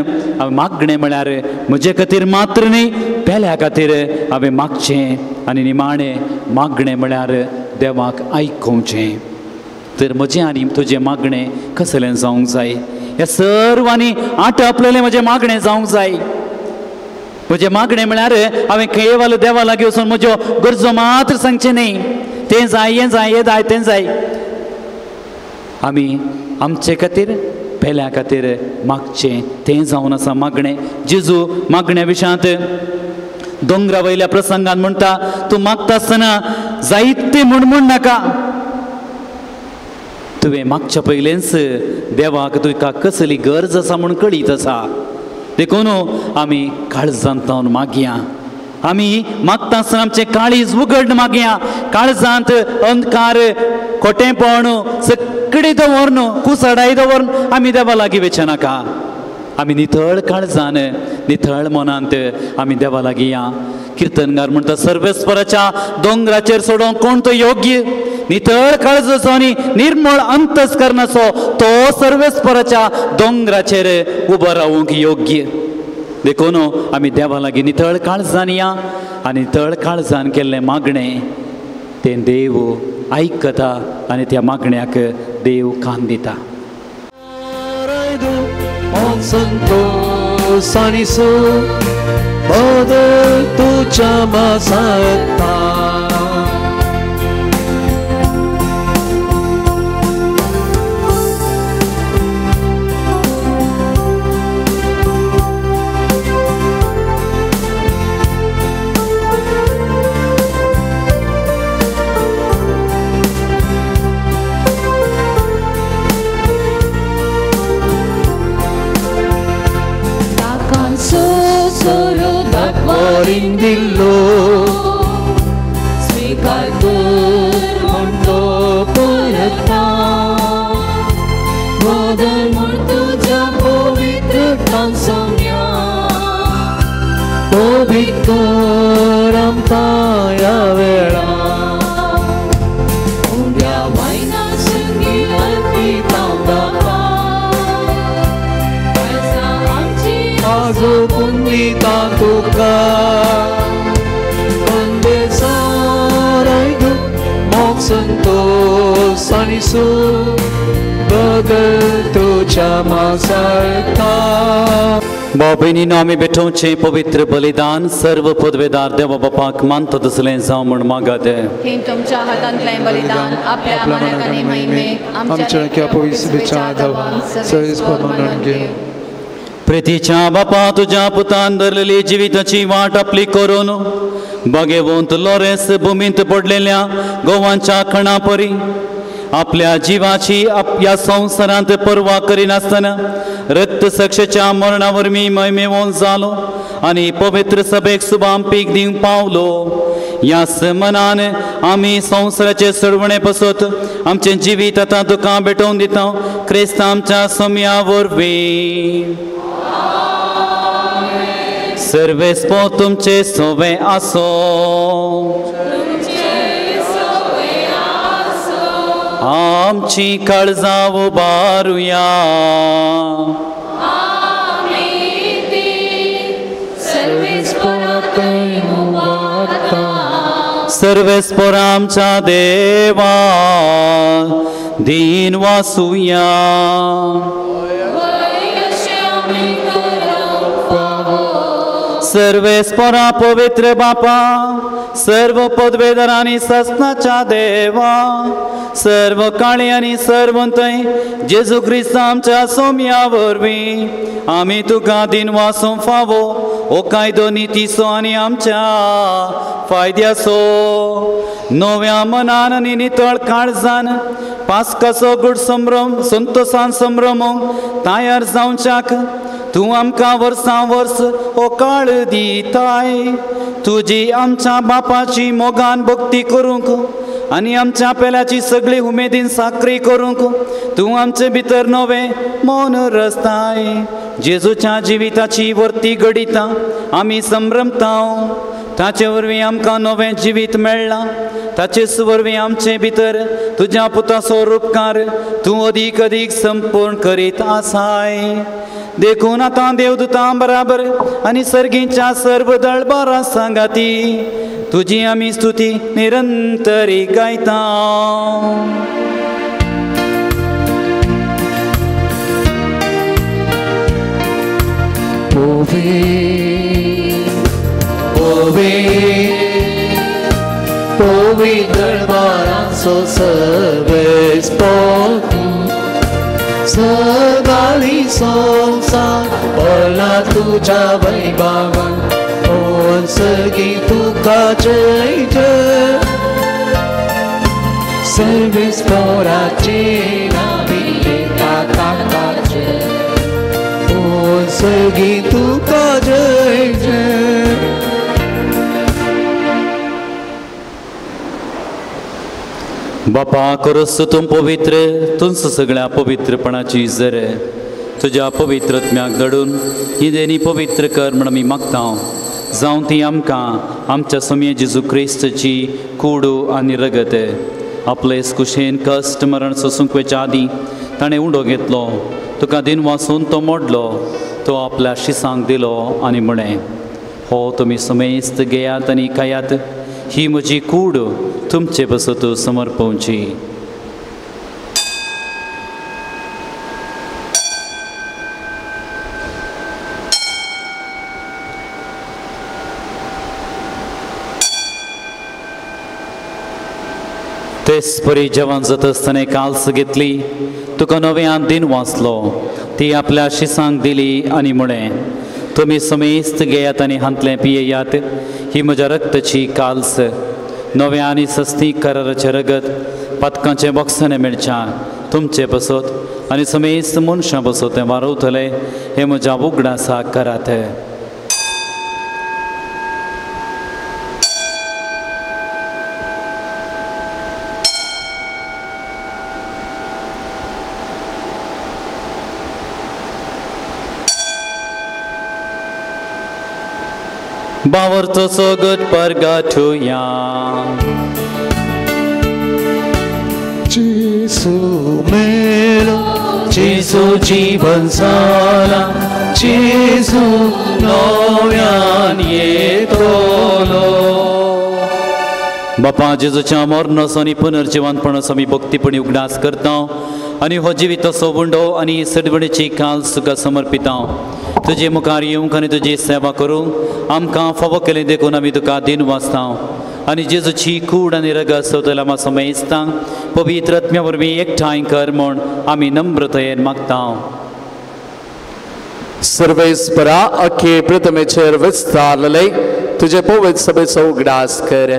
Speaker 2: मागणें म्हळ्यार म्हजे खातीर मात्र न्हय, पेल्या खातीर हांवें मागचें. आनी निमाणें मागणें म्हळ्यार देवाक आयकोवचें. तर म्हजें आनी तुजें मागणें कसलें जावंक जाय? ह्या सर्वांनी आटपलेलें म्हजें मागणें जावंक जाय. म्हजें मागणें म्हळ्यार हांवें केवल देवा लागीं वचून म्हज्यो गरजो मात्र सांगचें न्हय, तें जाय, हें जाय, हें जाय, तें जाय. आमी आमचे खातीर पेल्या खातीर मागचें तें जावन आसा मागणें. जेजू मागण्या विशयांत दोंगरा वयल्या प्रसंगान म्हणटा, तूं मागता आसतना जायते म्हूण म्हण नाका. तुवें मागच्या पयलेंच देवाक तुका कसली गरज आसा म्हूण कळीत आसा. देखून आमी काळजांत मागया, आमी मागता आसतना आमचें काळीज उगड मागया. काळजांत अंधकार खोटेंपण सगळी दवरून कुसडाय दवरून आमी देवा लागीं वचूं नाका. आमी नितळ काळजान नितळ मनांत आमी देवा लागीं या. किर्तनगार म्हणटा सर्वेस्पराच्या दोंगराचेर सोडोवंक कोण तो योग्य, नितळ काळजाचो आनी निर्मळ अंतस्करणाचो तो सर्वेस्पराच्या दोंगराचेर उबो रावूंक योग्य. देखून आमी देवा लागीं नितळ काळजान या आनी नितळ काळजान केल्लें मागणें तें देव आयकता आनी त्या मागण्याक देव कान दिता.
Speaker 3: दिल्लो स्वीकार कर म्हण तो परता, बदल म्हण तुज्या पवित्रतान सोम्या, पवित्र आमकां ह्या वेळा उंड्या वायना संगी अर्पिता बाबा, आमची आजो पुंदिता तुका. संतोष आनी सूख बदल तुज्या मासाळता.
Speaker 2: भाव भयणीनो, आमी भेटोवचें पवित्र बलिदान सर्व पदवेदार देवा बापाक मानता तसलें जावं म्हूण मागात.
Speaker 5: हें तुमच्या हातांतलें बलिदान आपल्या मनाक आनी महिमेक
Speaker 3: आमच्या पवित्र दावान घेवन.
Speaker 2: प्रितीच्या बापा, तुज्या पुतान धरलेली जिविताची वाट आपली करून बागेवंत लोरेस भुमींत पडलेल्या गोवांच्या खणा परी आपल्या जिवाची ह्या संवसारांत पर्वा करिनासतना रक्त सक्षेच्या मरणा वरवीं महिमेवंत जालो आनी पवित्र सभेक सुबाम पीक दिवंक पावलो. ह्या मनान आमी संवसाराचे सोडवणे पसत आमचें जिवीत आतां तुका भेटोवन दिता क्रिस्त आमच्या सोम्या वरवीं. सर्वेस्पो तुमचे सोवे आसो. आमची काळजां उबारुया. सर्वेस्पोर आमच्या देवा दीन वासुया. सर्वेस्पोरा पवित्र बापा, सर्व पदवेदार आनी ससनाच्या देवा, सर्व काळी आनी सर्वंतय जेजू क्रिस्त आमच्या सोम्या वरवीं आमी तुका दिनवासूंक फावो हो कायदो नितीचो आनी आमच्या फायद्याचो. नव्या मनान आनी नितळ काळजान पास्काचो गूढ संभ्रम संतोसान संभ्रमूंक तयार जावच्याक तूं आमकां वर्सां वर्स हो काळ दिताय. तुजी आमच्या बापाची मोगान भक्ती करूंक आनी आमच्या पेल्याची सगळी उमेदीन साकरी करूंक तूं आमचे भितर नवें मन रचताय. जेजूच्या जिविताची वर्ती घडिता आमी संभ्रमता, ताचे वरवीं आमकां नवें जिवीत मेळ्ळां. ताचेच वरवीं आमचे भितर तुज्या पुताचो रुपकार तूं अदीक अदीक संपूर्ण करीत आसाय. देखून आतां देवदूतां बराबर आनी सर्गीच्या सर्व दळबारा सांगाती तुजी आमी स्तुती निरंतरी गायता.
Speaker 3: पवित्र सर्वेस्पोर सदाळी संसार पडला तुज्या वैभवान ओ सगी तुका जय जय. सर्वेस्पोराचे नाविले ताकाचे ओ सगळीं तुका जय जय.
Speaker 2: बापा करस तूं पवित्र तुंच सगळ्या पवित्रपणाची जर तुज्या पवित्रत्म्याक धाडून ही देणी पवित्र कर म्हण आमी मागता. जावं ती आमकां आमच्या सोमये जेजू क्रिस्तची कुडू आनी रगत. आपले कुशेन कश्ट मरण सोसूंक वयच्या आदीं ताणें उंडो घेतलो, तुका दिन वासून तो मोडलो, तो आपल्या शिसांक दिलो आनी म्हळें, हो तुमी समेस्त घेयात आनी खायात, ही म्हजी कूड तुमचे बसत समर्पवची. तेच परी जेवण जाता आसतना काल्स घेतली, तुका नव्यान दिन वाचलो, ती आपल्या शिसांक दिली आनी म्हळें, तुमी समेस्त घेयात आनी हांतलें पियेयात, ही म्हज्या रक्ताची काल्स, नव्या आनी सस्ती कराराचें रगत, पातकांचें बॉक्सांनी मेळच्या तुमचे बसत आनी समेस्त मनशां बसत तें वारवतलें, हें म्हज्या उगडासाक करात. बावरचो सोगट परगाठुया.
Speaker 3: जेसू मेलो,
Speaker 2: जेसू जीवन जाला, जेसू नव्यान येतलो. बापा जेजूच्या मरणाचो आनी पुनर्जिवनपणाचो आमी भक्तीपणी उगडास करता आनी हो जिविताचो उंडो आनी सडवणीची काल तुका समर्पिता. तुजे मुखार येवंक आनी तुजी सेवा करूंक आमकां फावो केलें देखून आमी तुका दिन वाचता आनी जेजूची कूड आनी रगत सोदला आमकां समेस्तांक पवित्र आत्म्या वरवीं एकठांय कर म्हूण आमी नम्रतायेन मागता.
Speaker 7: सर्वेस्परा अख्खे प्रथमेचेर विस्तारलेले तुजे पवित्र सभेचो उगडास कर.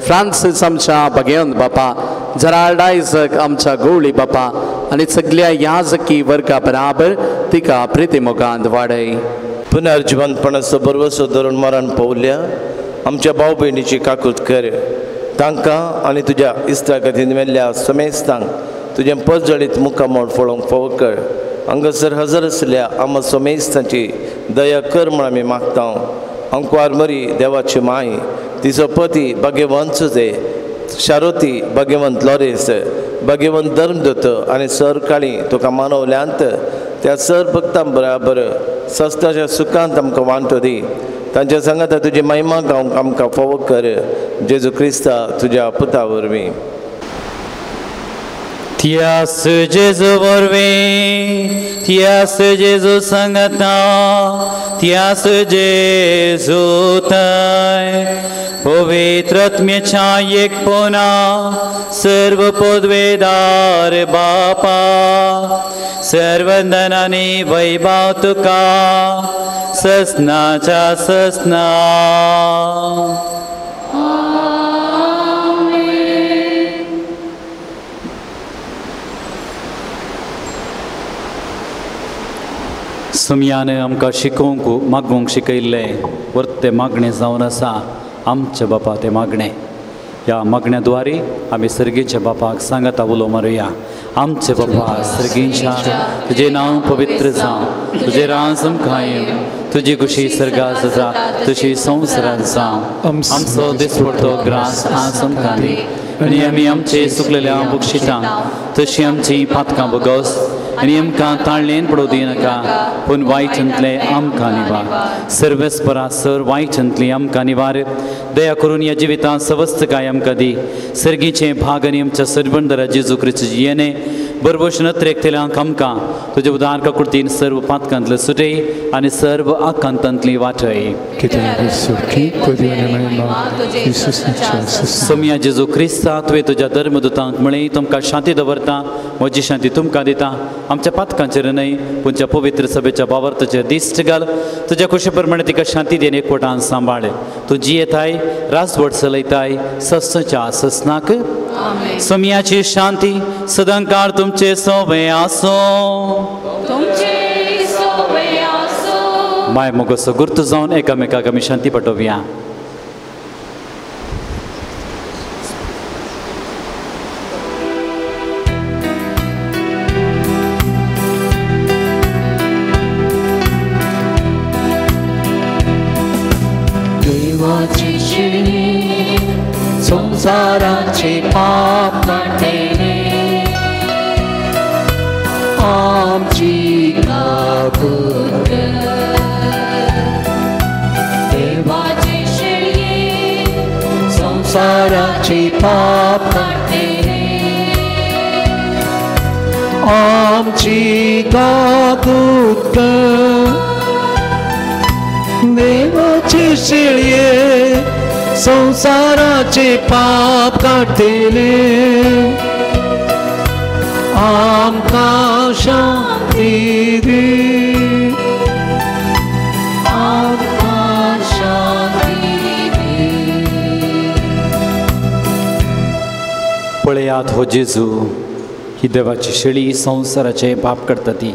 Speaker 7: फ्रांसीस आमच्या भगेवन बापा, जराल्ड आयजक आमच्या गवळी बापा आनी सगल्या याजकी वर्गा बराबर तिका प्रिती मोगांत वाडय.
Speaker 8: पुनर्जिवनपणाचो बरवसो धरून मरण पावल्या आमच्या भाव भयणीची काकूत कर. तांकां आनी तुज्या इश्टागतीन मेल्ल्या समेस्तांक तुजें परजळीत मुखामोड पळोवंक फावो कर. हांगासर हजर आसल्या आमच्या समेस्तांची दया कर म्हूण आमी मागता. अंकवार मरी देवाची माय, तिचो पती भाग्यवंत सुजे, शारोती भाग्यवंत लॉरेस, भाग्यवंत धर्मदूत आनी सर काळी तुका मानवल्यांत त्या सर भक्तां बराबर सस्ताच्या सुखांत आमकां वांटो दी. तांच्या सांगाता तुजी महिमा गावंक आमकां फावो कर. जेजू क्रिस्ता तुज्या पुता वरवीं.
Speaker 2: त्यास जेजू वरवीं, त्यास जेजू सांगता, त्यास जेजू थंय पवित्र आत्म्याच्या एकपणा सर्व पदवेदार बापा, सर्वंदनानी वैभव तुका ससनाच्या ससना. सुमयान आमकां शिकोवंक मागूंक शिकयल्लें वर्ते मागणें जावन आसा आमच्या बापा तें मागणें. ह्या मागण्या द्वारे आमी सर्गीच्या बापाक सांगाता उलो मारुया. आमचे बापा सर्गीच्या, तुजें नांव पवित्र जावं, तुजें राज आमकां येवं, तुजी खुशी सर्गात जाता तशी संवसारांत जावं. आमचो दिसपडतो ग्रास आज आमकां दी आनी आमी आमचे चुकलेल्या बक्षितां तशी आमची पातकां बगस आनी आमकां ताळ्ळेन पडोवं दिनाका, पूण वायटांतलें आमकां निवार. सर्वेस्परा सर वायटांतली आमकां निवार. दया करून ह्या जिवितांत सवस्तकाय आमकां दी. सर्गीचें भाग आनी आमच्या सरबंदरा जेजू क्रिस्ताचें येणें बरबश नत्रेकतल्यांक आमकां तुज्या उदार काकुळतीन सर्व पातकांतले सुटय आनी सर्व आकांतांतली वाटय. सोमया जेजू क्रिस्ता, तुवें तुज्या धर्मदूतांक म्हळें, तुमकां शांती दवरता, म्हजी शांती तुमकां दिता. आमच्या पातकांचेर न्हय पूण पवित्र सभेच्या बावर्ताचेर दिश्ट घाल. तुज्या खुशे प्रमाणे तिका शांती दी आनी एकवटान सांबाळ. तूं जियेताय, राजवट चलयताय ससच्या ससनाक. सोमयाची शांती सदांकाळ तुमचे सोवे आसो.
Speaker 5: तुमचे सोवे आसो.
Speaker 2: माय मोगोसो गुर्त जावन एकामेकाक आमी शांती पाठोवया.
Speaker 9: देवाची शिणी संसाराचे पाप काडटले आमची काकूत कर. देवाची शिणी संसाराचे पाप काडटले
Speaker 3: आमची काकूत कर. देवाचे शेळये संसाराचे पाप काडटले आमकां शांती दी, आमकां शांती दी.
Speaker 2: पळयात हो जेजू, ही देवाची शेळी संवसाराचे पाप काडटा ती.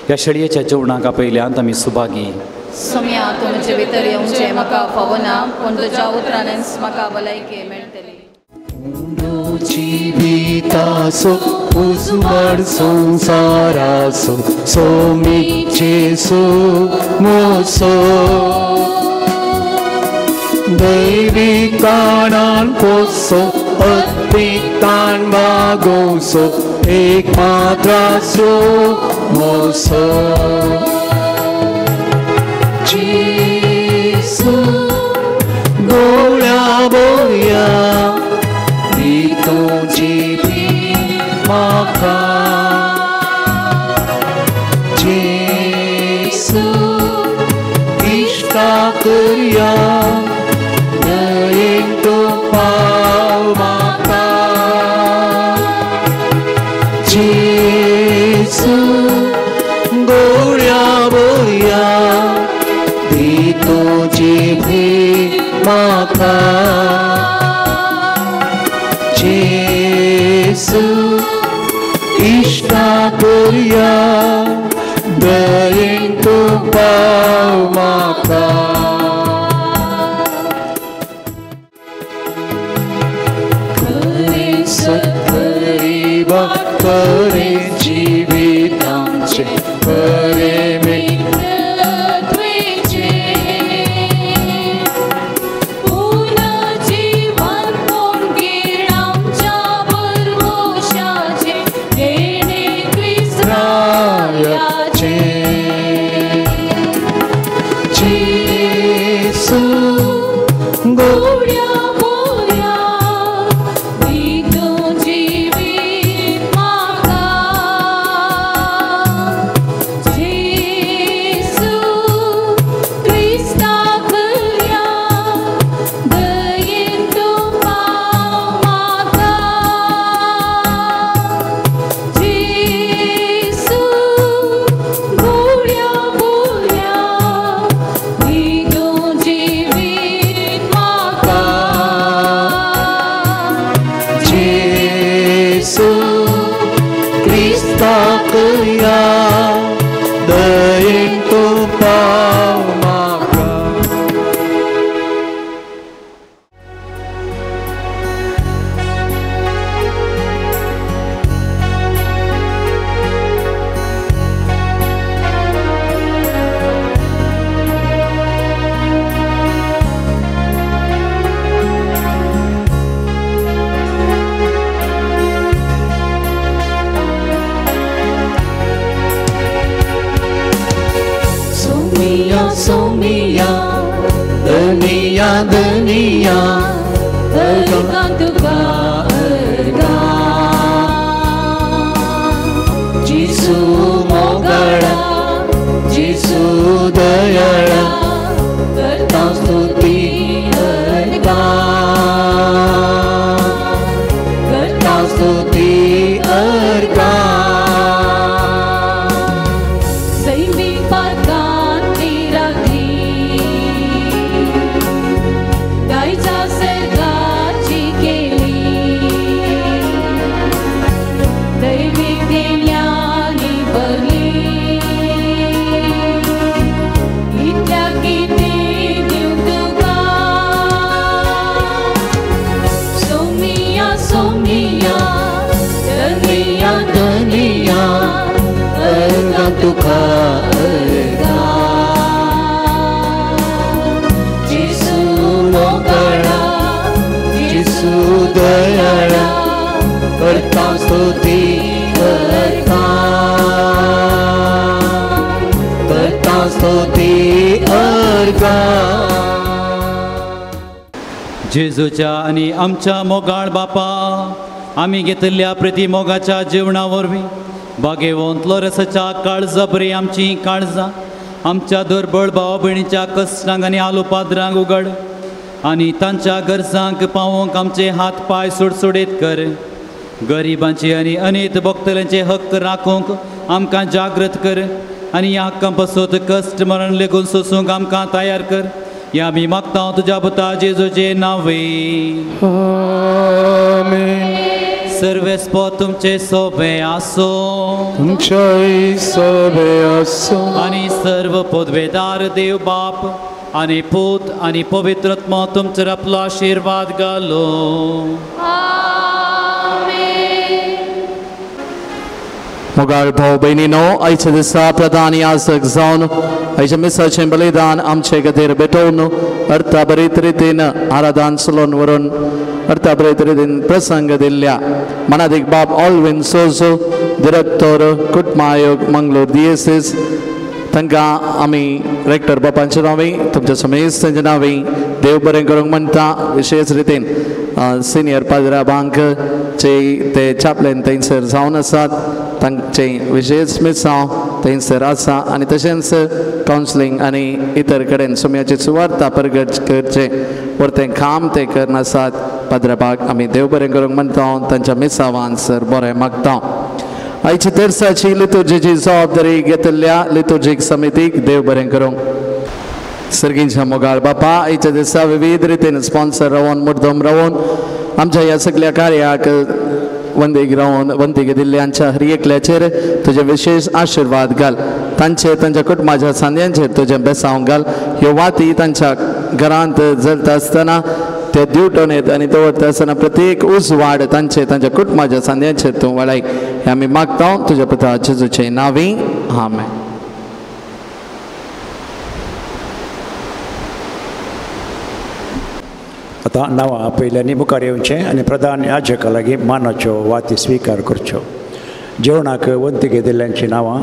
Speaker 2: ह्या शेळयेच्या जेवणाक आपयल्यांत आमी सुभागी.
Speaker 5: सोम्या तूं म्हजे भितर येवचें म्हाका फावना, पूण तुज्या उतरानच म्हाका भलायकी मेळटली.
Speaker 3: जिवितासो उजवाड संसारासो सोमी जेसू मोसो दैवी काणान पोसो अत्पितान वागोसो एक मात्रासो मोसो. जेसू गोळ्या बोया तुझी म्हाका, जेसू इश्टा करया दयेन तूं पाव म्हाका. जेसू गोळ्या बोया दी तुझी म्हाका, जेसू इश्टा करया दयेन तूं पाव म्हाका. खरें सत्करी खरें जिवितांचें खरें सोमिया धनिया धनिया तुका जिसू मोगळा जिसू दयाळा करता स्तुती अर्गा करता स्तुती अर्गा.
Speaker 9: दैवी स्तुती करता, करता स्तुती अर्घा।
Speaker 2: जेजूच्या आनी आमच्या मोगाळ बापा, आमी घेतिल्ल्या प्रिती मोगाच्या जेवणा वरवीं बागेवंत लोरसाच्या काळजा बरी आमची काळजां आमच्या दुर्बळ भाव भयणीच्या कश्टांक आनी आलोपाद्रांक उगड आनी तांच्या गरजांक पावोवंक आमचे हात पांय सुडसुडीत कर। गरिबांचे आनी अनेत भोगतल्यांचे हक्क राखूंक आमकां जागृत कर आनी ह्या हक्कां पासत कश्ट मरण लेगून सोसूंक आमकां तयार कर। ह्या आमी मागता तुज्या पुता जेजूचे नांवे,
Speaker 3: आमेन।
Speaker 2: सर्वेस्पो तुमचे सोबे आसो,
Speaker 3: तुमच्याय सोबे आसो।
Speaker 2: आनी सर्व पदवेदार देव बाप आनी पूत आनी पवित्र आत्मा तुमचेर आपलो आशिर्वाद घालो।
Speaker 7: मोगाळ भाव भयणीनो, आयच्या दिसा प्रधान याजक जावन आयच्या मिसाचें बलिदान आमचे खातीर भेटोवन अर्था बरीत रितीन आराधन चलोवन व्हरून अर्था बरीत रितीन प्रसंग दिल्ल्या मनादीक बाब ऑलविन सोजो, दिरेक्टर कुटुंब आयोग मंगलोर दियेसीस, तांकां आमी रेक्टर बापांच्या नांवी तुमच्या समेस्तांच्या नांवी देव बरें करूंक म्हणटा। विशेश रितीन सिनियर पाद्रा बांक जे ते चॅपलेन थंयसर जावन आसात तांचे विशेश मिसांव थंयसर आसा आनी तशेंच कावन्सिलींग आनी इतर कडेन सुम्याची सुवार्ता परगट करचें परतें काम ते करून आसात। पाद्राबाक आमी देव बरें करूंक म्हणटा, तांच्या मिसावान सर बरें मागता। आयच्या तेर्साची लितुर्जीची जबाबदारी घेतिल्ल्या लितुर्जीक समितीक देव बरें करूंक। सर्गींच्या मोगाळ बापा, आयच्या दिसा विविध रितीन स्पॉन्सर रावन मुद्दम रावन आमच्या ह्या सगळ्या कार्याक वंदीक रावन वंदीक दिल्ल्यांच्या हर एकल्याचेर तुजे विशेश आशिर्वाद घाल। तांचे तांच्या कुटुंबाच्या सांद्यांचेर तुजें बेसांव घाल। ह्यो वाती तांच्या घरांत जलता आसतना ते दिवटून येत आनी दवरता आसतना प्रत्येक उजवाड तांचे तांच्या कुटुंबाच्या सांद्यांचेर तूं वळाय हें आमी मागता तुज्या पुता जेजूचे नांवी, आमेन।
Speaker 10: आतां नांवां आपयल्यांनी मुखार येवचें आनी प्रधान याजका लागीं मानाच्यो वाती स्विकार करच्यो। जेवणाक वंती घेतिल्ल्यांचीं नांवां: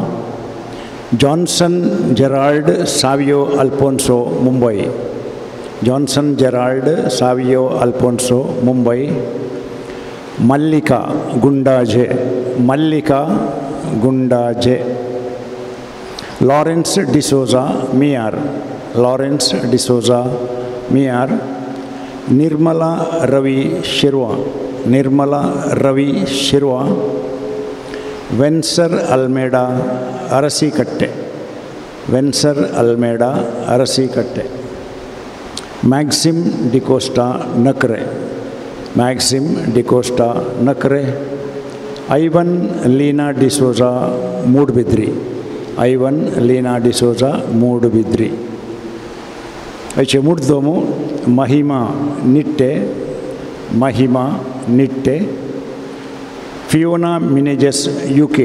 Speaker 10: Johnson Gerald Savio Alfonso, Mumbai. Johnson Gerald Savio Alfonso, Mumbai. Mallika Gundaje, Mallika Gundaje. Lawrence D'Souza Miyar, Lawrence D'Souza Miyar. Nirmala Ravi Shirva, Nirmala Ravi Shirva. Venser Almeida Arasikatte, Venser Almeida Arasikatte. Maxim D'Costa Nakre, Maxim D'Costa Nakre. Ivan Leena D'Souza Moodbidri, Ivan Leena D'Souza Moodbidri. आयचे मुड्डोमू Mahima Nitte, Mahima Nitte. Fiona Menezes UK,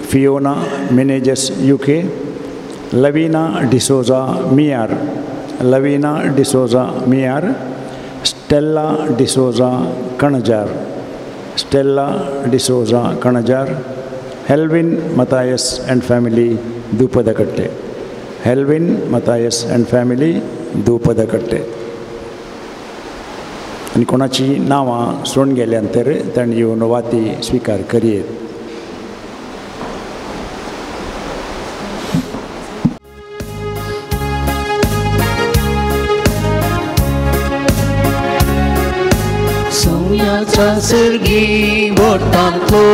Speaker 10: Fiona Menezes UK. Lavina D'Souza Miyar, Lavina D'Souza Miyar. Stella D'Souza Kanajar, Stella D'Souza Kanajar. Helvin Mathias and family Doopadakatte, Helvin Mathias and family Doopadakatte. आनी कोणाची नांवां सोडून गेल्यान तर तांणी येवन वाती स्विकार करयेत।
Speaker 9: सोम्याच्या सर्गी वटांतलो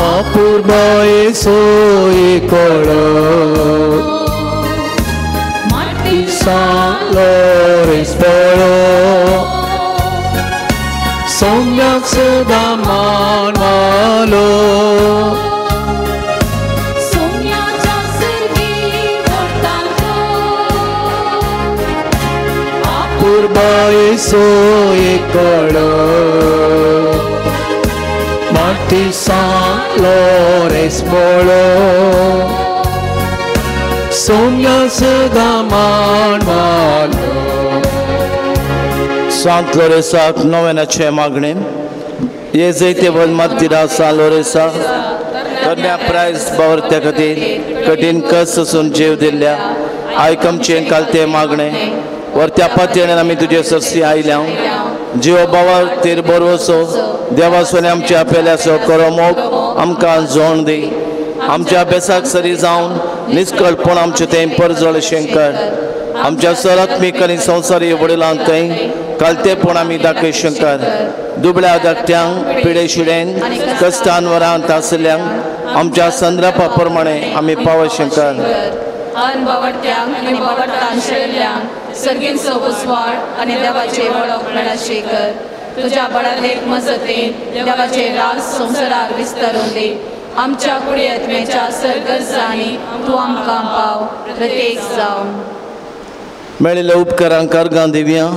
Speaker 9: अपुरबाये सोय कळो माटी लोरेस पळो सोम्याक सदां मानवालो।
Speaker 6: सोम्याच्या सर्गी वटांतलो
Speaker 9: अपुरबाये सोय कळो माटी लोरेस पळो सोम्या सदां मानवालो।
Speaker 8: सांत लोरेसाक नव्यानाचें मागणें। हे जैतेवन मातीरा सान लोरेसा तरण्या प्रायस बावरत्या खातीर कठीण कस सोसून जीव दिल्ल्या आयक आमचें कालतें मागणें वरत्या पातयेन आमी तुजे सरसी आयल्या जीव बाबा तेर बरवसो देवासोने आमच्या पेल्याचो करो मोग आमकां जोण दी आमच्या अभ्यासाक सरी जावन निस्कळपण आमचें तें परजळ शंकर आमच्या सरात्मीक आनी संवसारी वडिलांक थंय कालतेपण आमी दाखय शंकर दुबळ्या धाकट्यांक पिडे शिडेन कश्टान वरांत आशिल्ल्यांक आमच्या संद्रापा प्रमाणे आमी पाव शंकर
Speaker 5: अनबावडत्यांक आनी बावडटान शेळिल्ल्यांक सर्गींचो उजवाड आनी देवाचे वळख मेळा तुज्या बळालेक मजतीन देवाचे राज संवसारार विस्तारून दी आमच्या कुडयत्मेच्या सरगर्जांनी तूं आमकां पाव प्रत्येक जावन
Speaker 8: मेळिल्ल्या उपकारांक अर्गां दिवया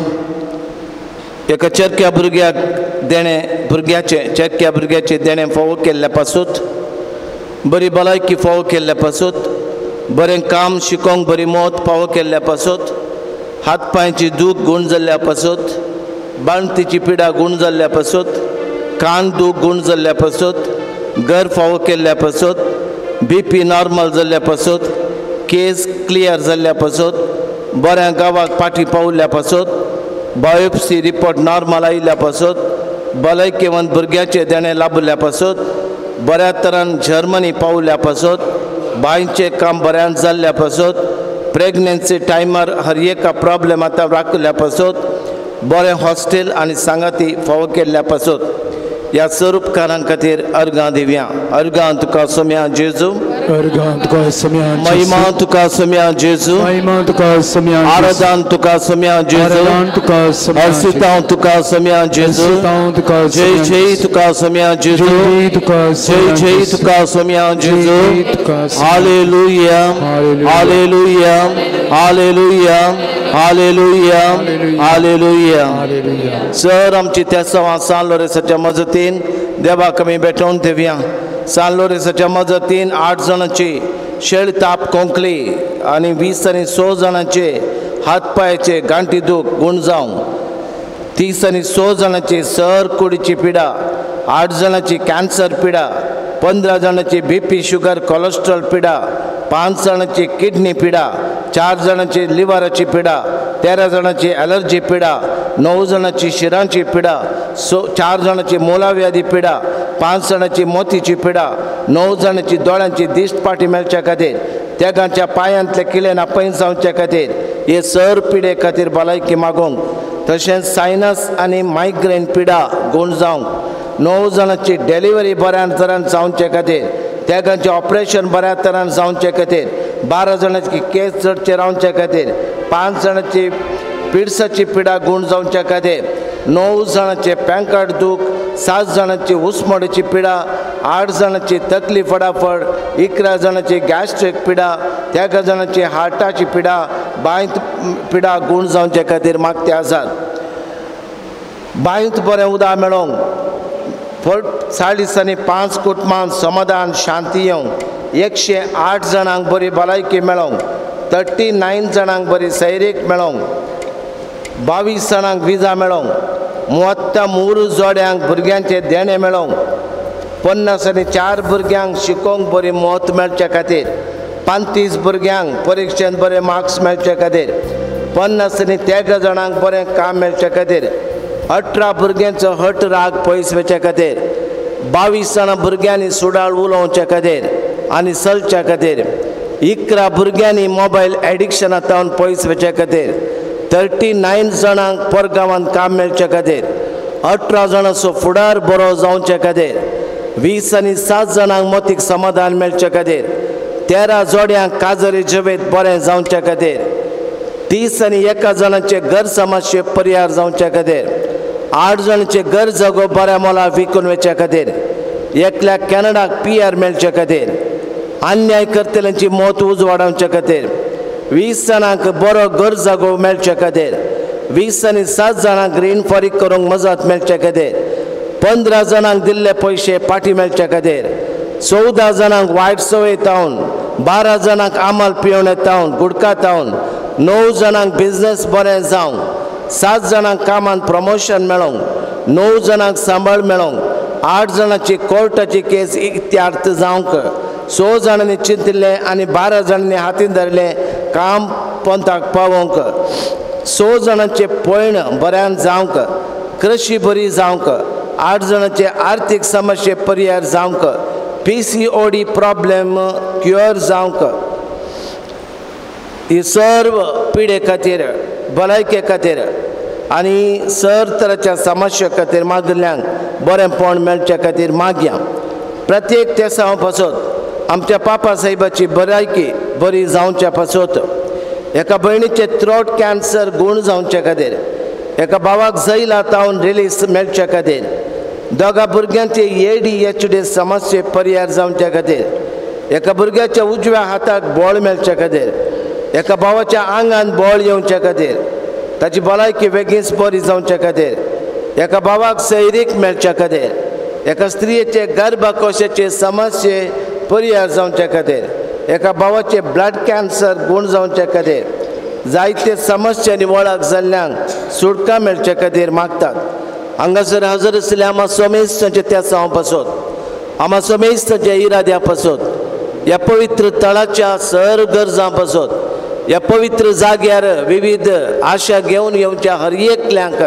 Speaker 8: एका चरक्या भुरग्याक देणें भुरग्याचें चरक्या भुरग्याचें देणें फावो केल्ल्या पासूत बरी भलायकी फावो केल्ल्या पासूत बरें काम शिकोंक बरी मत फावो केल्ल्या पासूत हात पांयची दूख गूण जाल्ल्या पासूत बाणतीची पिडा गूण जाल्ल्या पासूत कान दूख गूण जाल्ल्या पासूत घर फावो केल्ल्या पासूत बीपी नॉर्मल जाल्ल्या पासूत केस क्लियर जाल्ल्या पासूत बऱ्या गांवाक पाटी पावल्ल्या पासूत बायोप्सी रिपोर्ट नॉर्मल आयिल्ल्या पासूत भलायकेवंत भुरग्याचें देणें लाभिल्ल्या पासूत बऱ्या तरान जर्मनी पावल्ल्या पासूत बांयचें काम बऱ्यान जाल्ल्या पासूत प्रेग्नन्सी टायमार हर एका प्रॉब्लेम आतां राखिल्ल्या पासूत बरें हॉस्टेल आनी सांगाती फावो केल्ल्या पासूत ह्या स्वरूपकारां खातीर अर्गां दिवया अर्गां तुका सोम्या जेजू
Speaker 3: अर्गां तुका सोम्या
Speaker 8: महिमा तुका सोम्या जेजू
Speaker 3: महिमा तुका सोम्या
Speaker 8: आराधन तुका सोम्या जेजू
Speaker 3: आराधन तुका सोम्या
Speaker 8: हर्षितांव तुका सोम्या जेजू
Speaker 3: हर्षितांव तुका
Speaker 8: जय जय तुका सोम्या जेजू
Speaker 3: जय तुका
Speaker 8: जय जय तुका सोम्या जेजू hallelujah hallelujah hallelujah hallelujah hallelujah. Sir आमची त्या सवा सान लोरेसाच्या मजतीन देवाक आमी भेटोवन दिवया सान लोरेसाच्या मजतीन 8 जाणांची शेळ ताप कोंकली आनी 20 आनी 6 जाणांचे हात पांयाचे गांठी दूख गूण जावं 30 आनी 6 जाणांची सर कुडीची पिडा 8 जाणांची कॅन्सर पिडा 15 जाणांची बीपी शुगर कोलेस्ट्रॉल पिडा 5 जाणांची किडनी पिडा 4 जाणांची लिव्हराची पिडा 13 जाणांची ॲलर्जी पिडा 9 जाणांची शिरांची पिडा 4 जाणांची मोलाव्याधी पिडा 5 जाणांची मोतीची पिडा 9 जाणांची दोळ्यांची दिश्ट पाटी मेळच्या खातीर तेगांच्या पांयांतले किले नापैन जावच्या खातीर हे सर पिडे खातीर भलायकी मागोवंक तशेंच सायनस आनी मायग्रेन पिडा गूण जावंक 9 जाणांची डिलिव्हरी बऱ्या तरान जावचे खातीर तेगांचें ऑपरेशन बऱ्या तरान जावचे खातीर 12 जाणांची केस चडचे रावचे खातीर 5 जाणांची पिडसाची पिडा गूण जावच्या खातीर 9 जाणांचे पँकाट दूख 7 जाणांची उस्मोडेची पिडा 8 जाणांची तकली फडाफड 11 जाणांची गॅस्ट्रीक पिडा 13 जाणांची हार्टाची पिडा बांयत पिडा गूण जावचे खातीर मागते आसात. बांयत बरें उदक मेळोंक 40 आनी 5 कुटुंबांत समाधान शांती येवंक 108 जाणांक बरी भलायकी मेळोंक 39 जाणांक बरी सैरीक मेळोंक 22 जाणांक विजा मेळोंक 33 जोड्यांक भुरग्यांचें देणें मेळोंक 50 आनी 4 भुरग्यांक शिकोवंक बरी मत मेळचे खातीर 35 भुरग्यांक परिक्षेंत बरे मार्क्स मेळचे खातीर 50 आनी 13 जाणांक बरें काम मेळचे खातीर 18 भुरग्यांचो हट राग पयस वचचे खातीर 22 जाणां भुरग्यांनी सुडाळ उलोवचे खातीर आनी चलच्या खातीर 11 भुरग्यांनी मोबायल एडिक्शना तावन पयस वचचे खातीर 39 जाणांक परगांवांत काम मेळचे खातीर 18 जाणांचो फुडार बरो जावचे खातीर 20 आनी 7 जाणांक मतीक समाधान मेळचे खातीर 13 जोड्यांक काजरी जिवेत बरें जावचे खातीर 30 आनी 1 जाणांचे घर समस्ये परिहार जावचे खातीर 8 जाणांचे घर जागो बऱ्या मोला विकून वचचे खातीर एकल्याक कॅनडाक PR मेळचे खातीर अन्याय करतल्यांची मत उजवाडावचे खातीर 20 जाणांक बरो घर जागो मेळचे खातीर 20 आनी 7 जाणांक रीण फारीक करूंक मजत मेळचे खातीर 15 जाणांक दिल्ले पयशे पाटी मेळचे खातीर 14 जाणांक वायट संवय तावन 12 जाणांक आमल पिवणे तावन गुडका तावन 9 जाणांक बिजनेस बरें जावंक 7 जाणांक कामांत प्रमोशन मेळोंक 9 जाणांक सांबाळ मेळोंक 8 जाणांची कोर्टाची केस इत्यार्थ जावंक, 6 जाणांनी चिंतिल्लें आनी 12 जाणांनी हातीन धरलें काम पंथाक पावोवंक, 6 जाणांचे पयण बऱ्यान जावंक, कृशी बरी जावंक, 8 जाणांचे आर्थीक समस्ये परिहार जावंक, PCOD problem cure जावंक, ही सर्व पिडे खातीर भलायके खातीर आनी सर तराच्या समस्या खातीर मागिल्ल्यांक बरेंपण मेळचे खातीर मागया. प्रत्येक तेसांव पासत आमच्या पापा साहेबाची भलायकी बरी जावच्या पासत, एका भयणीचे थ्रोट कॅन्सर गूण जावचे खातीर, एका भावाक जैला तावन रिलीज मेळचे खातीर, दोगा भुरग्यांचे ADHD समस्ये परिहार जावचे खातीर, एका भुरग्याच्या उजव्या हाताक बळ मेळचे खातीर, एका भावाच्या आंगान बळ येवचे खातीर, ताची भलायकी बेगीन बरी जावचे खातीर, एका भावाक सैरीक मेळचे खातीर, एका स्त्रियेचे गर्भकोशाचे समस्ये परिहार जावचे खातीर, एका भावाचे ब्लड कॅन्सर गूण जावचे खातीर, जायते समस्यांनी वळख जाल्ल्यांक सुटका मेळचे खातीर मागतात. हांगासर हजर आशिल्ल्या आमा सोमेस्तांचे त्या सांव पासत, आमा सोमेस्तांच्या इराद्या पासत, ह्या पवित्र तळाच्या सर गरजां पासत, ह्या पवित्र जाग्यार विविध आशा घेवन येवच्या हर एकल्यांक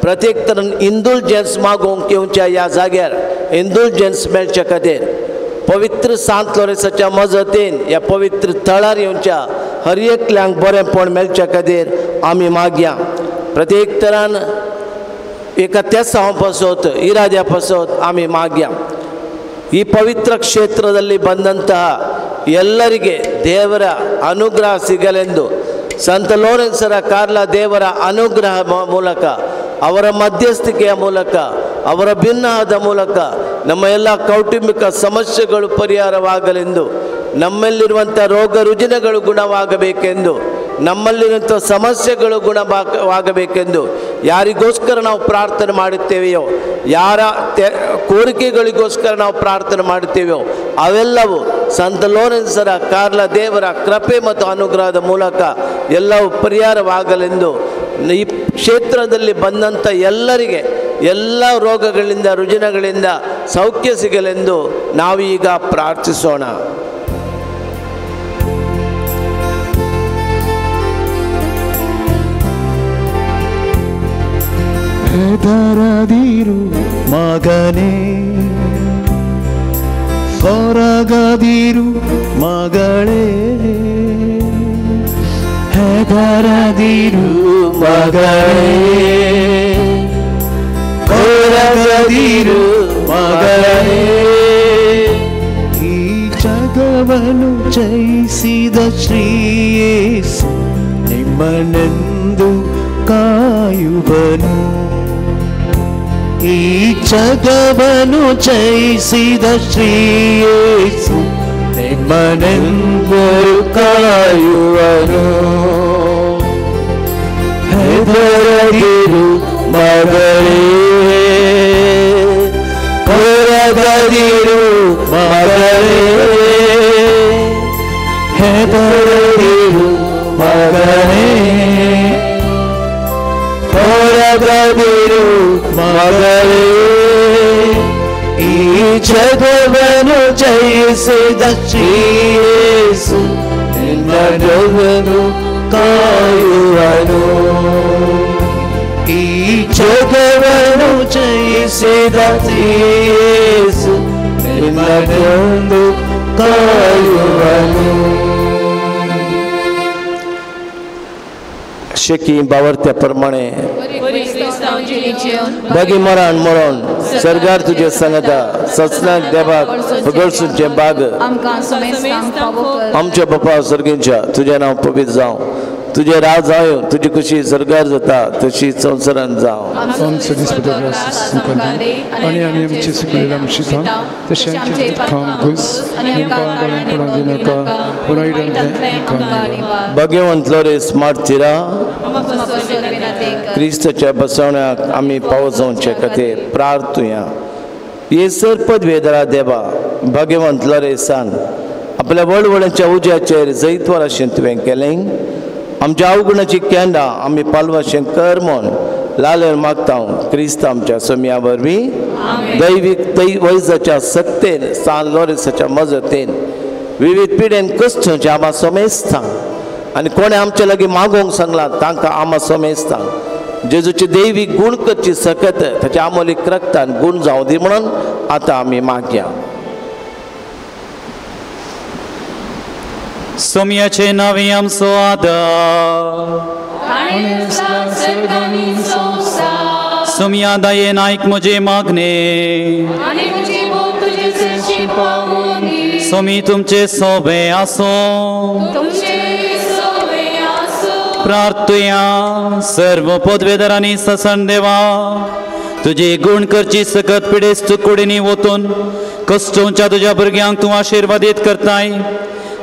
Speaker 8: प्रत्येक तरेन इंडुलजन्स मागोवंक येवच्या ह्या जाग्यार इंडुलजन्स मेळचे खातीर पवित्र सांत लोरेसाच्या मजतीन ह्या पवित्र थळार येवच्या हर एकल्यांक बरेंपण मेळचे खातीर आमी मागया. प्रत्येक तरान एका तेसांव पासत इराद्या पासत आमी मागया. ಈ ಪವಿತ್ರ ಕ್ಷೇತ್ರದಲ್ಲಿ ಬಂದಂತಹ ಎಲ್ಲರಿಗೆ ದೇವರ ಅನುಗ್ರಹ ಸಿಗಲೆಂದು ಸಂತ ಲೋರೆನ್ಸರ ಕಾರ್ಲ ದೇವರ ಅನುಗ್ರಹ ಮೂಲಕ, ಅವರ ಮಧ್ಯಸ್ಥಿಕೆಯ ಮೂಲಕ, ಅವರ ಭಿನ್ನಹದ ಮೂಲಕ ನಮ್ಮ ಎಲ್ಲ ಕೌಟುಂಬಿಕ ಸಮಸ್ಯೆಗಳು ಪರಿಹಾರವಾಗಲೆಂದು, ನಮ್ಮಲ್ಲಿರುವಂಥ ರೋಗ ರುಜಿನಗಳು ಗುಣವಾಗಬೇಕೆಂದು, ನಮ್ಮಲ್ಲಿರುವಂಥ ಸಮಸ್ಯೆಗಳು ಗುಣವಾಗಬೇಕೆಂದು ಯಾರಿಗೋಸ್ಕರ ನಾವು ಪ್ರಾರ್ಥನೆ ಮಾಡುತ್ತೇವೆಯೋ, ಯಾರ ಕೋರಿಕೆಗಳಿಗೋಸ್ಕರ ನಾವು ಪ್ರಾರ್ಥನೆ ಮಾಡುತ್ತೇವೆಯೋ ಅವೆಲ್ಲವೂ ಸಂತ ಲೋರೆನ್ಸರ ಕಾರ್ಲ ದೇವರ ಕೃಪೆ ಮತ್ತು ಅನುಗ್ರಹದ ಮೂಲಕ ಎಲ್ಲವೂ ಪರಿಹಾರವಾಗಲೆಂದು ಈ ಕ್ಷೇತ್ರದಲ್ಲಿ ಬಂದಂಥ ಎಲ್ಲರಿಗೆ ಎಲ್ಲ ರೋಗಗಳಿಂದ ರುಜಿನಗಳಿಂದ ಸೌಖ್ಯ ಸಿಗಲೆಂದು ನಾವೀಗ ಪ್ರಾರ್ಥಿಸೋಣ.
Speaker 9: ಹೆದರದಿರು ಮಗನೇ, ಕೊರಗದಿರು ಮಗಳೇ, ಹೆದರದಿರು ಮಗಳೇ, ಕೊರಗದಿರು ಮಗಳೇ, ಈ ಜಗವನ್ನು ಜಯಿಸಿದ ಶ್ರೀಯೇಸು ನಿಮ್ಮನೆಂದು ಕಾಯುವನು. ಈ ಜಗವನ್ನು ಜಯಿಸಿದ ಶ್ರೀಯೇಸು ನಿಮ್ಮನೆಂದು ಕಾಯುವನು. ಹೆದರದಿರು ಮಗಳೇ, ಕೊರಗದಿರು ಮಗಳೇ, ಹೆದರದಿರು ಮಗಳೇ, ಕೊರಗದಿರು ಮಗಳೇ, ಈ ಜಗವನ್ನು ಜಯಿಸಿದ ಶ್ರೀಯೇಸು ನಿನ್ನನ್ನು ಕಾಯುವನು. ಈ ಜಗವನ್ನು ಜಯಿಸಿದ ಶ್ರೀಯೇಸು ನಿನ್ನನ್ನು ಕಾಯುವನು.
Speaker 8: शेकी बावरत्या प्रमाणे बागी मरण मरण सरकार तुझे सांगता सचनाक देवाक फगळसूंचे बाग आमच्या बापा सर्गींच्या तुझें नांव पवित्र जावं, तुझे राज जायो, तुजी खुशी सरकार जाता तशी संवसारान जावं.
Speaker 3: आनी आमी आमची सुकलेल्या शिता तशें आमचे काम घुस दिनाका.
Speaker 8: भगवंत लोरेस मार्तिरा क्रिस्ताच्या बसवण्याक आमी पावस जावचे खातीर प्रार्थुया. हे सर पदवेदरा देवा भगवंत लोरेसान आपल्या वडवड्यांच्या उज्याचेर जैतवर अशें तुवें केलें. आमच्या अवगुणाची केंद्रां आमी पालवाशें कर म्हूण लालन मागता क्रिस्त आमच्या सोम्या वरवीं. दैवीक वैजाच्या सक्तेन सान लोरेसाच्या मजतेन विविध पिडेन कश्टांचे आमा सोमेस्तां आनी कोणें आमचे लागीं मागोवंक सांगलां तांकां आमा सोमेस्तां जेजूची दैवीक गूण करची सकत ताच्या आमोलीक रक्तान गूण जावं दी म्हणून आतां आमी मागया.
Speaker 2: सोम्याचे नावे आमचो आदर सोम्या दयेन आयक म्हजे मागणे सोमी तुमचे सोबे आसूं. प्रार्थुया. सर्व पदवेदारांनी ससन देवा तुजी गूण करची सकत पिडेस्त कुडींनी वतून कश्टोंच्या तुज्या भुरग्यांक तूं आशिर्वादीत करताय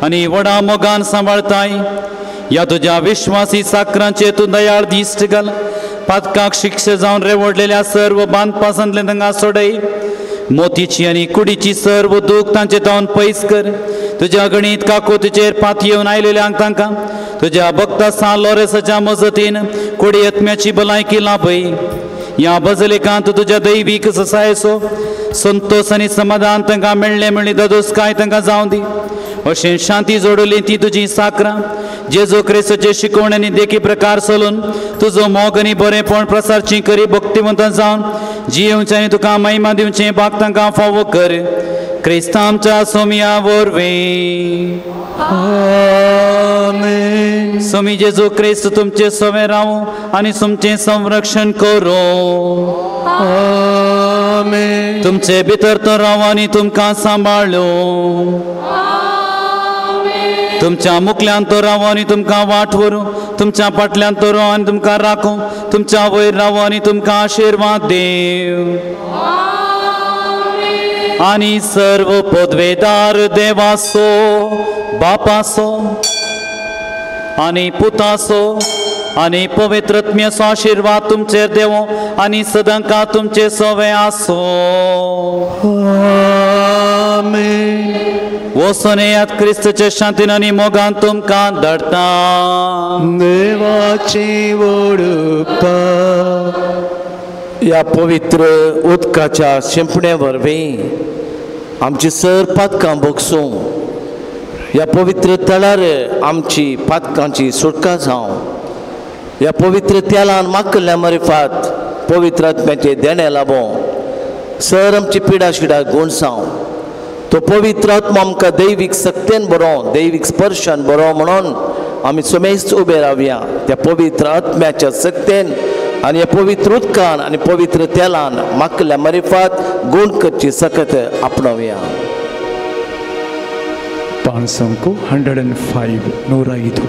Speaker 2: आनी व्हडा मोगान सांबाळताय. ह्या तुज्या विश्वासी साकरांचेर तूं दयाळ दिश्ट घाल. पातकाक शिक्षा जावन रेवडलेल्या सर्व बांदपासांतल्यान तांकां सोडय. मोतीची आनी कुडीची सर्व दूख तांचे तावन पयस कर. तुज्या गणीत काकोतीचेर पात येवन आयलेल्यांक तांकां तुज्या भक्ता सान लोरेसाच्या मजतीन कुडी आत्म्याची भलायकी लाभय. ह्या बजलेकांत तुज्या दैवीक ससायेचो संतोश आनी समाधान तांकां मेळ्ळें मेळ्ळी ददोसकाय तांकां जावं दी. अशें शांती जोडली ती तुजी साकरां जेजू क्रिस्ताचे शिकवण आनी देखी प्रकार चलून तुजो मोग आनी बरेंपण प्रसारची करी भक्तिवंत जावन जियेवचें आनी तुका महिमा दिवचें भाग तांकां फावो कर. क्रिस्ता आमच्या सोम्या वरवीं.
Speaker 9: आमेन.
Speaker 2: सोमी जेजू क्रिस्त तुमचे सवे रावूं आनी तुमचें संरक्षण करूं.
Speaker 9: आमेन.
Speaker 2: तुमचे भितर तो रावूं आनी तुमकां सांबाळूं. तुमच्या मुखल्यान तो रावो आनी तुमकां वाट व्हरूं. तुमच्या फाटल्यान तो रावो आनी तुमकां राखूं. तुमच्या वयर रावो आनी तुमकां आशिर्वाद देव. आनी सर्व पदवेदार देवासो बापासो आनी पुतासो आनी पवित्र आत्म्याचो आशिर्वाद तुमचेर देवो आनी सदांकाळ तुमचे सवे आसो.
Speaker 9: आमेन.
Speaker 2: वचून येयात क्रिस्ताचे शांतीन आनी मोगान तुमकां धाडटा.
Speaker 9: देवाची वडुपा
Speaker 8: ह्या पवित्र उदकाच्या शिंपणे वरवीं आमची सर पातकां भोगसूं. ह्या पवित्र तळार आमची पातकांची सुटका जावं. ह्या पवित्र तेलान माकल्ल्या मरिफात पवित्र आत्म्याचें देणें लाबों. सर आमची पिडा शिडा गूण जावं. तो पवित्र आत्मा आमकां दैवीक सक्तेन बरो दैवीक स्पर्शान बरो म्हणून आमी समेस्त उबे रावया. त्या पवित्र आत्म्याच्या सक्तेन आनी ह्या पवित्र उदकान आनी पवित्र तेलान माकल्या मरिफात गूण करची सकत आपणावया.
Speaker 1: 500 105 105.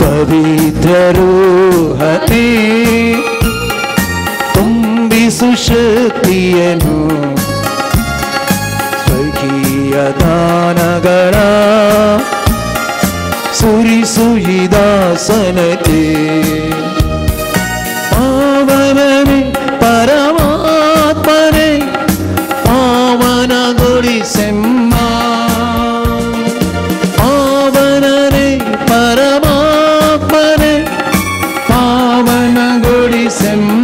Speaker 9: पवित्र रूहने ತುಂಬಿಸು ಶಕ್ತಿಯನ್ನು ಸ್ವರ್ಗೀಯ ದಾನಗಳ ಸುರಿಸು ಈ ದಾಸನತೆ. ಪಾವನನೆ ಪರಮಾತ್ಮನೆ ಪಾವನಗೊಳಿಸೆಮ್ಮ. ಪಾವನನೆ ಪರಮಾತ್ಮನೆ ಪಾವನಗೊಳಿಸೆಮ್ಮ.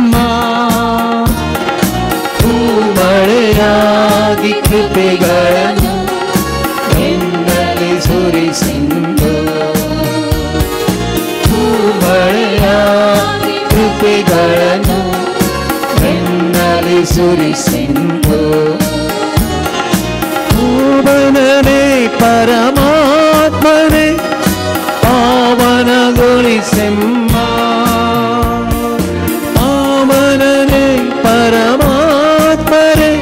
Speaker 9: ಮಳೆಯಾಗಿ ಕೃಪೆಗಳನ್ನು ಎನ್ನಲ್ಲಿ ಸುರಿಸಿಂದು. ಮಳೆಯಾಗಿ ಕೃಪೆಗಳನ್ನು ಎನ್ನಲ್ಲಿ ಸುರಿಸಿಂದು. ಪಾವನನೇ ಪರಮಾತ್ಮನೇ ಪಾವನಗೊಳಿಸೆಮ್ಮ. ಪಾವನನೇ ಪರಮಾತ್ಮನೇ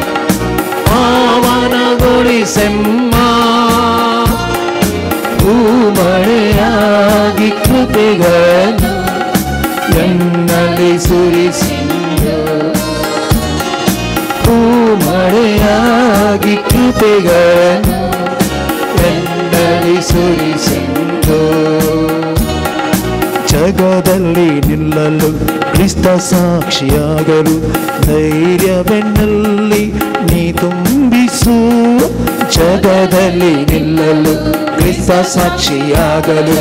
Speaker 9: ಪಾವನಗೊಳಿಸೆಮ್ಮ. ಹೂಮಳೆಯಾಗಿ ಕೃಪೆಗಳನ್ನು ಎನ್ನಲ್ಲಿ ಸುರಿಸಿಂದು. ಹೂಮಳೆಯಾಗಿ ಕೃಪೆಗಳನ್ನು ಎನ್ನಲ್ಲಿ ಸುರಿಸಿಂದು. ಜಗದಲ್ಲಿ ನಿಲ್ಲಲು ಕ್ರಿಸ್ತ ಸಾಕ್ಷಿಯಾಗಲು ಧೈರ್ಯವೆನ್ನಲ್ಲಿ ನೀ ತುಂಬಿಸು. ಜಗದಲ್ಲಿ ನಿಲ್ಲಲು ಕ್ರಿಸ್ತ ಸಾಕ್ಷಿಯಾಗಲು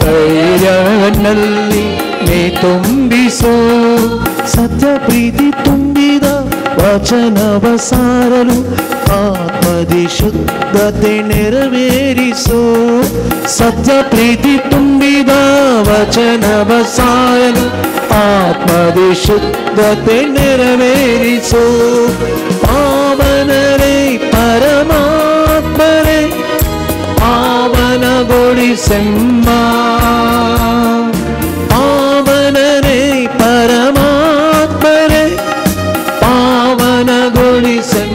Speaker 9: ಧೈರ್ಯವೆನ್ನಲ್ಲಿ ನೀ ತುಂಬಿಸು. ಸತ್ಯ ಪ್ರೀತಿ ತುಂಬಿದ ವಚನವ ಸಾರಲು ಆತ್ಮದಿ ಶುದ್ಧತೆ ನೆರವೇರಿಸು. ಸತ್ಯ ಪ್ರೀತಿ ತುಂಬಿದ ವಚನವ ಸಾರಲು ಆತ್ಮದಿ ಶುದ್ಧತೆ ನೆರವೇರಿಸು. ಪಾವನರೇ ಪರಮಾತ್ಮರೇ ಪಾವನಗೊಳಿಸೆಮ್ಮ. ಪಾವನರೇ ಪರಮಾತ್ಮರೇ ಪಾವನಗೊಳಿಸೆಮ್ಮ.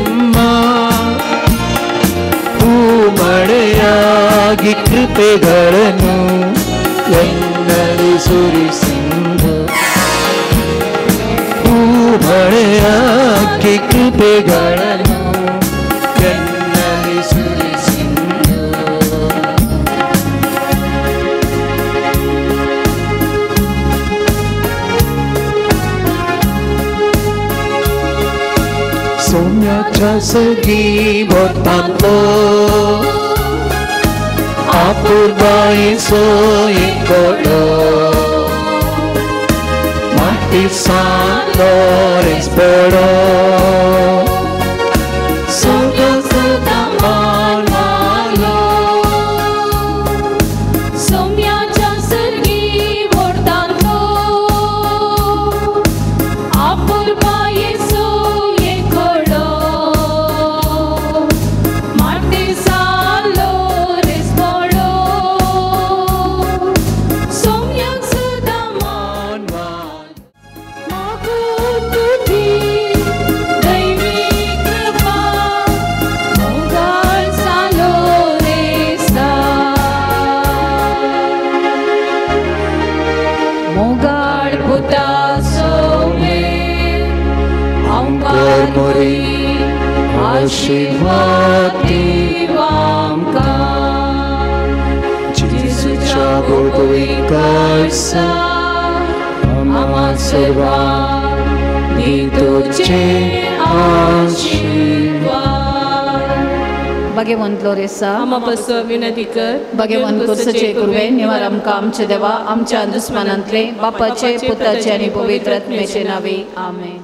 Speaker 9: ಹೂಮಳೆಯಾಗಿ ಕೃಪೆಗಳನ್ನು ಎನ್ನಲ್ಲಿ ಸುರಿಸಿಂದು. ಹೂಮಳೆಯಾಗಿ ಕೃಪೆಗಳನ್ನು ಎನ್ನಲ್ಲಿ ಸುರಿಸಿಂದು. सौम्याच्या सगी भक्तांतलो अपुरबाये सोय कोडो माटी सान लोरेंस पडो
Speaker 6: सदां सदां मानवालो सौम्याच्या सर्गी वोडतांतलो अपुरबाये सोय कोडो माटी सान लोरेंस पडो सौम्याक सदां मानवालो. मागो तुजी दैवी कृपा मोगाळ सालो रेसा मोगाळ पुता सोमे आमकार मोरी आशीर्वाद दिवामकां
Speaker 3: जेजूच्या गोदविकासा आम्हा सर्वांक तुझे आशीर्वाद.
Speaker 5: भगवंत लोरेसा
Speaker 11: आमा पासून विनंती कर.
Speaker 5: भगवंत कुर्सचे कुर्वे निवार आमकां आमचे देवा आमच्या दुस्मानांतले बापाचे पुताचे आनी पवित्र आत्म्याचे नावे आमेन.